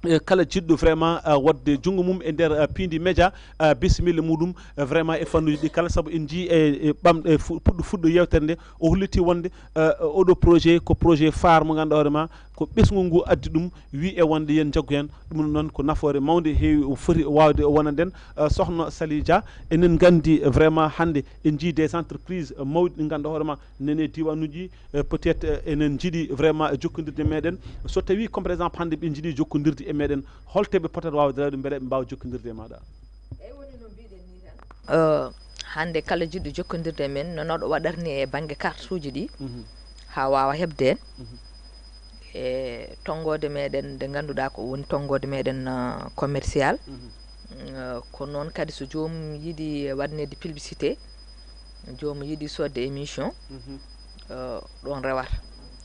eh, kala jiɗɗo vraiment, eh, waɗde junngo mum e nder, eh, Piindi Média, eh, bisimilla muɗum, eh, vraiment e fannuuji ɗi kala, sabu en njii e, e ɓam-, e fu-, puɗɗo, fuɗɗo yeewtere nde, o holliti wonde, eh, oɗo projet ko projet phare mo ngannduɗaa hoore ma, ko ɓesngu ngu addi ɗum, wi e wonde yen njaggu heen. Ɗum noon ko nafoore mawnde heewi, o foti waawde o wonanden. Eh, Sohna Sali Dia, enen nganndi vraiment hannde en njii des entreprises, eh, mawɗi ɗi ngannduɗaa hoore ma nene e diiwanuuji, eh, peut-être, eh, enen njiɗi vraiment jokkondirde e meɗen. So tawi comme par exemple hannde ɓe njiɗi jokkondirde e meɗen, holto ɓe potata waawde rewde mbele ɓe mbaawa jokkondirde e maɗa? Eh, hannde kala jiɗɗo jokkondirde e men no noɗo waɗatni e bannge carte uji ɗi, haa waawa heɓde en. E tonngoode meɗen nde ngannduɗaa ko woni tonngoode meɗen, uh, commercial. Uh, ko noon kadi so joomum yiɗi waɗneede publicité, joomum yiɗi soodde émission, uh, ɗoon rewata.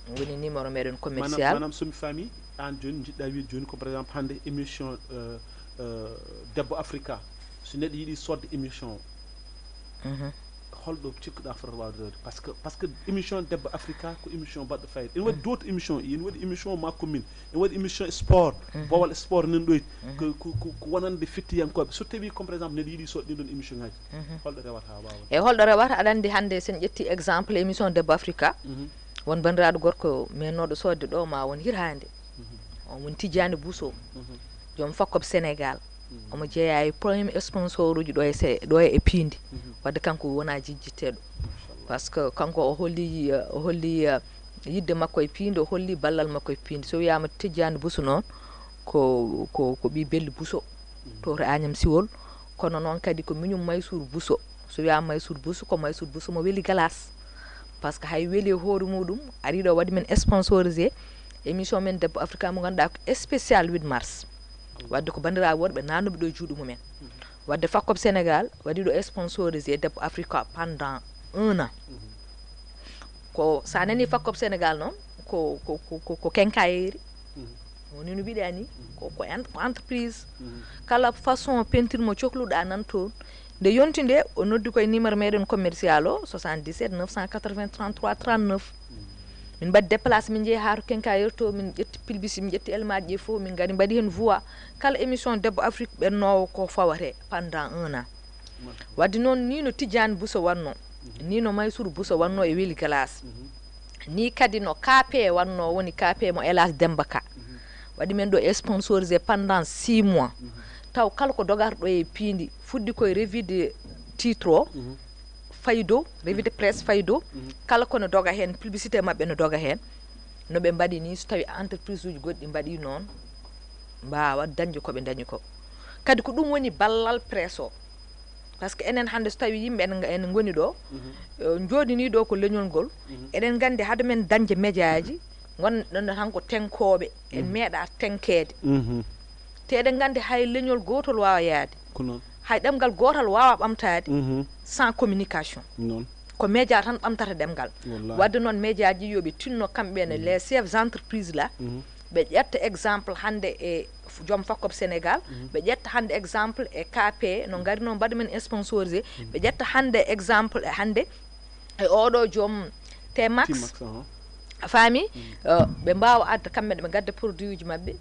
Woni numéro meɗen commercial. Maanaam somi faami, aan jooni njiɗɗa wiide jooni ko par exemple hannde émission, uh, uh, Debbo Africa, so neɗɗo yiɗi soodde émission o, holɗo cikkuɗa fotata waawde rewde? Parce que, parce que émission Debbo Africa ko émission baɗɗo fayida. Ene waɗi d'autres émission, ene waɗi émission ma commune, ene waɗi émission sport, bowal sport nan ɗoyti, ko, ko, ko, ko wonande fittiyankooɓe. So tawi comme par exemple neɗɗo yiɗi soodde ɗin ɗon émission ngaji, holɗo rewata haa waawa? E holɗo rewata? Aɗa anndi hannde sen ƴetti exemple émission Debbo Africa, won banndiraaɗo gorko mennooɗo soodde ɗo ma won hiraande, on woni Tijjaani Buso, joom Fakkob Sénégal. Omo jeeya e premier sponsor uji ɗo e se ɗo e piindi. Wadde kanko wona jijjitteɗo, parce que kanko o holli, o holli, uh, yidde makko e piindi, o holli ballal makko e piindi. So wiyama Tijjaani Buso noon, ko, ko, ko ɓi Belli Buso, to Agnam Siwol. Kono noon kadi ko miñum Maysuur Buso. So wiyama Maysuur Buso, ko Maysuur Buso mo weli Galas, parce que hay weli e hoore muɗum, ari ɗo waɗi men sponsorisé émission men Debbo Africa mo ngannduɗaa ko spécial huit mars. Wadde ko banndiraaɓe worɓe nannuɓe ɗo e juuɗe mumen. Wadde Fakkob Sénégal waɗi ɗo sponsorisé Debbo Africa pendant un an. Ko sa nani Fakkob Sénégal noon, ko, ko, ko, ko, ko kenkayeeri. Woni no mbiɗa ni, ko, ko en-, ko entreprise. Kala façon peinture mo cohluɗa nan toon. Nde yonti nde, o noddi koye numéro meɗen commercial o, soixante-dix-sept neuf cent quatre-vingts trente-trois trente-neuf. Min mbaɗi déplacé, min njehi haa to kenkayeeri to, min ƴetti publicité, min ƴetti élément ji ɗi fof, min ngari mbaɗi heen voix. Kala émission Debbo Afrique ɓennoowo ko fawate pendant un an. Wadde noon, ni no Tijjaani Buso wannoo, ni no Maysuur Buso wannoo e Weli Galas, ni kadi no K P wannoo, woni K P mo Elaas Demmba Ka. Waɗi men ɗo sponsorisé pendant six mois. Taw kala ko dogarɗo e piindi, fuɗɗi koye revue de titre o, fayi dow, revue de presse fayi dow, kala ko no doga heen, publicité maɓɓe no doga heen. No ɓe mbaɗi ni, so tawi entreprise uji goɗɗi mbaɗi noon, mbaawa dañde ko ɓe ndañi ko. Kadi ko ɗum woni ballal presse o. Parce que enen hannde so tawi yimɓe en, en ngoni ɗo, eh, jooɗini ɗo ko leñol ngol, eɗen nganndi hade men dañde média ji, ngonɗen tan ko teŋkooɓe, en meeɗa teŋkeede. Te eɗen nganndi hay leñol gootol waawa yahde. Ko noon. Hay ɗemngal gootal waawa ɓamtaade sans communication. Noon. Ko média tan ɓamtata ɗemngal. Wallahi. Wadde noon, média ji yo ɓe tinno kamɓe ne, les chefs entreprise là, ɓe ƴetta exemple hannde e f-, joom Fakkob Sénégal, ɓe ƴetta hannde exemple e K P, no ngari noon mbaɗi men sponsorisé, ɓe ƴetta hannde exemple e hannde e oɗo joom T-Max. T-Max, aha. A faami? Eh, ɓe mbaawa adda kamɓe ne, ɓe ngadda produit uji maɓɓe.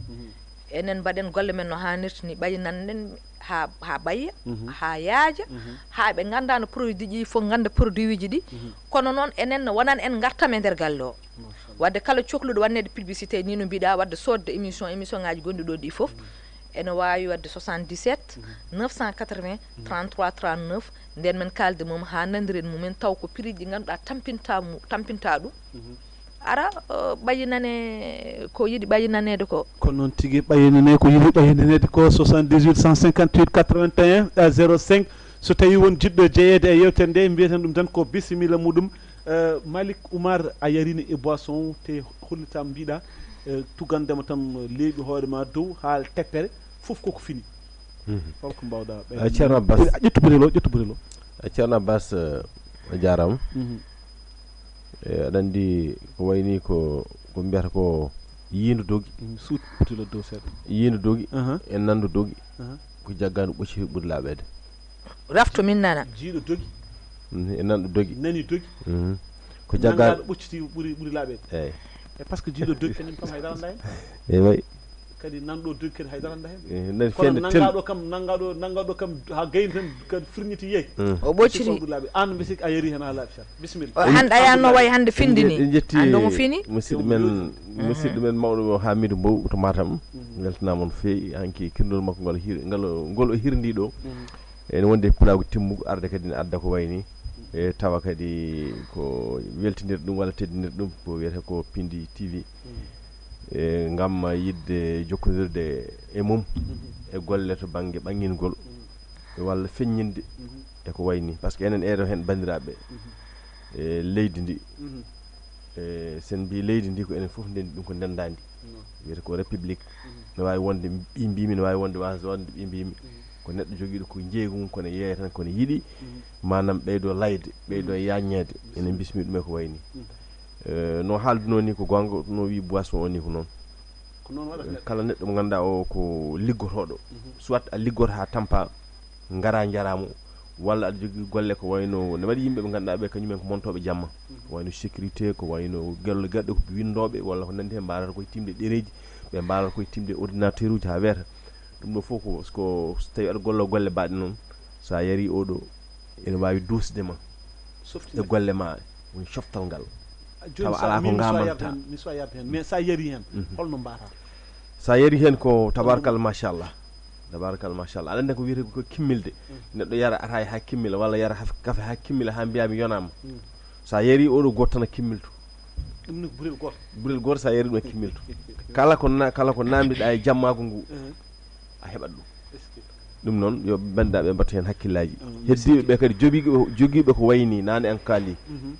Enen mbaɗen golle men no haanirta ni, ɓayi nanɗen haa, haa ɓayya, haa yaaja, haa ɓe ngannda no produit ji fof, ngannda produit uji ɗi. Kono noon enen no wonan en ngartam e nder galle o. Machallah. Wadde kala cohluɗo waɗneede publicité ni no mbiɗa, wadde soodde émission, émission ngaji gonɗi ɗo ɗi fof, ene waawi waɗde soixante-dix-sept neuf cent quatre-vingts trente-trois trente-neuf, nden men kaalde mum haa nandiren mumen, taw ko prix ji ɗi ngannduɗaa tampinta mu-, tampinta ɗum. Ara, eh, ɓayi nane ko yiɗi ɓayi naneede ko. Ko noon tigi, ɓayi nane ko yiɗi ɓayi naneede ko, soixante-dix-huit cent cinquante-huit quatre-vingt-un zéro cinq. So tawi won jiɗɗo jeyeede e yewtere nde, mbiyeten ɗum tan ko bisimilla muɗum. Eh, Malick Oumar, a yarini e boisson te hollitam mbiɗa, eh, tugandema tan leeɓi hoore ma dow haa teppere, fof koko fini. Holko mbawɗa ɓe? Eh, Ceerno Abbas. A ƴettu butel o, ƴettu butel o. Eh, Ceerno Abbas, eh, a jaaraama. Eh, aɗa anndi ko wayni ko, ko mbiyata ko yiindu dogi. Mm, suut butel o dow seeɗa. Yiindu dogi, aha, e nandu dogi. Aha. Ko jaggandu ɓocci ɓuri laaɓeede. Rafto min nana. Jiiɗo dogi. Mm, e nanɗo dogi. Nani dogi. Mhm. Ko jagga- Nanngaɗo ɓocciti ɓuri, ɓuri laaɓeede. Eey. E parce que jiiɗo dogi kañum kam hay dara ndayen. Eey, way. Kadi nanɗo dogi kadi haydara anda hen. Eh, nani kono fende tel- nanngaɗo kam nanngaɗo nanngaɗo kam ha gayni tan kadi firñiti yeey. Mm. O ɓocciti. Laaɓi an mbisik a yari hen ha laaɓi sar. Bisimilla. O hande aya no wayi hande findini. En jetti ando mo fini. Musidɗo men, musidɗo men mawɗo o Hamidou Mbow to Matam. Weltanama no feewi hanki kirndol makko ngal hir ngal ngol o hirndi ɗo. Ene wonde pulaagu timmugu arde kadi ne adda ko wayni. E tawa kadi ko weltinir ɗum walla teddinir ɗum ko wiyete ko Pindi T V. E ngam yidde jokkondirde e mum e golle to bannge ɓangingol walla feññinde e ko wayni, par ce que enen eɗo heen banndiraaɓe e leydi ndi. E sen mbi leydi ndi ko enen fof ndendi ɗum ko ndendaandi. Wiyete ko république. Ne waawi wonde ɓi mbimi, ne waawi wonde waas wonde ɓi mbimi. Ko neɗɗo jogiiɗo ko jeeygu mum kono yeeya tan kono yiɗi manam ɓeydo layde, ɓeydo yaññeede. Ene bismi ɗum e ko wayni. Eh, no haaldunoo ni ko goonga, no wii boisson o ni ko noon. Ko noon waɗata. Kala neɗɗo mo ngannduɗaa o ko liggotooɗo, soit a liggoto haa tampa, ngara njaraa mo, walla aɗa jogii golle ko wayno, ne waɗi yimɓe ɓe ngannduɗaa ɓe kañumen ko montooɓe jamma, ko wayno sécurité, ko wayno golle gaɗɗo ko winndooɓe, walla ko nanndi heen mbaarata koye timde ɗereeji, ɓe mbaarata koye timde ordinateur uji haa weeta. Ɗum ɗo fof ko, ko so tawi aɗa golloo golle baɗɗe noon, so a yarii oɗo, ene waawi duusde ma e golle ma, woni coftal ngal. Tawa alaa ko ngamanta. Mi so a yarde heen, mais so a yarii heen, holno mbaata? So a yarii heen ko tabarakal machallah. Tabarakal machallah. Aɗa anndi ko wiyetee ko kimmilde. Neɗɗo yara ataaya haa kimmila, walla yara haf- kafe haa kimmila, haa mbiyaa mi yonaama. So a yarii oɗo gooto tan a kimmilto. Ɗum ni ko burel gooto. Burel gooto so a yarii ɗum a kimmilto. Kala ko na- kala ko naamndiɗaa e jammaagu ngu, a heɓat ɗum. Ɗum noon, yo banndiraaɓe mbattu heen hakkillaaji. Heddiiɓe ɓe kadi jogiiɓe, jogiiɓe ko wayi nii, nane en kaali.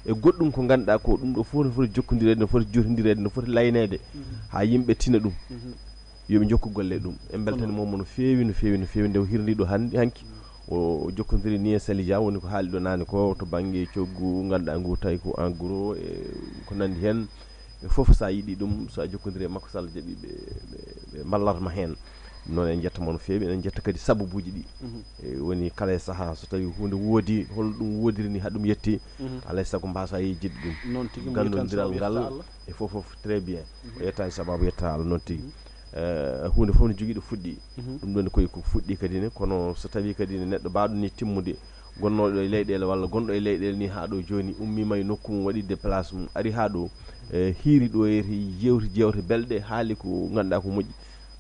E goɗɗum ko ngannduɗaa ko ɗum ɗo foti, foti jokkondireede, no foti jotondireede, no foti layneede, haa yimɓe tina ɗum. Yo ɓe njokku golle e ɗum. En mbeltaniima mo no feewi, no feewi, no feewi, nde o hirnii ɗo hannde, hanki. O, o jokkondiri ni e Sali Dia, woni ko haali ɗo nane ko, to bannge coggu, ngannduɗaa ngu tawi ko en gros, e ko nanndi heen. E fof, so a yiɗi ɗum, so a jokkondiri e makko, so Allah jaɓi, ɓe, ɓe, ɓe mballat ma heen. Ɗum noon, en njetta mo no feewi, eɗen njetta kadi sababuuji ɗi. E woni kala e sahaa, so tawi huunde woodi, hol ɗum woodiri ni, haa ɗum yetti, alaa e sago mbaasaa yejjitde ɗum. Noon tigi, mo yettaani gandondiral sababu ngal, yetta Allah. E fof, fof, très bien. O yettaani sababu, yetta Allah noon tigi. Eh, huunde fof no jogii ɗo fuɗɗi. Ɗum ɗon koye ko fuɗɗi kadi ne, kono so tawi kadi ne neɗɗo baaɗo ni timmude, gonnooɗo e leyɗeele walla gonɗo e leyɗeele ni haa ɗo jooni, ummiima e nokku mum, waɗi déplace mum, ari haa ɗo, eh, hiiri ɗo, yeewti, jeewte, jeewte belɗe, haali ko ngannduɗaa ko moƴƴi.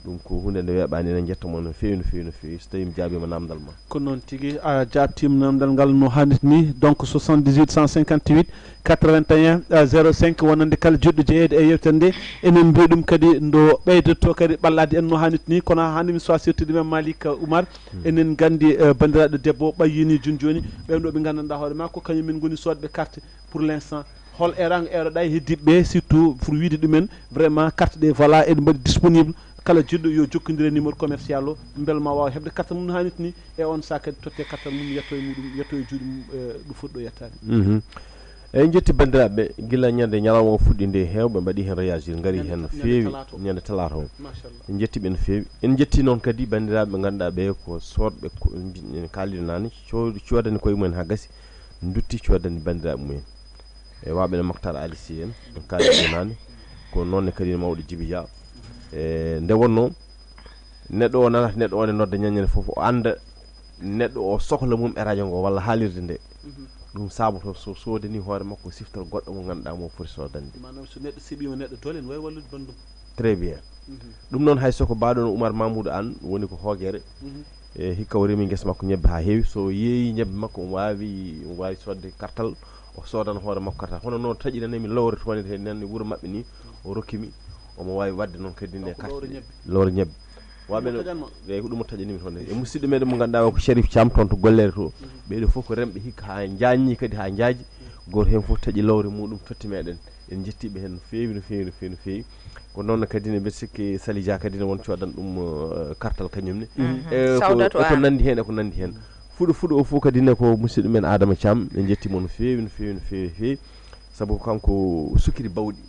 Ɗum ko huunde nde weeɓaani, enen njetta mo no feewi, no feewi, no feewi, so tawi mi jaabiima naamndal ma. Ko noon tigi, a jaabtiima naamndal ngal no haanirta ni, donc soixante-dix-huit cent cinquante-huit quatre-vingt-un zéro cinq, wonande kala jiɗɗo jeyeede e yeewtere nde, enen mbiya ɗum kadi ndo ɓeydotoo kadi ɓallaade en no haanirta ni, kono haa hannde mi suwaa sirtude men Malick Oumar, enen nganndi, eh, banndiraaɗo debbo ɓayyini jooni jooni, ɓeen ɗo ɓe nganndanɗaa hoore maa ko kañum min ngoni soodɓe carte pour l'instant. Hol eeraango eeroɗaa e heddiiɓe ɓe, surtout pour wiyde ɗumen, vraiment, carte ɗe, voilà, eɗe mbaɗi disponible. Kala jiɗɗo yo jokkondir e numéro commercial o, mbele ma waaw heɓde carte mum no haanirta ni, e on sahaa kadi totte carte mum, yetto e muɗum, yetto e juuɗe mum, eh, ɗo foti ɗo yettaade. Mhm. Eɗen njetti banndiraaɓe, gila ñande ñalawma o fuɗɗi nde, heewɓe mbaɗi heen réagir, ngari heen no feewi, ñande talaata o. Machallah. En njetti ɓe no feewi. En njetti noon kadi banndiraaɓe ɓe ngannduɗaa ɓe ko soodɓe, ko en mbi-, en kaalino naane, coo-, coodani koye mumen haa gasi, ndutti coodani banndiraaɓe mumen. E waaɓe no Maktar Ali Sy en, en kaalino naane. Ko noon ne kadi mawɗo Jibi Dia. E nde wonnoo, neɗɗo o nanata neɗɗo o ne nodda ñande fof, o annda neɗɗo o sohla mum e radio ngo walla haalirde nde. Mhm. Ɗum saboto so soodani hoore makko siftal goɗɗo mo ngannduɗaa mo foti soodande. Maanaam so neɗɗo siɓiima neɗɗo doole, ne waawi wallude banndum. Très bien. Mhm. Ɗum noon hay so ko baaɗo no Oumar Mamoudou Anne woni ko Hoogere. Mhm. E hikka o remi ngesa makko ñebbe haa heewi. So yeeyi ñebbe makko, omo waawi, omo waawi soodde kartal, o soodana hoore makko kartal. Hono no taƴinanimi lowre toon e nan wuro maɓɓe ni, o rokki mi, omo waawi waɗde noon kadi nde. Kanko lowre ñebbe. Lowre ñebbe. Waaɓe no, eyi, ko ɗum o taƴanimi toon. E musidɗo meɗen mo ngannduɗaa o ko Chérif Thiam toon to Gollere to. Mhm. Ɓeeɗo fof ko remɓe hikka haa njaajni kadi haa njaaji. Gooto heen fof taƴi lowre muɗum totti meɗen. En njettii ɓe heen no feewi, no feewi, no feewi, no feewi. Ko noon kadi ne mbeɗa sikki Sali Dia kadi ne won coodani ɗum, eh, kartal kañum ne. Mhm. E ko, Sawdatu e ko Anne. Nanndi heen, e ko nanndi heen. Fuɗo, fuɗo o fof kadi ne ko musidɗo men Adama Thiam. En njettii mo no feewi, no feewi, no feewi, no feewi. Sabu ko kanko sukkiri bawɗi.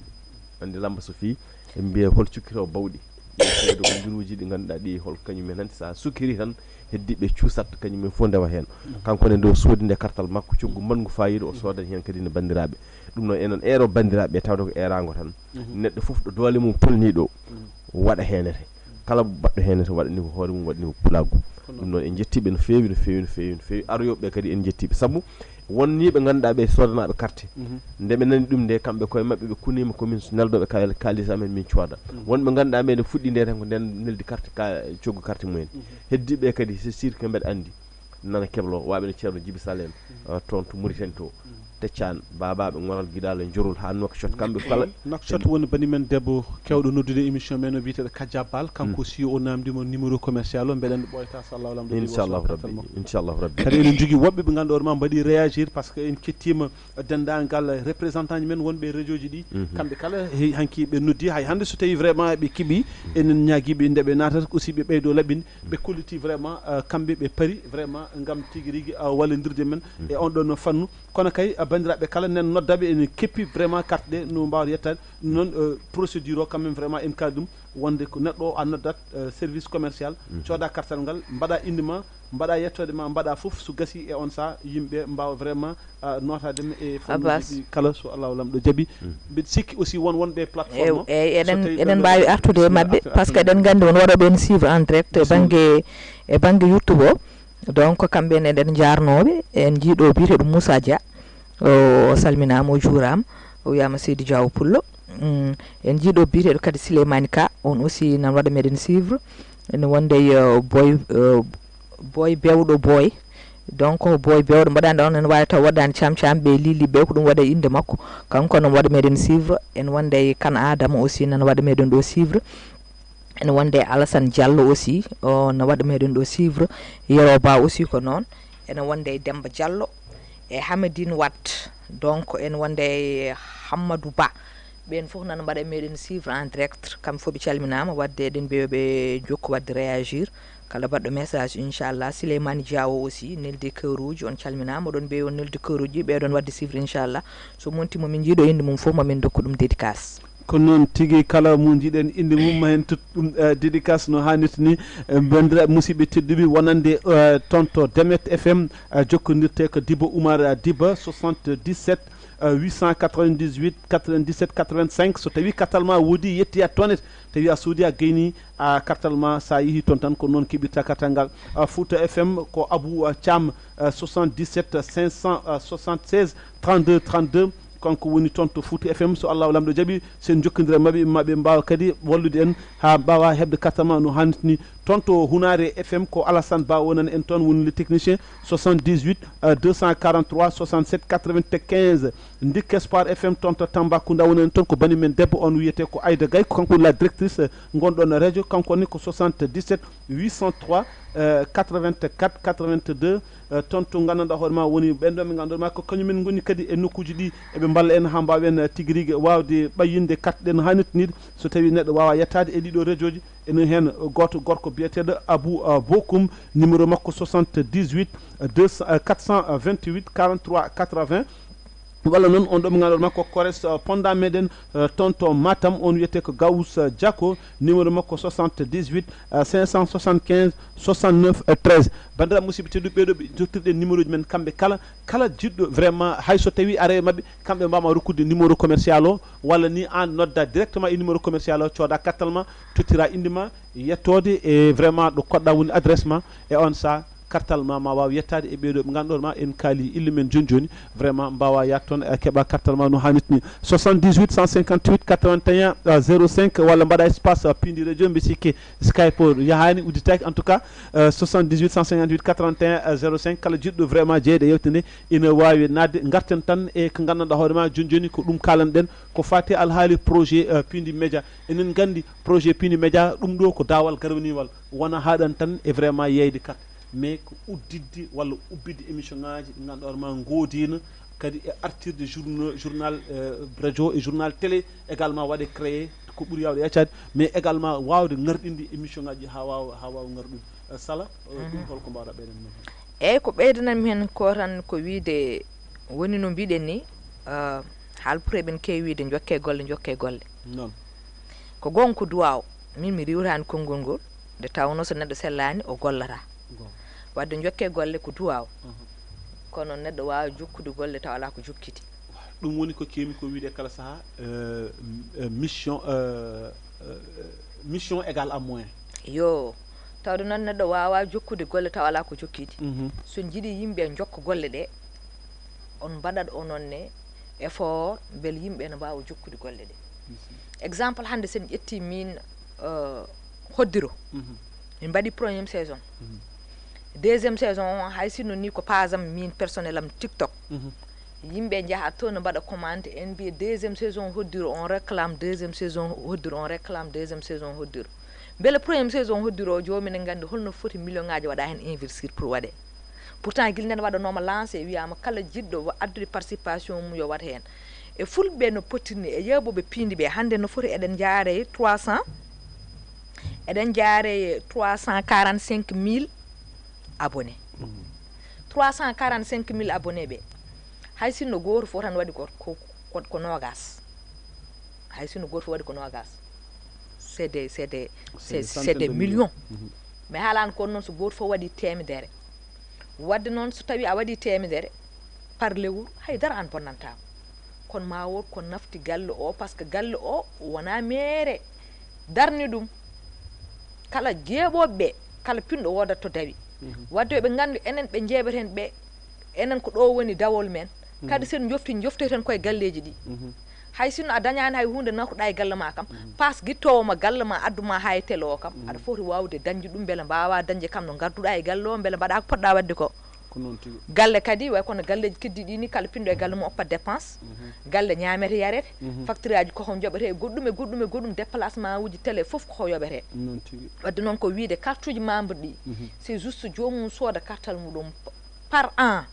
Anndi lamba so fii, en mbiya hol cukkiroowo bawɗi. Ɓe seedo ko mbiruuji ɗi ngannduɗaa ɗi hol kañum en hanti so a sukkiri tan, heddiiɓe cuusat kañum en fof ndewa heen. Kanko ne nde o soodi nde kartal makko, coggu mbaɗngu faayiida, o soodani heen kadi ne banndiraaɓe. Ɗum noon enen eero banndiraaɓe tawde ko eeraango tan. Mhm. Neɗɗo fof ɗo doole mum tolnii ɗo, mhm, waɗa heenete. Kala baɗɗo heen ne waɗani ko hoore mum, waɗani ko pulaagu. Ɗum noon, en njettii ɓe no feewi, no feewi, no feewi, no feewi. Aroyooɓe ɓe kadi, en njettii ɓe. Sabu won nii ɓe ngannduɗaa ɓe soodanaaɓe carte. Nde ɓe nani ɗum nde, kamɓe koye maɓɓe ɓe kuniima ko min neldooɓe ka-, kaalis amen min cooda. Won ɓe ngannduɗaa ɓe nde fuɗɗi nde tan ko nden neldi carte ka-, coggu carte mumen. Heddiiɓe kadi, c'est sûr que mbeɗa anndi nana kebloo, waaɓe no Ceerno Jibi Sall en, uh, toon to Mauritanie to. Teccaan, Baabaaɓe, Ŋoral, Giɗaalo, Njorol haa Nouakchott, kamɓe kala. Nouakchott woni bani men debbo keewɗo noddude émission men o wiyeteeɗo Kadia Bal, kanko aussi o naamndiima numéro commercial o, mbeɗa anndi ɓooyata so Allahu lamɗo jaɓi o sokkatal makko. Inchallahu Rabbi. Kadi eɗen njogii woɓɓe ɓe ngannduɗaa hoore ma mbaɗi réagir par ce que en kettiima denndaangal représentant ji men wonɓe e région ji ɗi. Kamɓe kala he-, hanki ɓe noddi hay hannde so tawii vraiment ɓe keɓii, enen ñaagiiɓe nde ɓe naatata aussi ɓe ɓeydo laɓɓinde, ɓe kolliti vraiment, euh, kamɓe ɓe pari vraiment ngam tigi rigi, euh, wallindirde men e on ɗon fannu. Kono kay, euh, banndiraaɓe kala nen noddaɓe ene keppi vraiment carte ɗe no mbaawa yettaade. Noon, euh, procédure o quand même vraiment en kaali ɗum wonde ko neɗɗo o a noddat, euh, service commercial, cooda kartal ngal, mbaɗa inde ma, mbaɗa yettoode ma, mbaɗa fof, so gasi e on saha yimɓe mbaawa vraiment, ah, nootaade mi e fannuuji ɗi kala so Allahu lamɗo jaɓi. Mbiɗa sikki aussi won wonɓe plateforme o. Eey, eɗen, eɗen mbaawi artude e maɓɓe, par ce que eɗen nganndi won waɗooɓe en suivre en direct e bannge, e bannge YouTube o. Donc, kamɓe ne eɗen njaarnooɓe, en njiiɗo biyeteeɗo Moussa Dia, o, o salminaama, o juuraama, o wiyaama Seydi Diaw Pullo. Mm, en njiiɗo biyeteeɗo kadi Souleymane Ka, on aussi nan waɗa meɗen suivre. Ene wonde, eh, Boy, eh, Boy Bewɗo Boy. Donc, Boy Bewɗo mbaɗaani ɗon, ene waawi taw waɗaani cam cam, ɓe lili ɓe, ko ɗum waɗa innde makko. Kanko noon waɗa meɗen suivre. Ene wonde Kan Adama aussi nan waɗa meɗen ɗo suivre. Ene wonde Alassane Diallo aussi, o no waɗa meɗen ɗo suivre. Yero Ba aussi ko noon. Ene wonde Demba Diallo e Hamadine Wade. Donc, ene wonde Hammadou Ba. Ɓeen fof nana mbaɗa meɗen suivre en direct. Kamɓe fof ɓe calminaama. Wadde eɗen mbiya ɓe jokku wadde réagir. Kala baɗɗo message, inchallah. Souleymane Diawo aussi, neldi kewruuji, on calminaama. Oɗon mbiya on neldi kewruuji, ɓe ɗon wadde suivre, inchallah. So monti mo min njiiɗo innde mum fof, ma min ndokku ɗum dédicace. Ko noon tigi, kala mo njiɗen innde mum, ma en tut ɗum, eh, dédicace no haanirta ni. Eh, banndiraaɓe musidɓe tedduɓe, wonande, eh, toon to Demet F M, eh, jokkondirte ko Diba Oumar, eh, Diba, soixante-dix-sept, eh, huit cent quatre-vingt-dix-huit, quatre-vingt-dix-sept, quatre-vingt-cinq. So tawii kartal ma woodi, yettoya toon, tawi a soodi, a gayni, a kartal ma, so a yehi toon tan, ko noon keɓirta kartal ngal. Eh, Fouta F M ko Abou, eh, Thiam, eh, soixante-dix-sept, cinq cent soixante-seize, trente-deux, trente-deux. Kanko woni toon to Fouta F M. So Allahu lamɗo jaɓi, so en njokkondira maɓɓe, maɓe mbaawa kadi wallude en haa mbaawa heɓde kartal ma no haanirta ni. Toon to Hunaare F M ko Alassane Ba wonani en toon, woni le technicien. Soixante-dix-huit, euh, deux cent quarante-trois, soixante-sept, quatre-vingt-quinze. Ndik Espoir F M toon to Tambacounda wonani en toon ko bani men debbo, on wiyetee ko Aïda Gaye, ko kanko woni la directrice, euh, ngon ɗon radio. Kanko ni ko soixante-dix-sept, huit cent trois, euh, quatre-vingt-quatre, quatre-vingt-deux. Eh, toon to nganndanɗaa hoore ma woni ɓeen ɗo ɓe ngannduɗaa ma ko kañumen ngoni kadi e nokkuuji ɗi, eɓe mballa en haa mbaawen, eh, tigi rigi waawde ɓayyinde carte ɗen haa nettiniiɗe. So tawii neɗɗo waawaa yettaade e ɗiɗo radiooji, ene heen gooto gorko biyeteeɗo Abou, eh, Bokum, numéro makko soixante-dix-huit, deux cents, eh, quatre cent vingt-huit, quarante-trois, quatre-vingts. Walla noon on ɗo mo ngannduɗaa ma ko correspondant meɗen, eh, toon to Matam, on wiyetee ko Gawus, eh, Diako, numéro makko soixante-dix-huit, eh, cinq cent soixante-quinze, soixante-neuf, eh, treize. Banndiraaɓe musidɓe tedduɓe, ɓeeɗo ɓe jottirɗen numéro ji men kamɓe kala, kala jiɗɗo vraiment hay so tawii ara e maɓɓe, kamɓe mbaawa rokkude numéro commercial o, walla ni aan nodda directement e numéro commercial o, cooda kartal ma, tottira innde ma, yettoode e vraiment ɗo koɗɗa woni adresse ma, e on saha kartal ma, ma waaw yettaade e ɓeeɗo ɓe ngannduɗaa ma en kaali ille men jooni jooni, vraiment mbaawa yaade toon, eh, keɓa kartal ma no haanirta ni. Soixante-dix-huit, cent cinquante-huit, quatre-vingt-un, eh, zéro cinq, walla mbaɗa espace, eh, piindi radio, mbi sikke Skype o yahaani, udditaaki. En tout cas, eh, soixante-dix-huit, cent cinquante-huit, quatre-vingt-un, eh, zéro cinq, kala jiɗɗo vraiment jeyde e yewtere nde, ina waawi naatde. Ngarten tan e ko nganndanɗaa hoore ma jooni jooni, ko ɗum kaalanɗen, ko faati alhaali projet, eh, piindi média. Enen nganndi projet piindi média, ɗum ɗo ko daawal garwaniwal, wona haaɗan tan e vraiment yeeyde carte, mais ko udditde walla ubbitde émission ngaaji ɗi ngannduɗaa hoore ma ngoodiino, kadi e artirde journa-, journal, eh, radio e journal télé également waɗe créé ko ɓuri yaawde yaccaade, mais également waawde ngarɗinde émission ngaaji haa waawa, haa waawa ngarɗude. Eh, Sala, eh, ɗum holko mbaawɗaa ɓeydanande men heen? Eeyi, ko ɓeydananmi heen ko tan ko wiyde woni no mbiɗen ni, eh, haalpure ɓen keewi wiyde njokke golle, njokke golle. Noon. Ko goonga ko duwaaw. Min mi riiwtaani konngol ngol, nde tawnoo so neɗɗo sellaani, o gollataa. Goonga. Wadde njokke golle ko duwaaw. Mhm. Kono neɗɗo waawa jokkude golle tawa alaa ko jokkiti. Ɗum woni ko keewmi ko wiyde kala sahaa, eh, eh, mission, eh, eh, mission égale à moyen. Yo, tawde noon neɗɗo waawaa jokkude golle tawa alaa ko jokkiidi. So njiɗi yimɓe njokka golle ɗe, on mbaɗat onon ne effort mbele yimɓe ne mbaawa jokkude golle ɗe. Exemple, hannde sen ƴetti min, euh, hoddiro, min mbaɗi première saison. Deuxième saison o, hay sinno ni ko page am min personnel am TikTok, yimɓe njaha to ne mbaɗa commande, en mbiya deuxième saison hoddiro, on réclame deuxième saison hoddiro, on réclame deuxième saison hoddiro. Mbele première saison hoddiro o, joomum ne nganndi holno foti million ŋaaji waɗa heen investir pour waɗe. Pourtant gila nden waɗanooma lancé, wiyaama kala jiɗɗo wa- addude participation mum yo waɗ heen. E fulɓe no potirni, e yeeɓooɓe piindi ɓe, hannde no foti eɗen njaare trois cents, eɗen njaare trois cent quarante-cinq mille abonnés. Trois cent quarante-cinq mille abonnés ɓe, hay sinno gooto fof tan waɗi ko, ko, ko, ko noogaas. Hay sinno gooto fof waɗi ko noogaas. C'est des, c'est des, c'est, c'est des millions. Mais haalaa kono noon so gooto fof waɗi teemedere. Waɗde noon so tawii a waɗi teemedere par lewru, hay dara aan bonnantaako. Kono ma wood ko nafti galle o, parce que galle o wonaa meere darni ɗum. Kala jeeɓooɓe ɓe, kala pinɗo woodat to dawi. Waɗde yo ɓe nganndu enen ɓe njeeɓeten ɓe, enen ko ɗo woni dawol men. Kadi sen njofti, njofteten koye galleeji ɗi. Hay sinno a dañaani hay huunde, naatuɗaa e galle ma kam, paas gittoowo ma galle ma, addu ma haa e télé o kam, aɗa foti waawde dañde ɗum, mbele mbaawaa dañde kam no ngarduɗaa e galle o, mbele mbaɗaa ko poɗɗaa waɗde ko. Ko noon tigi. Galle kadi, way kono galleeji keddiiɗi ni, kala pinɗo e galle mum oppat dépense. Galle ñaamete, yarete, facture aji koko njoɓete, e goɗɗum e goɗɗum e goɗɗum, déplacement uji, télé, fof koko yoɓete. Noon tigi. Waɗde noon ko wiyde carte uji membre ɗi, c'est juste joomum sooda kartal muɗum par an.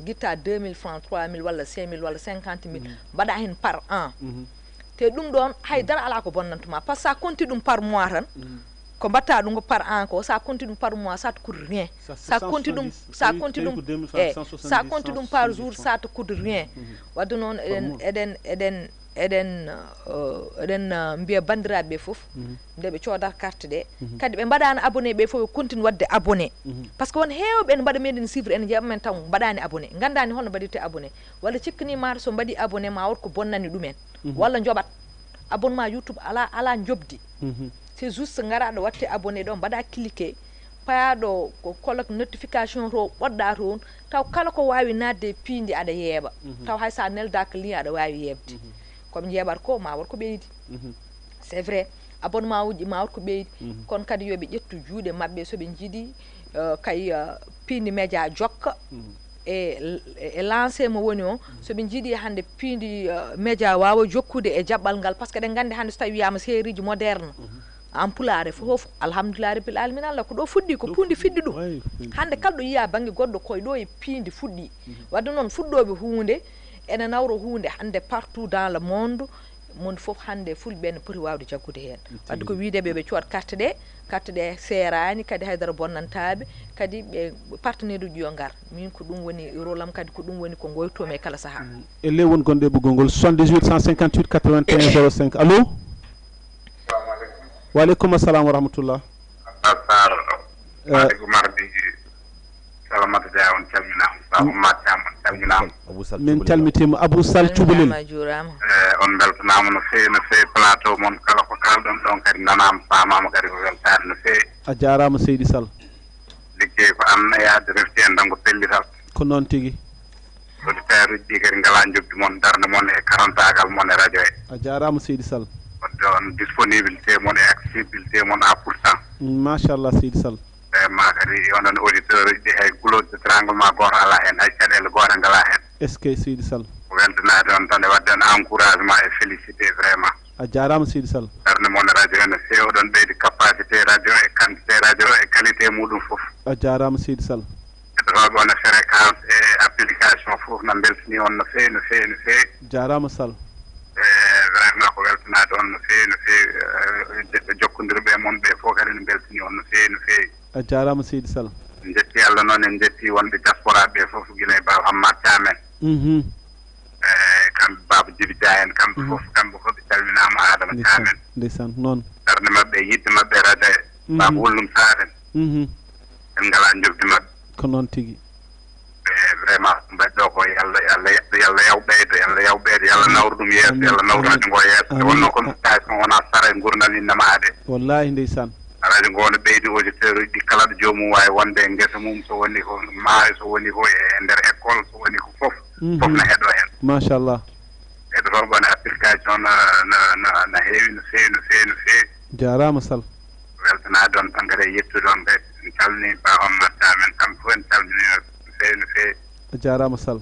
Gitta deux mille francs, trois mille walla cinq mille walla cinquante mille, mbaɗa heen par an. Te ɗum ɗoon hay dara alaa ko bonnantuma, parce que sa compte i ɗum par mois tan, ko mbatta ɗum ko par an ko, sa compte i ɗum par mois, ça te coûte rien. Sa compte i ɗum, sa compte i ɗum, eh, sa compte i ɗum par jour, ça te coûte rien. Waɗde noon eɗen, eɗen, eɗen, eɗen, euh, eɗen, euh, mbiya banndiraaɓe ɓe fof, nde ɓe coodata carte ɗe, kadi ɓe mbaɗaano abonné ɓe fof, ɓe continue waɗde abonné. Parce que won heewɓe ene mbaɗa meɗen suivre, ene njeeɓa men taw mbaɗaani abonné, nganndaani holno mbaɗirte abonné, walla cikkanii mataw so mbaɗi abonné ma wood ko bonnani ɗumen, walla njoɓat. Abonnement YouTube alaa, alaa njoɓdi. C'est juste ngara ɗo waɗte abonné ɗo, mbaɗa cliquer, paya ɗo ko colloque notification to, ɓoɗɗa toon, taw kala ko waawi naatde e piindi aɗa yeeɓa. Taw hay sa neldaaka lien aɗa waawi yeeɓde. Koɓe njeeɓata ko ma wood ko ɓeydi. C'est vrai, abonnement uji ma wood ko ɓeydi. Kono kadi yo ɓe ƴettu juuɗe maɓɓe so ɓe njiɗi, euh, kay, euh, piindi média jokka e, e lancé mo woni o. So ɓe njiɗi hannde piindi, euh, média waawa jokkude e jaɓɓal ngal, parce que eɗen nganndi hannde so tawi wiyaama série ji moderne, en pulaar e fof, alhamdulillah rabbil alamin, Allah ko ɗo fuɗɗi, ko pundi fiɗɗi ɗum. Hannde kala ɗo yiya bannge goɗɗo, koye ɗo e piindi fuɗɗi. Waɗde noon fuɗɗooɓe huunde ene nawra huunde hannde partout dans le monde, mon fof hannde fulɓe ne poti waawde jaggude heen. Waɗde ko wiyde ɓe, ɓe cood carte ɗe, carte ɗe seeraani, kadi haydara bonnantaɓe, kadi ɓe partenaire uji yo ngar. Min ko ɗum woni rôle am, kadi ko ɗum woni ko ngoytoomi e kala sahaa. E ley won gonɗo e ɓoggol ngol, soixante-dix-huit cent cinquante-huit quatre-vingt-un zéro cinq. Allo? Wa aleykum assalam wa rahmatullah. Sarr. Eh. Malik Oumar Bey, Salamata Dia, on calminaama. Sa Oumar Thiam, on calminaama. Min calmitiima. Abou Sall Cubalel. Calminaama, juuraama. Eh, on mbeltanaama no feewi, no feewi. Plateau mon kala ko kaalɗon ɗon kadi nanaama, faamaama kadi ko weltaare no feewi. A jaaraama seydi Sall. Liggey ko an yaade refti en tan ko pellital. Ko noon tigi. Auditeur uji ɗi kadi ngalaa njoɓdi mon, darnde mon e karantaagal mon e radio he. A jaaraama seydi Sall. Waɗde on disponibilité mon e accessibilité mon à pour cent. Machallah seydi Sall. Vraiment kadi onon auditeur uji ɗi hay goulot d'étranglement gooto alaa heen, hay caɗeele goote ngalaa heen. Est-ce que seydi Sall? Ko weltanaade on tan e waɗde on encouragement e félicité vraiment. A jaaraama seydi Sall. Darnde mon e radio he no feewi, oɗon ɓeydi capacité radio e quantité radio e qualité muɗum fof. A jaaraama seydi Sall. Heɗotooɓe on e fréquence e application fof na mbeltanii on no feewi, no feewi, no feewi. Jaaraama Sall. E vraiment ko weltanaade on no feewi, no feewi. Eh, jokkondirɓe mon ɓe fof kadi no mbeltanii on no feewi, no feewi. A jaaraama seydi Sall. En njetti Allah noon, en njetti wonɓe diaspora ɓe fof, gila e Baaba Hammar Thiam en. Mhm. E kamɓe Baaba Jibi Dia en, kamɓe fof, kamɓe fof ɓe calminaama, Adama Thiam en. Ndeysaan, noon. Darnde maɓɓe, yiɗde maɓɓe radio he. Mhm. Baaba Wulnum Saar en. Mhm. En ngalaa njoɓdi maɓɓe. Ko noon tigi. E vraiment, mbaɗɗo ko Yalla, Yalla, Yalla yaw ɓeydo, Yalla yaw ɓeydo, Yalla nawru ɗum yeeso, Yalla nawru radio ngo yeeso. Nde wonnoo communication wonaa sara e nguurndam innama ade. Wallaahi ndeysaan. Ara Kadi ngo no ɓeydi auditeur uji ɗi kala ɗo joomum waawi wonde e ngesa mum, so woni ko maayo, so woni ko e nder école, so woni ko fof, fof na heɗo heen. Machallah. Heɗotoo bone application na, na, na, na heewi no feewi, no feewi, no feewi. Jaaraama Sall. Weltanaade on tan kadi e yettude on kadi. En calminii Ba Omar Thiam en kamɓe fof en calminii no feewi, no feewi. A jaaraama Sall.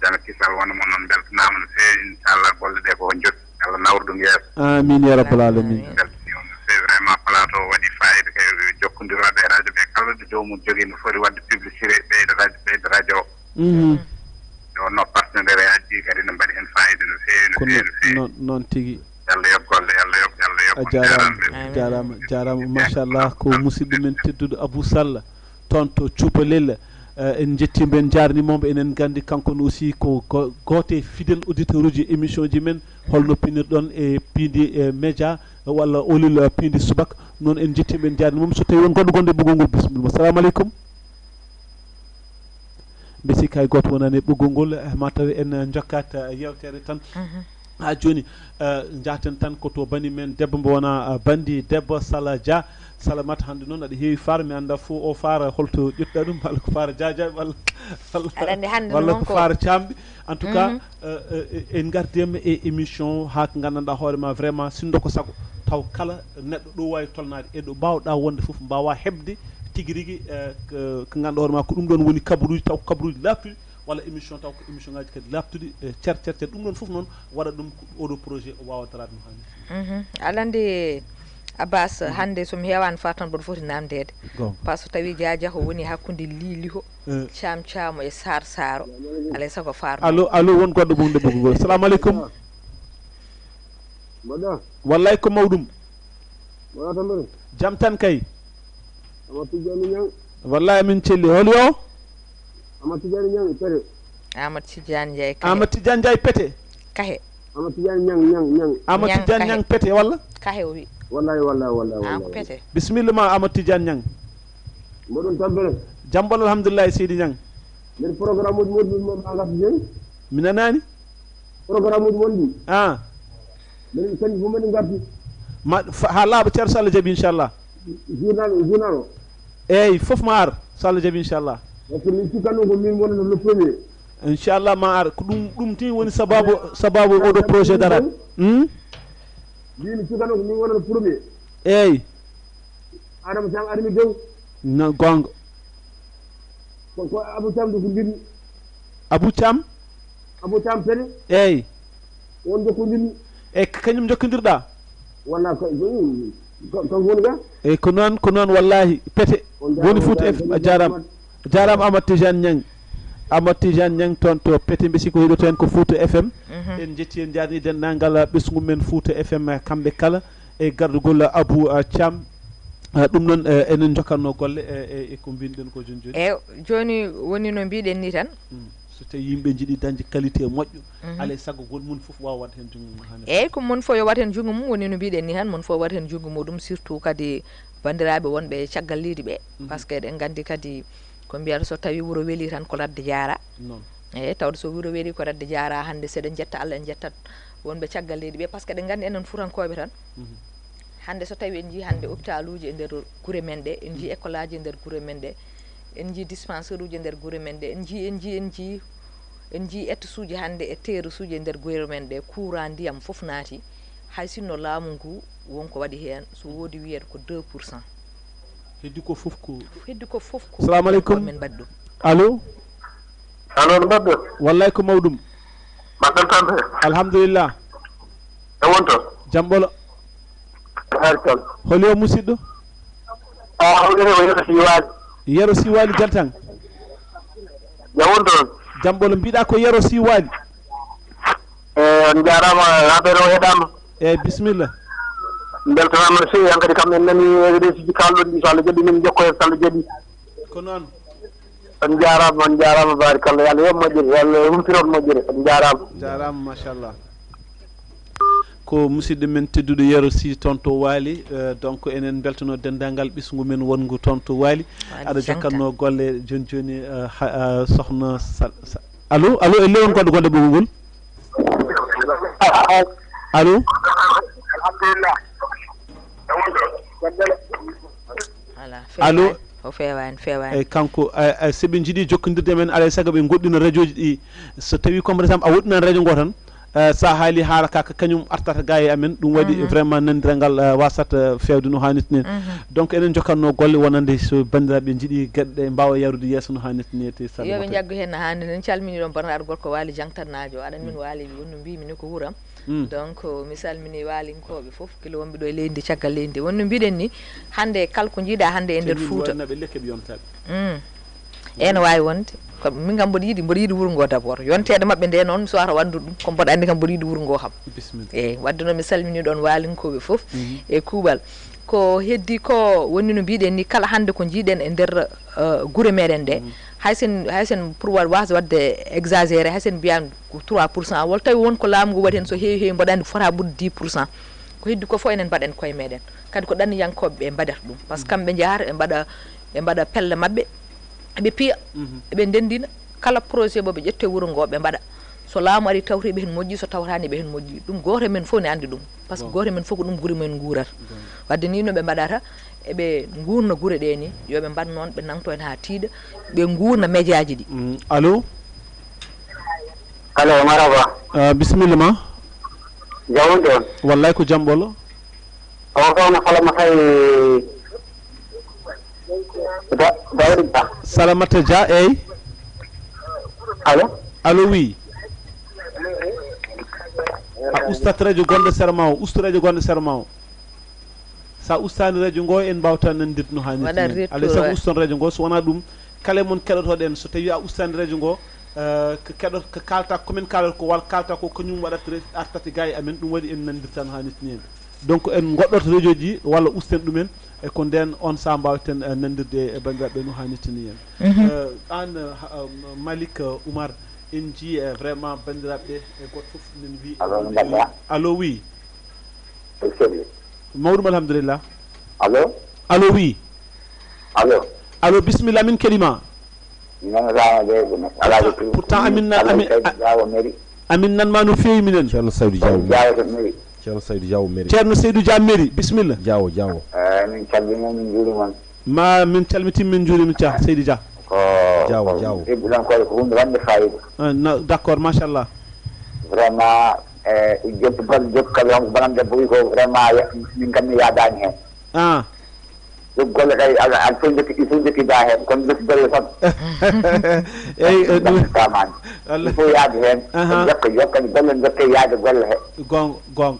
Jana kisal wona mo noon mbeltanaama no feewi. Inchallah golle ɗe ko njokki. Allah nawru ɗum yeeso. Amin ya rabbal alamin. Mbeltanii on no feewi vraiment plateau waɗi fayida kay jokkondirooɓe e radio ɓe kala ɗo joomum jogii no foti waɗde publicité ɓeyda radio ɓeyda radio o. Mhm. Nde wonno partenaire aji ɗi kadi no mbaɗi heen fayida no feewi no Ko feewi ne- no feewi. Noon noon tigi. Yalla yoɓ golle yalla yoɓ yalla yoɓ A on jaaraama jaaraama. Jaaraama jaaraama machallah ko musidɗo men tedduɗo Abou Sall toon to Cubalel. Eh, en njettiima en njaarniima mo enen nganndi kanko ne aussi ko go- gooto e fidèle auditeur uji émission ji men holno pinirɗon e piindi e média walla olil eh, piindi subak noon en njettiima en njaarniima mo so tawii won goɗɗo gonɗo e ɓoggol ngol bisimilla ma salamu aleykum. Mbi sikki hay gooto wonani e ɓoggol ngol eh, ma taw en eh, njokkat eh, yeewtere tan. Ha jooni eh, njaaten tan ko to bani men debbo mbo wona eh, bandi debbo Sala Dia. Salamata hannde noon aɗa heewi faar mi annda fof o faar holto ƴettuɗa ɗum walla ko faar Dia Dia walla Aɗa anndi hannde walla noon ko ko faar caamɓi. En tout cas eh, eh, en ngardima e émission ha ko nganndanɗa hoore ma vraiment sinno ko sago taw kala neɗɗo ɗo wawi tolnade e ɗo mbawɗa wonde fof mbawa heɓde tigi rigi eh, ko ko ngannduɗa hoore ma ko ɗum ɗon woni kabaruji taw ko kabaruji laaɓtuɗi walla émission taw ko émission ngaji kadi laaɓtuɗi eh, cer cer cer ɗum ɗon fof noon waɗa ɗum ko oɗo projet o wawa darade no hani. Mhm. Aɗa anndi Abbas hannde somi heewani faa tan mboɗo foti namndeede. Goonga. Par ce que tawi Dia Dia ko woni hakkunde Lili ko Eh, Caam Caamo e Saar Saaro alay sago faar allo allo won goɗɗo ɓoggol ngol salamu aleykum. Mbaɗa. Wallay ko mawɗum. Mbaɗa tambere. Jam tan kay. Ama tijjani ñang. Wallay amin celli hol yo. Ama tijjani ñang pere. Amadou Tidiane Ndiaye Kahe. Amadou Tidiane Ndiaye pete. Kahe. Ama tijjani ñang ñang ñang. Amadou Ñang Tidiane Kahe. Ñang pete walla. Kahe o wi. Wallay wallay wallay Ah, wallay ko wallay. Pete. Bisimilla ma Amadou Tidiane Ñang. Mboɗon tampere. Jambol alhamdulillahi seydi Ñang. Mbeɗa programme uji moɗi ɗum ma ngartu joni. Mi nanani. Programme uji mon ɗi. Ah. Mbeɗa kañum fof mbaɗi ngartu. Ma fa- ha laaɓa ceerno so Allah jaaɓi inchallah. Journal journal o. Eyyi fof ma ar so Allah jaaɓi inchallah. Par ce que min cikkanno ko min wonata le premier. Inchallah ma ar ko ɗum ɗum tin woni sababu sababu oɗo projet darat. Hmm? Mbimi cikkanno ko min wonata premier. Eyyi. Adama Thiam armi dow. No gonga. Ko ko Abou Thiam do ko mbimi. Abou Thiam. Abou Thiam pele. Eyyi. Won do ko mbimi. E kañum jokkondirɗa. Walla ko ko- kanko woni ga. Eyyi ko noon ko noon wallahi pete. On woni jarama, foot on F jarama, a jarama jarama. A jarama Amadou Tidiane Niang. Amadou Tidiane Niang toon to pete mbesi ko heɗoto en ko Fouta F M. En jetti en jarni denndaangal ɓesngu men Fouta F M kamɓe kala e gardugol Abou Thiam. Ɗum noon enen jokkanno golle e ko mbinɗen ko joni joni. Eyi joni woni no mbiɗen ni tan. So tawi yimɓe jiɗi dañde qualité moƴƴo alay saago goto mum fof wawa wadde hen junngo mum ha nefata. Eyyi ko mum fof yo wat hen junngo mum woni no mbiɗen ni tan mum fof wat hen junngo muɗum surtout kadi bandiraɓe wonɓe e caggal leydi ɓe. Par ce que eɗen gandi kadi ko mbiyata so tawi wuuro weeli tan ko ladde jaara. Noon. Eyyi tawde so wuuro weeli ko ladde jaara hande seɗen jetta Allah en jettat wonɓe caggal leydi ɓe par ce que eɗen gandi enen fuutankoɓe tan. Hande so tawi en jii hande hôpital uji e nder guure men ɗe en jii école aji e nder guure men ɗe. En jii dispensaire uji e nder guure men ɗe en jii en jii en jii en jii ettosuuji hannde e terrasuuji e nder guure men ɗe courant ndiyam fof naati. Hay sinno laamu ngu wonko waɗi heen so woodi wiyata ko deux pour cent. Heddi ko fof ko. Heddi ko fof ko salamu aleykum men mbaɗi ɗum. Allo. Allo no mbaɗɗon? Wallay ko mawɗum. Mbaɗɗon tampere? Alhamdulillah. E won toon? Jam ɓolo. Barikal. Holi o musidɗo? A hawɗere o yero siwali. Yero siwali jaltan. Jam won toon? Jam ɓolo mbiɗa ko yero siwali. E on jarama. Affaire o heɗama. Eyyi bisimilla. Beltanama no fewi hankadi kam en nani resuji kalɗon ɗi so Allah jaɓi min jokko hen so Allah jaɓi. Ko noon. On jarama on jarama barikalla yo Allah yoɓ moƴƴere yo Allah humpir on moƴƴere on jarama. Jarama machallah. Ko musidɗo men tedduɗo yero si toon to waali. Donc enen beltano dendagal ɓesngu men wonngu toon to waali. Aɗa jokkanno golle joni joni. Sohna sal allo allo e lewon goɗɗo goɗɗo ɓoggol ngol. Allo. Alhamdulillah. Allo. O feewaani, feewaani. Eyi, kanko, eh, eh, so ɓe njiɗi jokkondirde men, alaa e sago ɓe ngoɗɗina radio ji ɗi. So tawii comme par exemple a woɗɗinaani radio ngo tan, eh, so a haali haala ka, ko kañum artata ga e amen, ɗum waɗi vraiment nandiral ngal, eh, wasata, eh, feewde no haanirta ni. Donc eɗen jokkanno golle wonande so banndiraaɓe njiɗi geɗe ɗe mbaawa yaarude yeeso no haanirta ni, te saɗa Yo ɓe njaggu heen no haanirta ni. En calminii ɗoon banndiraaɗo gorko Waali Jaŋtannaajo, aɗa min Waali, won no mbiymi ni ko wuram. Donc mi salminii waalinkooɓe fof, gila wonɓe ɗo e leydi ndi, caggal leydi ndi. Wonno mbiɗen ni, hannde kala ko njiiɗa hannde e nder Fuuta. Ene waawi wonde. Ko min kam mboɗo yiɗi, mboɗo yiɗi wuro ngo d'abord. Yonteede maɓɓe nde noon, mi suwata wanndude ɗum, ko mboɗo anndi kam mboɗo yiɗi wuro ngo kam. Bisimilla. Eeyi, wadde noon mi salminii ɗoon waalinkooɓe fof e kuuɓal. Ko heddi ko woni no mbiɗen ni, kala hannde ko njiiɗen e nder, eh, gure meɗen ɗe. Hay sen, hay sen pour wa-, waasde waɗde exagéré, hay sen mbiyan ko trois pour cent, walla tawi won ko laamu ngu waɗi heen so heewi heewi, mboɗo anndi fota ɓurde dix pour cent. Ko heddi ko fof enen mbaɗen koye meɗen. Kadi ko ɗanniyankooɓe ɓe mbaɗata ɗum. Par ce que kamɓe njahata, ɓe mbaɗa, ɓe mbaɗa pelle maɓɓe, ɓe piya, ɓe ndenndina. Kala projet mo ɓe ƴetti e wuro ngo, ɓe mbaɗa. So laamu ari tawti ɓe heen moƴƴi, so tawtaani ɓe heen moƴƴi. Ɗum gooto e men fof ne anndi ɗum. Par ce que gooto e men fof ko ɗum gure men nguurata. Wadde ni no ɓe mbaɗata, eɓe nguurna gure ɗe ni, yo ɓe mbaɗ noon, ɓe nangto heen haa tiiɗa, ɓe nguurna médiaji ɗi. Mm, allo? Allo, marhaba. Ah, bisimilla ma. Jam woni toon? Wallay ko jam ɓolo. O sohna Salamata e Da-, Dawda Dia. Salamata Dia, eyi. Allo? Allo, wi. A ustat radio gonɗo sera ma o, ustu radio gonɗo sera ma o. Sa ustani radio ngo, en mbawta nandirde no haanirta ni. Alay sago uston radio ngo, so wona ɗum, kala e mon keɗotoɗen, so tawi a ustani radio ngo, eh, ko keɗot-, ko kalta, komin kalata ko, walla kalta ko, kañum waɗat re-, artat e ga e amen, ɗum waɗi en nandirta no haanirta ni en. Donc en goɗɗorto radio ji walla usten ɗumen, e ko nden on saha mbawten, eh, nandirde e banndiraaɓe no haanirta ni en. Eh, an, eh, ha-, eh, Malik, eh, Oumar, en jii, eh, vraiment banndiraaɓe ɓe, e goto fof nani wi. Allo, no mbaɗɗa? Allo, wi. Mawɗum, alhamdulillah. Allo? Allo, wi. Allo? Allo, bisimilla, min keɗima. Mi nanataama de, ko alaa ko pourtant, pourtant, amin nan-, amin, Saydu Jaawo Meri. Amin nanma no feewi minen. Ceerno Saydu Jaawo Meri. Jaawo to Meri. Ceerno Saydu Jaawo Meri. Ceerno Saydu Jaawo Meri, bisimilla. Jaawo, Jaawo. Eh, min calminii, min njuuriima. Ma min calmitima, min njuuriima, Dia, Seydi Dia. Ko, Jaawo, ko Jaawo. Debbo ɗon ko, ko huunde waɗde faayiida. Ah, na, d'accord, machallah. Vraiment, eh, jokku golle, jokku kala, on ko bonan debbo wi ko vraiment, ya-, min kam mi yaadaani heen. Ah. Jokku golle kay, ala, ala fof jokki, ɗi fof jokki da heen, kono jokku golle tan. Eyi, eh, ɗum. Kamani. Allah. Il faut yaade heen. Aha. Jokka, jokka golle, jokke yaade golle he. Goonga, goonga.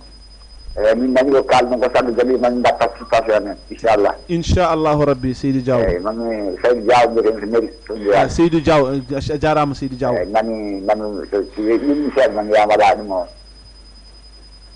Eyi, min nani ko kaalɗon ko, saɗa jaaɓi, ma min mbaɗ participation men, inchallah. Inchallahu Rabbi, Seydi Diaw. Eyi, mami Seydi Diaw, mbiɗen ko mairie, to Diaw. Ah, Seydi Diaw, eh, a jaaraama, Seydi Diaw. Eyi, mami, mami, so, so weeɓi ɗum seeɗa, mami yamala ɗum o.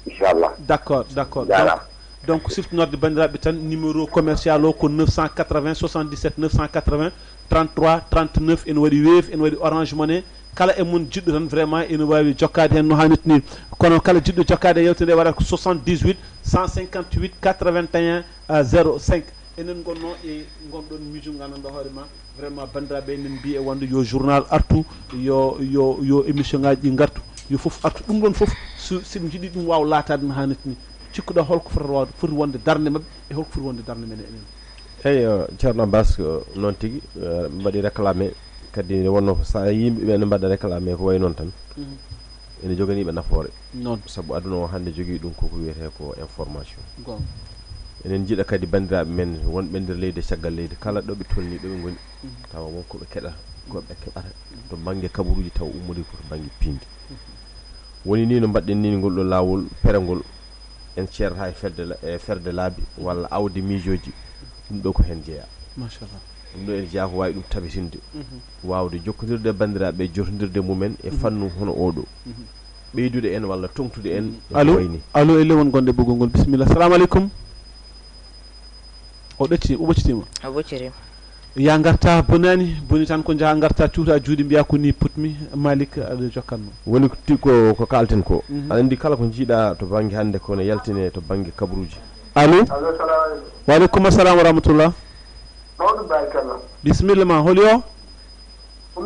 Inchallah. D'accord, d'accord. Jaaraama. Donc, donc, siftinorde banndiraaɓe tan, numéro commercial o ko neuf cent quatre-vingts soixante-dix-sept neuf cent quatre-vingts trente-trois trente-neuf, ene waɗi Wave, ene waɗi Orange Money. Kala e mon jiɗɗo tan, vraiment, ene waawi jokkaade heen no haanirta ni. Kono kala jiɗɗo jokkaade e yeewtere nde, waɗata ko soixante-dix-huit cent cinquante-huit quatre-vingt-un zéro cinq. Enen ngonnoo e ngonɗon miijo, nganndanɗaa hoore ma, vraiment, banndiraaɓe, enen mbiyi e wonde yo journal artu, yo, yo, yo émission ngaaji ɗi ngartu, yo fof artu. Ɗum ɗoon fof, so, so ɓe njiɗi ɗum waawa laataade no haanirta ni, cikkuɗaa holko foti wonde, foti wonde darnde maɓɓe e holko foti wonde darnde men enen? Eyi, eh, Ceerno Abbas, ko noon tigi, eh, mbaɗi réclamé, kadi nde wonnoo ko so yimɓe ɓe ne mbaɗa réclamé ko wayi noon tan, mhm, ene joganii ɓe nafoore. Noon. Sabu aduna o hannde jogii ɗum koko wiyetee ko information. Goonga. Enen njiɗa kadi banndiraaɓe men wonɓe nder leydi e caggal leydi, kala ɗo ɓe tolnii, ɗo ɓe ngoni, mhm, tawa won ko ɓe keɗata, ko ɓe keɓata, mhm, to bannge kabaruuji, tawa ummorii ko to bannge piindi. Mhm. Woni nii no mbaɗɗen nii ngol ɗo laawol perengol, en ceerata e fedde la-, e ferde laabi walla aawde miijooji, ɗum ɗo ko heen jeyaa. Machallah. Ɗum ɗo ene jeyaa ko waawi ɗum tabitinde, mhm, waawde jokkondirde e banndiraaɓe, jotondirde e mumen e, mhm, fannu hono oo ɗoo. Mhm. Ɓeydude en walla toŋtude en, mhm, no ko wayi nii. Allo, allo, e lewon gonɗe ɓoggol ngol, bisimilla. Salamu aleykum. O ɗacci, o ɓoccitiima. O ɓoccitiima. Ya ngarta bonaani, boni tan ko njaha ngarta cuuta juuɗe mbiya ko ni putmi, Malik aɗa jokkatno. Woni ko ti-, ko, ko kaalten ko. Mhm. Aɗa anndi kala ko njiiɗa to bannge hannde ko ne yaltine to bannge kabaruuji. Allo? Allo, salamu aleykum. Wa aleykum assalam wa rahmatullah. Mawɗum barikalla. Bisimilla ma, holi o?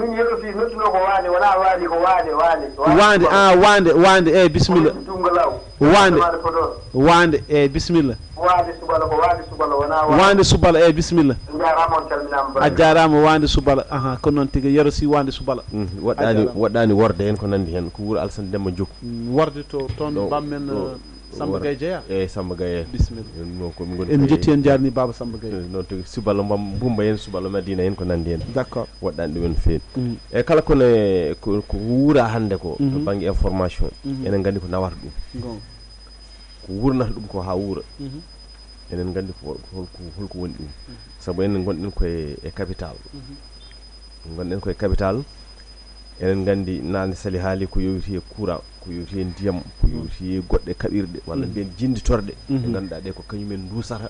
Min yeru fii nodduno ko waande, wonaa waali, ko waande, waande, waande. Waande, ah, waande, waande, eh, bisimilla. Tunga law. Waande. Waande Podor. Waande, eh, bisimilla. Waande Subala ko waande Subala, wonaa waande. Waande Subala, eh, bisimilla. Njaaraama, on calminaama. A jaaraama, waande Subala. Aha, ko noon tigi, Yero Sy, waande Subala. Mm, woɗɗaani, a jaaraama. Woɗɗaani Worde en ko nanndi heen, ko wuro Alsan Demba Joku. Mm, Worde to, toon ɗo, bammen, ɗo, eh, Samba Gaye jeyaa? Eeyi, Samba Gaye. Bisimilla. Ɗum noon ko min ngoni en njetti, en njaarni Baaba Samba Gaye. Eh, noon tigi, Subalo Mbam-, Mbumba en, Subalo Madina en, ko nanndi en. D'accord. Woɗɗaani ɗum en feewi. Mm. E kala ko ne, ko, ko wuura hannde ko, to, mhm, bannge information, mhm, enen nganndi ko nawata ɗum. Gon. Ko wuurnata ɗum ko haa wuura. Mhm. Enen nganndi ko, ko holko, holko woni ɗum. Mhm. Sabu enen ngonɗen koye, e capital. Mhm. Ngonɗen koye capital, eɗen nganndi naane Sali haali ko yowiti e courant, ko yowiti e ndiyam, ko, mhm, yowiti e goɗɗe kaɓirɗe, walla, mhm, mbiyen jinnditorɗe, ɗe, mhm, ngannduɗaa ɗe ko kañumen nduusata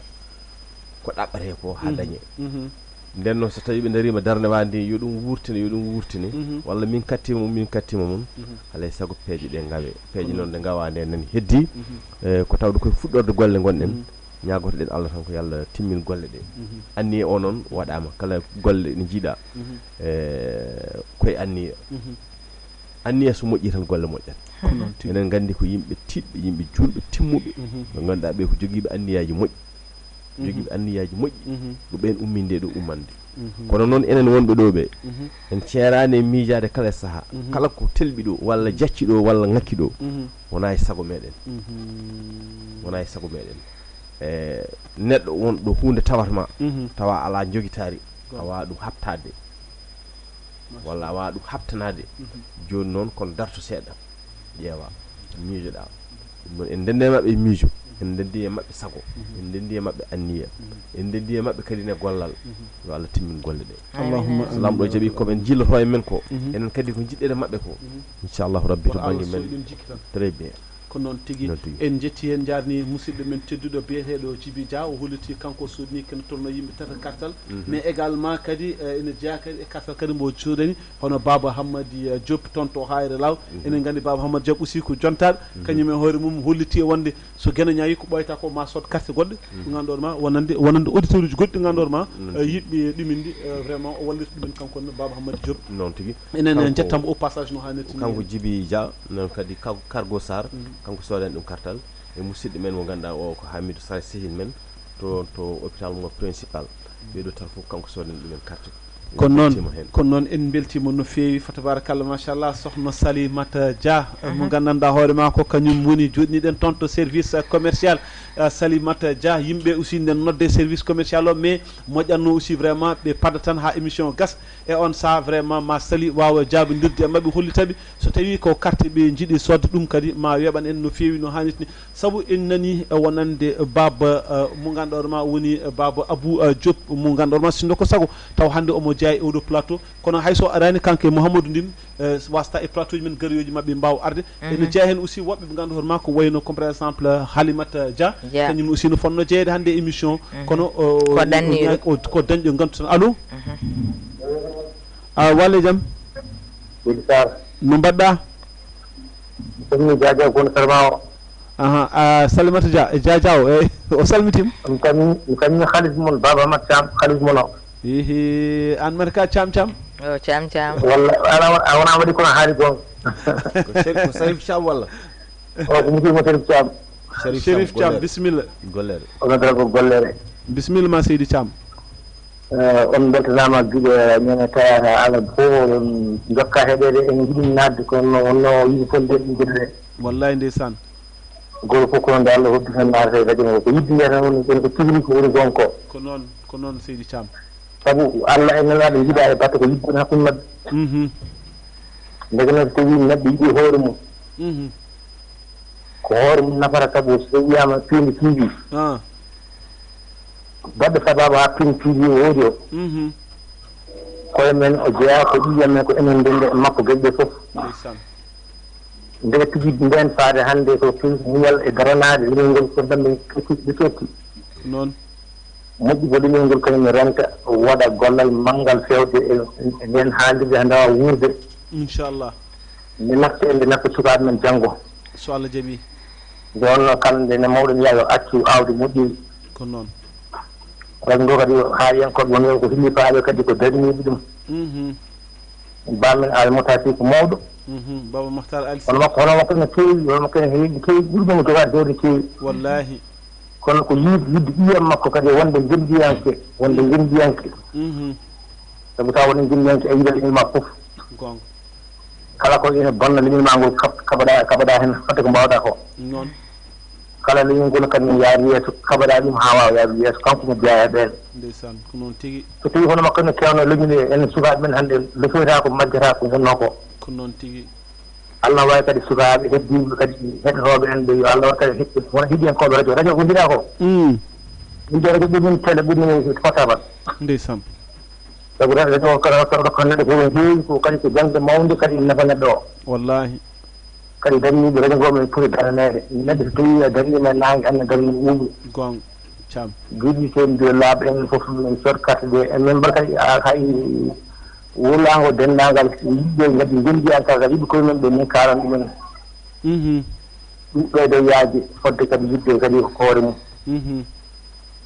ko ɗaɓɓatee ko haa, mhm, dañee. Mhm. Nden noon, so tawii ɓe ndariima darnde waande, yo ɗum wuurtine, yo ɗum wuurtine, mhm, walla min kattiima mum, min kattiima mum, mhm, alaa e sago peeje ɗe ngawee. Peeje, mhm, noon ɗe ngawaa nde nani heddii, mhm, eh, ko tawde koye fuɗɗorde golle ngonɗen. Mhm. Ñaagoto-ɗen Allah tan ko yo Allah timmin golle ɗe. Mhm. Anniya o noon waɗaama, kala golle ɗe njiiɗaa, mhm, e, koye anniya. Mhm. Anniya so moƴƴii tan golle moƴƴat. Ko noon tigi. Enen nganndi ko yimɓe tiiɗɓe, yimɓe juulɓe, timmuɓe, mhm, ɓe ngannduɗaa ɓe ko jogiiɓe anniyaaji moƴƴi. Mhm. Jogiiɓe anniyaaji moƴƴi, mhm, ko ɓeen umminde ɗo ummande. Mhm. Kono noon enen wonɓe ɗo ɓe, mhm, en ceeraani e miijaade kala e sahaa. Mhm. Kala ko telɓi ɗo, walla, mhm, jacci ɗo, walla ŋakki ɗo, mhm, wonaa e sago meɗen. Mhm. Wonaa e sago meɗen. E, neɗɗo wonɗo huunde tawata ma, mhm, tawa alaa njogitaari, gon, a waawaa ɗum haɓtaade, machallah, walla a waawaa ɗum haɓtanaade. Mhm. Jooni noon, kono darto seeɗa, ƴeewa, miijoɗaa. Ɗum noon, en ndenndi e maɓɓe e miijo, en ndenndi e maɓɓe sago, mhm, en ndenndi e maɓɓe anniya, mhm, en ndenndi e maɓɓe kadi ne gollal. Mhm. Yo Allah timmin golle ɗe. Allahumma amin. So Laamɗo jaɓii, ko men njilloto e men ko, mhm, enen kadi ko njiɗɗen e maɓɓe ko, mhm, inchallahu rabbi, to bannge men. Woto Allah sowi ɗum jikki tan. Très bien. Ko noon tigi. Noon tigi. En njetti heen, njaarni musidɗo men tedduɗo biyeteeɗo Jibi Dia, o hollitii kanko soodni kene tolno yimɓe tata kartal, mhm, mais également kadi, eh, ene jeyaa kadi e kartal kadi mbo soodani, hono Baaba Hammadi, eh, Diop toon to Hayre Law. Mhm. Enen nganndi Baaba Hammadi Diop aussi ko jontaaɗo, mhm, kañum e hoore mum hollitii wonde so Geno ñaawii ko ɓooyata ko ma sood carte goɗɗe, mhm, ɗo ngannduɗaa ma, wonande, wonande auditeur uji goɗɗi ɗi ngannduɗaa ma, mhm, eh, yiɗɓe ɗumindi, eh, vraiment o wallita ɗumen kanko ne Baaba Hammadi Diop. Noon tigi. Enen en njettaama au passage no haanirta ni. Kanko Jibi Dia, noon kadi Ka-, Cargo Sarr, mhm, kanko soodani ɗum kartal, e musidɗo men mo ngannduɗaa o ko Hamidou Sarr, sehil men, to, to hôpital mo principal. Ɓeeɗo tan fof kanko soodani ɗumen carte. Kono noon, en mbeltiima heen, kono noon en mbeltiima no feewi, fa tabarakallah, machallah, sohna Salimata Dia, eh, mo, mhm, nganndanɗaa hoore maa ko kañum woni joɗɗiniɗen toon to service, eh, commercial, eh, Salimata Dia. Yimɓe aussi nden nodde service commercial o, mais moƴƴatno aussi vraiment ɓe paada tan haa émission gasa. E on sahaa vraiment ma Sali waawa jaabondirde e maɓɓe, hollita ɓe so tawii ko carte ɓe njiɗi soodde ɗum kadi ma weeɓan en no feewi no haanirta ni. Sabu en nanii, eh, wonande, eh, baaba, eh, mo ngannduɗaa hoore maa woni, eh, baaba Abou, eh, Diop mo ngannduɗaa hoore maa sinno ko sago taw hannde omo jeyaa e oɗo plateau. Kono hay so araani kanko e Mouhamadou Ndim, eh, wasata e plateau ji men, garooji maɓɓe mbaawa arde. Mhm. Ene jeyaa heen aussi woɓɓe ɓe ngannduɗaa hoore maa ko wayno comme par exemple, eh, Halimata Dia. Dia. Kañum aussi no fotnoo jeyeede hannde e émission. Mhm. Kono, eh, ko danniiɗo, o, ko dañɗo nganndu tan. Allo? Mhm. Ah, walle jam? Seydi Sarr. No mbaɗɗaa? Mi salmini Dia Dia gonɗo Sarma o. Aha, a Salimata Dia, e Dia Dia o, e, o salmitiima? Mi salmini, mi salmini Khalif mon, Baba Amat Thiam, Khalif mon o. Hihi, aan mbaɗa ka Thiam Thiam? O Thiam Thiam. Walla, ala, a wonaa waɗi kono haali goonga. Ko Sherif, ko Sherif Thiam walla? O ko musidɗo mo Sherif Thiam. Sherif Thiam, Sherif Thiam, gollere. Bisimilla. Gollere. O noddata ko gollere. Bisimilla ma seydi Thiam. Eh, on mbeltanaama gila ñande talaata alarba fof, oɗon njokka heɗeede, en njiɗi naatde, kono wonno yimɓe fof ndeeɗi geɗe ɗe. Wallaay ndeysaan. Gooto fof ko wonde Allah hoddi tan naatata e radio o. Ko yidde nde tan woni, woni ko tigi ko woni goonga ko. Ko noon, ko noon seydi Thiam. Sabu Allah e nelaaɗo njiɗaa e batte ko yidde woni hakkunde maɓɓe. Mhm. Ndeke noon so tawii neɗɗo yiɗi hoore mum, mhm, ko hoore mum nafata, sabu so wiyaama Pindi T V, ah, baɗɗo sababu haa Pindi T V o woodi o. Mhm. Koye men o jeyaa, ko ƴiiƴam men, ko enen ndenndi e makko geɗe ɗe fof. Ndeysaan. Ndeke tigi nden faade hannde ko tigi muñal e daranaade leñol ngol fof tan ɓe ketti, ɓe ketti. Noon. Moƴƴugol leñol ngol kañum ne renta, waɗa gollal manngal feewde e, e nden haalirde, hannde waawa wuurde. Inchallah. Nde nafta, nde nafta sukaaɓe men janngo. So Allah jaɓii. Nde wonno kala nde ne mawɗo wiya yo accu aawdi moƴƴiri. Ko noon. Ragndo kadi haariyankooɓe wonɓe ko hilli faale kadi ko dariniiɓe ɗum. Mhm. Baamen Aali Mutaasi ko mawɗo. Mhm, Baba Makhtar Ali Sy. Hono makko, hono makko no keewi, hono makko no heewi, keewi ɓurɗo mo jogaade jawdi keewi. Wallahi. Kono ko yiide, yidde ɓiyam makko kadi wonde ngenndiyanke, wonde ngenndiyanke. Mhm. Sabu sa woni ngenndiyanke a yiɗat leñol ma fof. Goonga. Kala ko ene bonna leñol ma ngol kab-, kabaɗa, kabaɗa heen fodde ko mbaawɗa ko. Noon. Kala leñol ngol kadi ne yaari yeeso, kabaɗa ɗum haa waawa yaari yeeso, kanko mo jeyaa e ɓeen. Ndeysaan, ko noon tigi. So tawii hono makko ne kewno leñol e, en sukaaɓe men hannde, lefoyta ko majjata ko ngonnoo ko. Ko noon tigi. Allah waɗa kadi sukaaɓe heddiiɓe kadi heɗotooɓe en ɓe, yo Allah waɗ kadi heɗɗi-, wona heɗiyankooɓe radio, radio ko mbiɗa ko. Mm. Min de radio ɓurmi télé, ɓurmi portable. Ndeysaan. Sabu radio o kala, kala ko neɗɗo ko heewi ko kadi ko jaŋde mawnde kadi nafa neɗɗo o. Wallahi. Kadi darniiɓe radio ngo men poti daraneede. Neɗɗo so tawii a darniima e naange, an a darnii ɓuuɓri. Goonga, Caam. Jiiɗi seen mbiyo laaɓa en fof min cor carte de. En min mbaɗa kadi a, hay wulaango denndaangal yimɓe ngadi ngonndi en kala kadi yiɗi koye men ɓe min kaalan ɗumen. Mhm. Ɗum ɓeydo yaaji fodde kadi yiɗde kadi ko hoore mum. Mhm.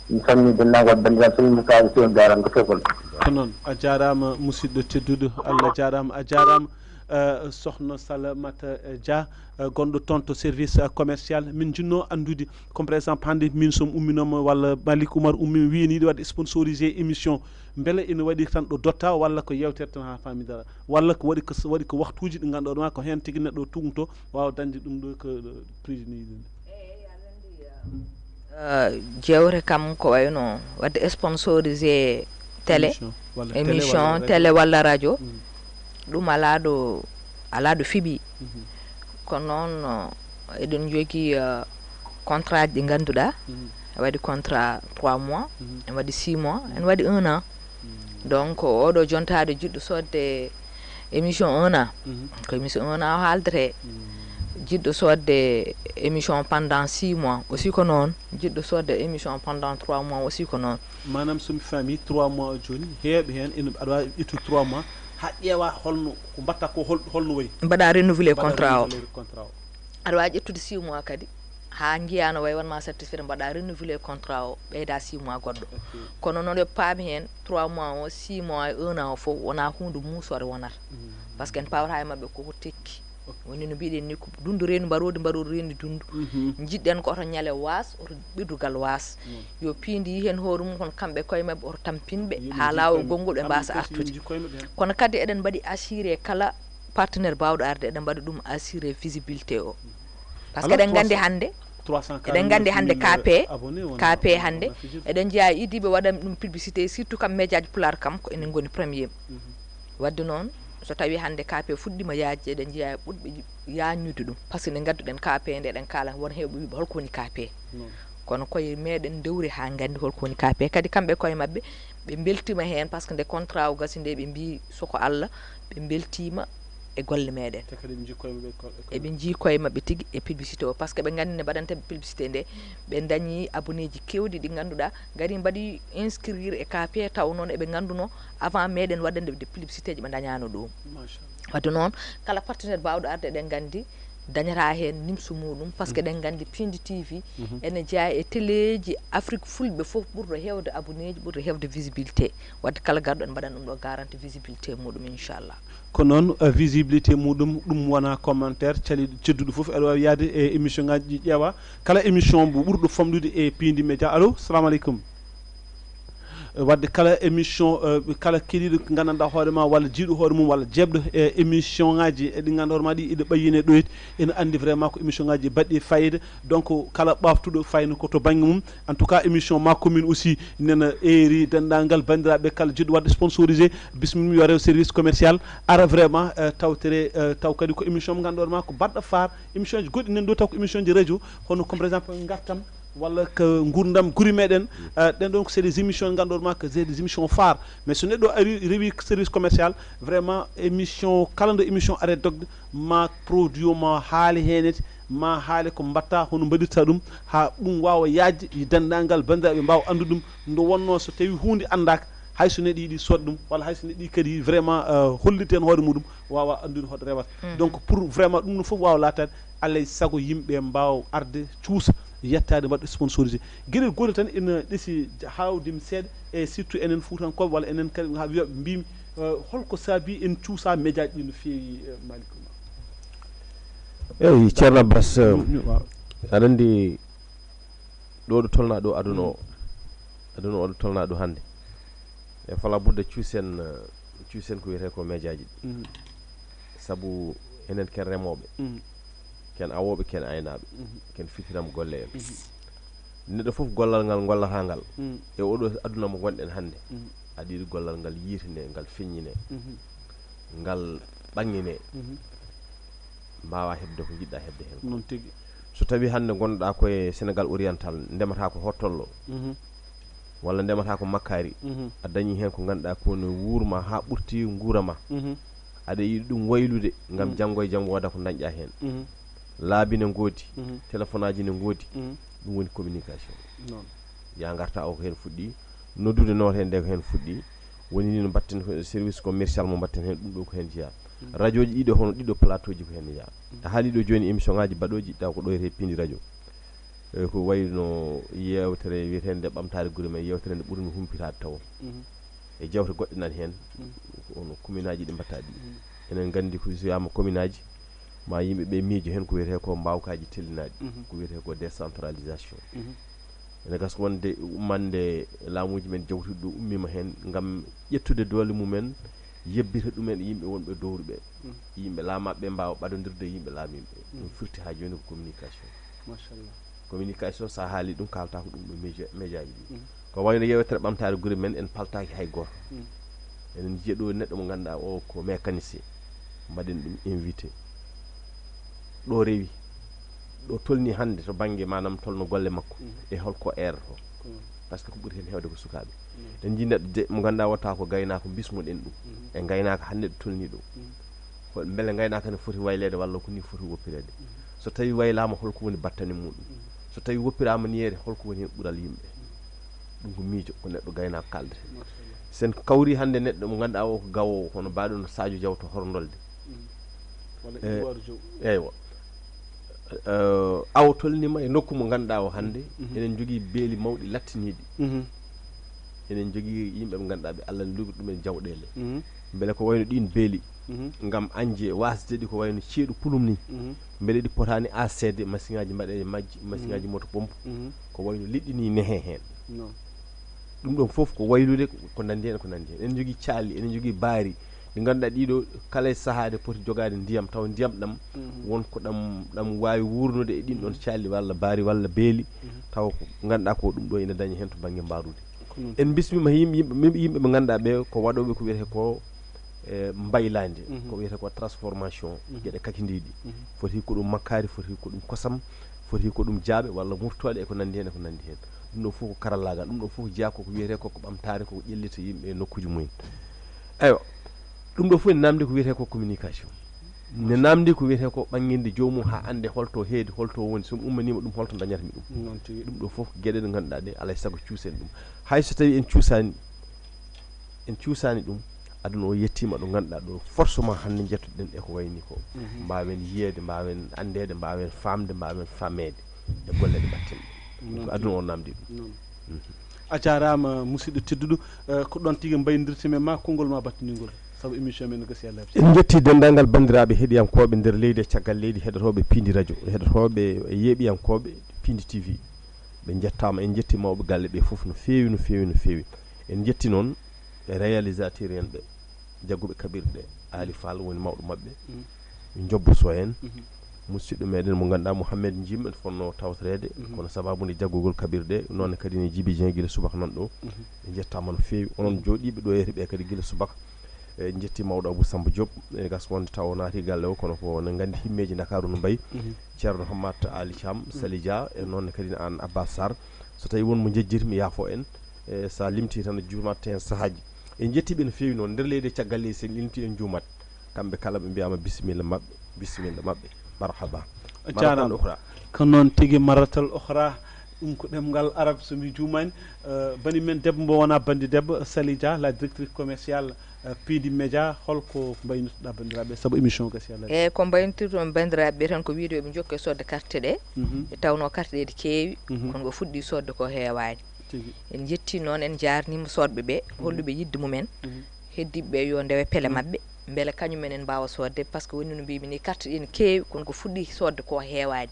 Mi salmini denndaangal banndiraaɓe, salmini kaari seen jaaraama ko fekkol. Ko noon, a jaaraama musidɗo tedduɗo, Allah jaaraama, a jaaraama, eh, sohna Salamata, eh, Dia, eh, gonɗo toon to service, eh, commercial. Min njinnoo anndude, comme par exemple hannde min so mi umminooma walla Malick Oumar ummi, mi wiyi ene yiɗi waɗde sponsorisé émission, mbele ene waɗi tan ɗo dotta walla ko yewtere tan haa faamidara, walla ko waɗi ko, waɗi ko waktuuji ɗi ngannduɗaa ma ko heen tigi neɗɗo tugto waawa dañde ɗum ɗo ko, eh, prix ni ɗum. Eh, jeewte kam ko wayno waɗde sponsorisé télé, émission télé walla radio, ɗum alaa ɗo, alaa ɗo fiɓi. Kono noon eɗen njogii, eh, contrat ji ɗi ngannduɗaa, ene waɗi contrat trois mois, ene waɗi six mois, ene waɗi un an. Donc oɗo jontaade jiɗɗo soodde émission un an, ko émission un an o haaldetee. Jiɗɗo soodde émission pendant six mois aussi ko noon. Jiɗɗo soodde émission pendant trois mois aussi ko noon. Maanaam so mi faamii, trois mois o jooni, heewɓe heen ene, aɗa waawi ƴettude trois mois haa ƴeewaa holno ko mbaɗta ko, hol, holno wayi. Mbaɗa renouvelé contrat o. Contrat o. Aɗa waawi ƴettude six mois kadi haa njiyaa no wayi, waɗ ma satisfaire, mbaɗa renouvelé contrat o, ɓeyda six mois goɗɗo. Kono noon yo paam heen, trois mois o, six mois e un an o fof wonaa huunde muusoore wonata. Par ce que en pawataa e maɓɓe koko tekki. Woni no mbiɗen ni ko dunndu reeni mbaroodi, mbaroodi reeni dunndu. Njiɗɗen ko oto ñale waas, oto ɓirdugal waas. Yo piindi yi heen hoore mum, kono kamɓe koye maɓɓe oto tampin ɓe haa laawol gonngol ɓe mbaasa artude. Kono kadi eɗen mbaɗi assuré kala partenaire baawɗo arde, eɗen mbaɗi ɗum assuré visibilité o. Par ce que eɗen nganndi hannde, eɗen nganndi hannde K P, K P hannde eɗen njiya idiiɓe waɗan ɗum publicité, surtout kam média ji pulaar kam ko enen ngoni premier. Wadde noon so tawi hannde K P fuɗɗima yaajde, eɗen njiya ɓurɓe yaajnude ɗum, par ce que nde ngadduɗen K P nde, eɗen kaala won heewɓe wiiɓe holko woni K P. Kono koye meɗen ndewri haa nganndi holko woni K P. Kadi kamɓe koye maɓɓe ɓe mbeltima heen, par ce que nde contrat o gasi nde ɓe mbi soko Allah, ɓe mbeltima e golle meɗen. Eɓe njii koye maɓɓe tigi e publicité o, par ce que ɓe nganndi nde mbaɗanten publicité nde ɓe dañi abonné ji kewɗi ɗi ngannduɗaa ngari mbaɗi inscrire e K P, taw noon eɓe ngannduno avant meɗen waɗande ɓe publicité ji ɓe dañano ɗum. Wadde noon kala partenaire bawɗo arde eɗen nganndi dañata heen nimso muɗum, par ce que eɗen nganndi Pindi T V ene jeyaa e teleeji Afrique fulɓe fof ɓurɗo heewde abonné ji, ɓurɗo heewde visibilité. Wadde kala garɗo en mbaɗan ɗum ɗo garanti visibilité muɗum inchallah. Ko noon, visibilité muɗum ɗum wona commentaire caliɗo tedduɗo fof aɗa wawi yaade e émission ngaji ɗi ƴeewa kala émission mo ɓurɗo famɗude e Pindi Média. Allo, salamu aleykum. Wadde kala émission, kala keɗiɗo ko gandanɗa hoore ma walla jiiɗo hoore mum walla jeebɗo e émission ngaji ɗi ganduɗa hoore ma ɗi ene ɓayyine ɗoyde, ene andi vraiment ko émission ngaji baɗɗi fayida. Donc kala ɓaftuɗo fayno ko to banggue mum. En tout cas émission ma commune aussi nena eeri dendagal bandiraɓe kala jiɗɗo wadde sponsorisé, bismilla yo rew service commercial ara vraiment tawtere, taw kadi ko émission mo ganduɗa hoore ma ko baɗɗo faar. Émission ji goɗɗi nani ɗo taw ko émission ji radio, hono comme par exemple gartam walla ko gurdam guure meɗen. Ɗen ɗon ko c'est des émissions ganduɗa hoore ma ko c'est des émissions phares. Mais so neɗɗo ari rewi service commercial, vraiment émission kala ɗo émission are dogde ma produit o ma haale hen, ma haale ko mbatta, hono mbaɗirta ɗum ha ɗum wawa yajde e dendagal bandiraɓe mbawa andude ɗum. Nde wonno so tawi hunde andaka, hayso neɗɗo yiiɗi sodde ɗum walla hayso neɗɗo yiiɗi kadi vraiment hollirde hen hoore muɗum, wawa andude hoto rewata. Donc pour vraiment ɗum ɗon foof wawa laatade, alay saago yimɓe mbawa arde cuusa, yettade mbaɗa sponsorisé. Gueɗel gotel tan ina ɗeesi hawdemi seeɗa, e surtout enen fuutankoɓe walla enen kadi ha wiyaɓe mbimi Eh, holko saabi en cuusa médiaji ɗi no feewi, eh, Malick Oumar? Eyi, Ceerno Abbas, eh, Ñu- ñu- waaw. Aɗa anndi ɗo ɗo tolnaa ɗo aduna o, aduna o ɗo tolnaa ɗo hannde. E fala budda cuusen, eh, cuusen ko wiyetee ko médiaji ɗi. Mhm. Sabu enen ken remooɓe, Mhm. ken awooɓe, ken aynaaɓe, Mhm. ken fitiram golle en. Mhm. Neɗɗo fof gollal ngal gollataa ngal, Mhm. e oɗo aduna mo ngonɗen hannde, Mhm. aɗa yiɗi gollal ngal yiitinee, ngal feññinee, Mhm. ngal ɓaŋŋinee, Mhm. mbaawa heɓde ko njiɗɗa heɓde heen. Noon tigi. So tawii hannde ngonɗaa ko e Sénégal oriental, ndemataa ko hottollo, Mhm. walla ndemataa ko makkaari, Mhm. a dañii heen ko ngannduɗaa ko no wuurma haa ɓurti nguura ma. Mhm. Aɗa yiɗi ɗum waylude ngam Mm. janngo e jam wooda ko dañɗaa heen. Mhm. Laabi ne ngoodi, Mhm. téléphone aji ne ngoodi, Mhm. ɗum woni communication. Noon. Ya ngarta o ko heen fuɗɗi, noddude noote nde ko heen fuɗɗi, woni ni no mbatten ko service commercial mo mbatten heen, ɗum ɗo ko heen jeyaa. Mm. Radio ji ɗiɗo hono ɗiɗo plateau ji ko heen jeyaa. Mm. A haali ɗo jooni émission ngaji baɗooji taw ko ɗo e pindi radio. E ko wayno yewtere wiyeteende ɓamtaare gure men, yewtere nde ɓurmi humpitaade taw. Mhm. E jewte goɗɗe nan heen, Mm. ko ono commune aji ɗi mbatta ɗi. Mm. Enen nganndi ko so wiyama commune aji, ma yimɓe ɓe miijo heen ko wiyetee ko mbawkaji tellinaɗi, Mhm. ko wiyetee ko décentralisation. Mhm. Ene gasa wonde ummande laamuji men jawtuɗi ɗo ummima heen ngam ƴettude doole mumen, yebbita ɗumen e yimɓe wonɓe dowruɓe. Mm. Yimɓe laamaɓe ɓe mbawa ɓadondirde e yimɓe laamiɓe. Ɗum Mm. firti ha jooni ko communication. Machallah. Communication, so a haali ɗum, kalta ko ɗum ɗo média, médiaji ɗi. Mm. Ko wayno yewtere ɓamtaare gure men, en paltaki hay goto. Mm. Enen jiya ɗo neɗɗo mo ganduɗa o ko mécanicien, mbaɗen ɗum invité. Ɗo rewi, ɗo tolni hannde to banggue manam tolno golle makko, mm, e holko erto. Mm. Par ce que ko ɓuri hen hewde ko sukaɓe. Mm. En jii neɗɗo de mo ganduɗa wota ko gaynako, bismoɗen ɗum. Mm. E gaynako hannde ɗo tolni ɗo. Mm. Ko beele gaynako ne foti waylede walla ko ni foti woppirede? Mm. So tawi waylama, holko woni battane muɗum? Mm. So tawi woppirama ni yeere, holko woni hen ɓural yimɓe? Mm. Ɗum ko miijo, ko neɗɗo gaynako kaldete. Machallah. Sen kawri hannde neɗɗo mo ganduɗa o ko gawowo, hono baɗo no Sadio Diaw to Horndolde. Mm. Walla, eh, Ivoire Jow. Eywa. Eh, awo tolnima e nokku mo ganduɗa o hannde, mhm, eɗen jogii beeli mawɗi lattiniɗi. Mhm. Eɗen jogii yimɓe ɓe ganduɗa ɓe Allah ne luɓi ɗumen jawɗele. Mhm. Beele ko wayno ɗin beeli, mhm, ngam añde wasde ɗi ko wayno ceeɗu pulum ni. Mhm. Beele ɗi potani asede machine ngaji mbaɗe e majji, machine ngaji, mhm, moto pompe. Mhm. Ko wayno liɗɗi ni nehe hen. Non. Ɗum ɗon fof ko waylude ko nandi hen, ko nandi hen. Eɗen jogii caali, eɗen jogii baari. Ɗi ganduɗa ɗiɗo, kala e saaha ɗe poti jogaade ndiyam, taw ndiyam ɗam, mhm, won ko ɗam, ɗam waawi wuurnude e ɗin ɗon, mhm, caali walla baari walla beeli, mhm, taw ko ganduɗa ko ɗum ɗo ina dañi hen to bangge mbarude. Ko noon. En bismima yimɓe, yimɓe, yimɓe, yimɓe ɓe ganduɗa ɓe ko waɗoɓe ko wiyete ko, e, mbaylande, mhm, ko wiyete ko transformation, mhm, geɗe kakidiɗi. Mhm. Foti ko ɗum makkaari, foti ko ɗum kosam, foti ko ɗum jaaɓe walla murtooɗe e ko nandi hen, e ko nandi hen. Ɗum ɗo fof ko karallagal, ɗum ɗo fof jeyaa ko ko wiyete ko, ko ɓamtaare, ko ƴellita yimɓe e nokkuji mumen. Eywa, ɗum ɗo fof ene namdi ko wiyete ko communication. Ne namdi ko wiyete ko ɓannginde joomum haa annde holto heedi, holto woni, so mi ummanima ɗum, holto dañata mi ɗum. Noon tigi. Ɗum ɗo fof ko geɗe ɗe ganduɗa ɗe alay saago cuusen ɗum. Hay so tawi en cuusani, en cuusani ɗum, aduna o yettima ɗo ganduɗa ɗo, forcément hannde jettoɗen e ko wayni ko. Mhm. Mbawen yiyede, mbawen andede, mbawen famde, mbawen famede e golle ɗe mbatten ɗe. Noon ko aduna tigi. O namdi ɗum. Noon. Mhm. A jarama, musidɗo tedduɗo. Eh, ko ɗon tigi mbaynodirten e ma, konngol ma battiningol, sabu émission men no gasi, Allah jaɓi. En jetti dendagal bandiraɓe heɗiyankoɓe nder leydi e caggal leydi, heɗotoɓe Pindi Radio, heɗotoɓe e yeeɓiyankoɓe Pindi T V. Ɓe jettama, en jetti mawɓe galle ɓe fof no feewi, no feewi, no feewi. En jetti noon e réalisateur en ɓe, jagguɓe kaɓirɗe, Ali Fall woni mawɗo maɓɓe. Mm. Jobbo Sow en, mhm, musidɗo meɗen mo ganduɗa Mouhamed Jim, en fonno tawtorede, mhm, kono sababu nde jaggugol kaɓirɗe, noon kadi ne Jibi Dieng gila subaka nan ɗo. Mhm. Ɓe jettama no feewi. Onon, mhm, jooɗiɓe ɗo e ɓe kadi gila subaka. E, en jetti mawɗo Abou Samba Diop, e gas wonde taw o naati galle o, kono ko ne gandi himmeji Ndakaaru no mbayi. Mhm. Ceerno Hammat Ali Thiam, mhm, Sali Dia, e noon kadi an Abbas Sarr. So tawi won mo jejjirmi, yaafo en. E, sa limti tan juumat hen saahaji. En jettiɓe no feewi noon nder leydi e caggal leydi, sen limti en juumat. Kamɓe kala ɓe mbiyama bisimilla maɓɓe, bisimilla maɓɓe, marhaba. A jarama. Maratan ukhra. Ko noon tigi, maratal ukhra. Ɗum ko ɗemngal arab, so mi juumani. Eh, bani men debbo mo wona bandi debbo, Sali Dia, la directrice commerciale, eh, Pindi Média, holko mbaynotoɗa bandiraɓe, sabu émission gasi, Allah jaɓi? Eyyi, ko mbaynotirton bandiraɓe ɓe tan ko wiide yoɓe jokku e sodde carte ɗe. Mhm. E tawno carte ɗe ene keewi, mhm, kono ko fuɗɗi sodde ko heewani. Tigi. En jetti noon, en jarnima sodɓe ɓe, mhm, holluɓe yidde mumen. Mhm. Heddiiɓe ɓe yo ndewe pele maɓɓe, mbele kañum en en mbaawa soodde, par ce que woni no mbiymi ni, carte ɗi ne keewi, kono ko fuɗɗi soodde ko heewaani.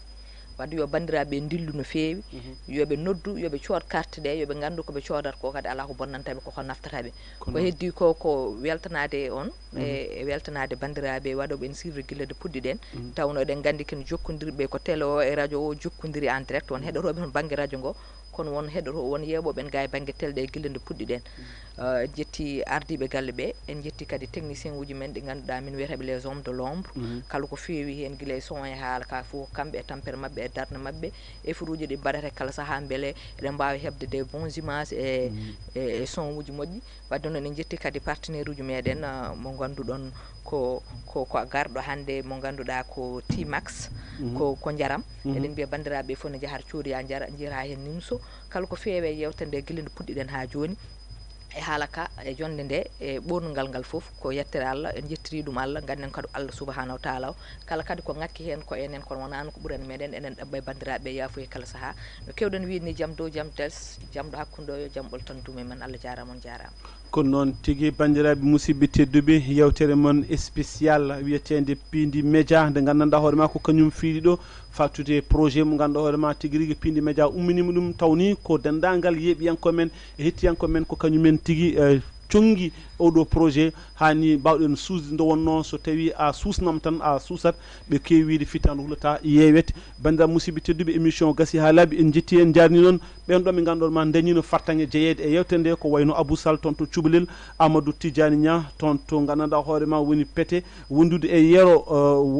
Wadde yo banndiraaɓe ɓe ndillu no feewi, yo ɓe noddu, yo ɓe cood carte ɗe, yo ɓe nganndu ko ɓe coodata ko kadi alaa ko bonnanta ɓe, ko ko naftata ɓe. Ko heddi ko, ko weltanaade on, e e weltanaade banndiraaɓe waɗooɓe en suivre gila nde puɗɗiɗen. Tawno eɗen nganndi ken jokkondirɓe ko télé o e radio o jokkondiri en direct, won heɗotooɓe on bannge radio ngo, kono won heɗoto, won yeeɓooɓe en gaa e bannge télé ɗe gila nde puɗɗiɗen. Eh, en njetti ardiiɓe galle ɓe, en njetti kadi technicien uji men ɗi ngannduɗaa min wiyata ɓe les hommes de l'ombre. Kala ko feewi heen gila e son e haala ka fof, kamɓe e tampere maɓɓe e darnde maɓɓe, effortuji ɗi mbaɗata kala sahaa mbele eɗen mbaawi heɓde des bons images e e e son uji moƴƴi. Wadde noon en njetti kadi partenaire uji meɗen, ah, mo ngannduɗon ko ko ko garɗo hannde, mo ngannduɗaa ko T-Max, ko ko njaram. Eɗen mbiya banndiraaɓe fof ne njahata coodiya njara, njiyata heen nimso. Kala ko feewi e yewtere nde gila nde puɗɗiɗen haa jooni, e haala ka e jonnde nde e ɓoornugal ngal fof, ko yettere Allah, en njettiri ɗum Allah, ngannden kadi Allah subhanahu wa taala o, kala kadi ko ŋakki heen ko enen, kono wonaano ko ɓurani meɗen, eɗen ɗaɓɓa e banndiraaɓe yaafuya kala sahaa. No keewɗen wiide ni, jam dow jam tels, jam ɗo hakkunde o, yo jam ɓolo tan duum e men. Allah jaaraama, on jaaraama. Ko noon tigi, banndiraaɓe musidɓe tedduɓe, yewtere mon spécial wiyeteende Piindi Média, nde nganndanɗaa hoore maa ko kañum fiiɗi ɗo, fatude e projet mo ngannduɗaa hoore maa tigi rigi Piindi Média umminiima ɗum, tawni ko denndaangal yeeɓiyankooɓe men e hettiyankooɓe men ko kañum en tigi, eh, conngi oɗo projet, haa ni mbaawɗen suusde nde wonnoo, so tawii a suusnaama tan a suusat, ɓe keewi wiide fittaandu hulata yeewete. Banndiraaɓe musidɓe tedduɓe, émission o gasii haa laaɓi, en njetti en njaarnii noon ɓeen ɗo ɓe ngannduɗaa ma ndañiino fartaŋŋe jeyeede e yewtere nde, ko wayno Abou Sall toon to Cubalel, Amadou Tidiani Niang toon to nganndanɗaa hoore maa woni Pete, wondude e Yero,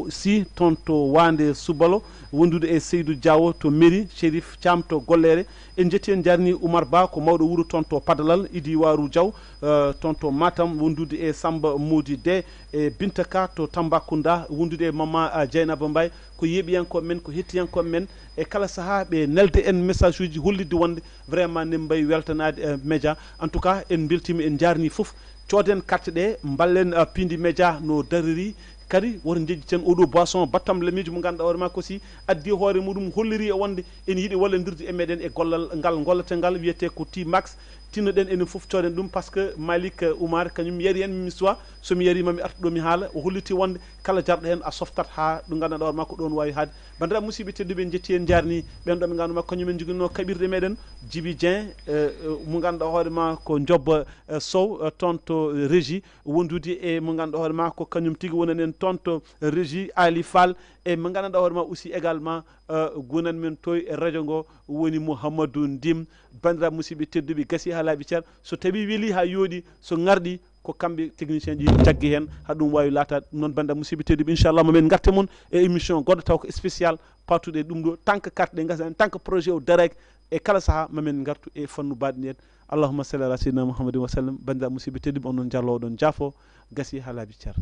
eh, Sy toon to Waande Subalo, wondude e Seydou Diawo to mairie, Chérif Thiam to Golleere. En njetti en njaarnii Oumar Ba ko mawɗo wuro toon to Padalal, Idi Waru Diaw, eh, toon to Matam, wondude e Samba Mody De e Binta Ka to Tambacounda, wondude e Mama, ah, Dieynaba Mbaye, ko yeeɓiyankooɓe men, ko hettiyankooɓe men, e kala sahaa ɓe nelde en message uji hollitde wonde vraiment ne mbayi weltanaade, eh, média. En tout cas, en mbeltiima, en njaarnii fof. Cooden carte ɗe, mballen, ah, Piindi Média no dariri. Kadi woto njeƴƴiten oɗo boisson battam lamiiji mo ngannduɗaa hoore maa ko si addi hoore muɗum holliri e wonde ene yiɗi wallodirde e meɗen e gollal ngal ngolleten ngal wiyetee ko T-Max. Tinnoɗen enen fof cooden ɗum, par ce que Malick, eh, Oumar kañum yari en mi suwa, so mi yari ma mi artu ɗo mi haala, o holliti wonde kala jarɗo heen a softat haa ɗo nganndanɗaa hoore maa ko ɗoon waawi haade. Banndiraaɓe musidɓe tedduɓe, en njetti en njaarnii ɓeen ɗo ɓe ngannduɗaa kañum en njoginoo kaɓirɗe meɗen, Djiby Dieng, eh, eh, mo ngannduɗaa hoore maa ko Ndiobba, eh, Sow, eh, toon to régie, wondude e mo ngannduɗaa hoore maa ko kañum tigi wonani en toon to régie, Ali Fall, e mo ngannduɗaa hoore maa aussi également, eh, gonani men to e radio ngo woni Mouhamadou Ndim. Banndiraaɓe musidɓe tedduɓe, gasii haa laaɓi cer. So tawii welii haa yooɗi, so ŋarɗi, ko kamɓe technicien ji jaggi heen, haa ɗum waawi laataade. Ɗum noon, banndiraaɓe musidɓe tedduɓe, inchallah, ma men ngarte mon e émission goɗɗo taw ko spécial, patuɗo e ɗum ɗo, tant que carte ɗe ngasa, tant que projet o daraaki, e kala sahaa ma men ngartu e fannu baɗɗo en. Allahumma salli ala sayyidina Muhammadin wa sallam. Banndiraaɓe musidɓe tedduɓe, on noon jallo oɗon jaafo, gasii haa laaɓi cer.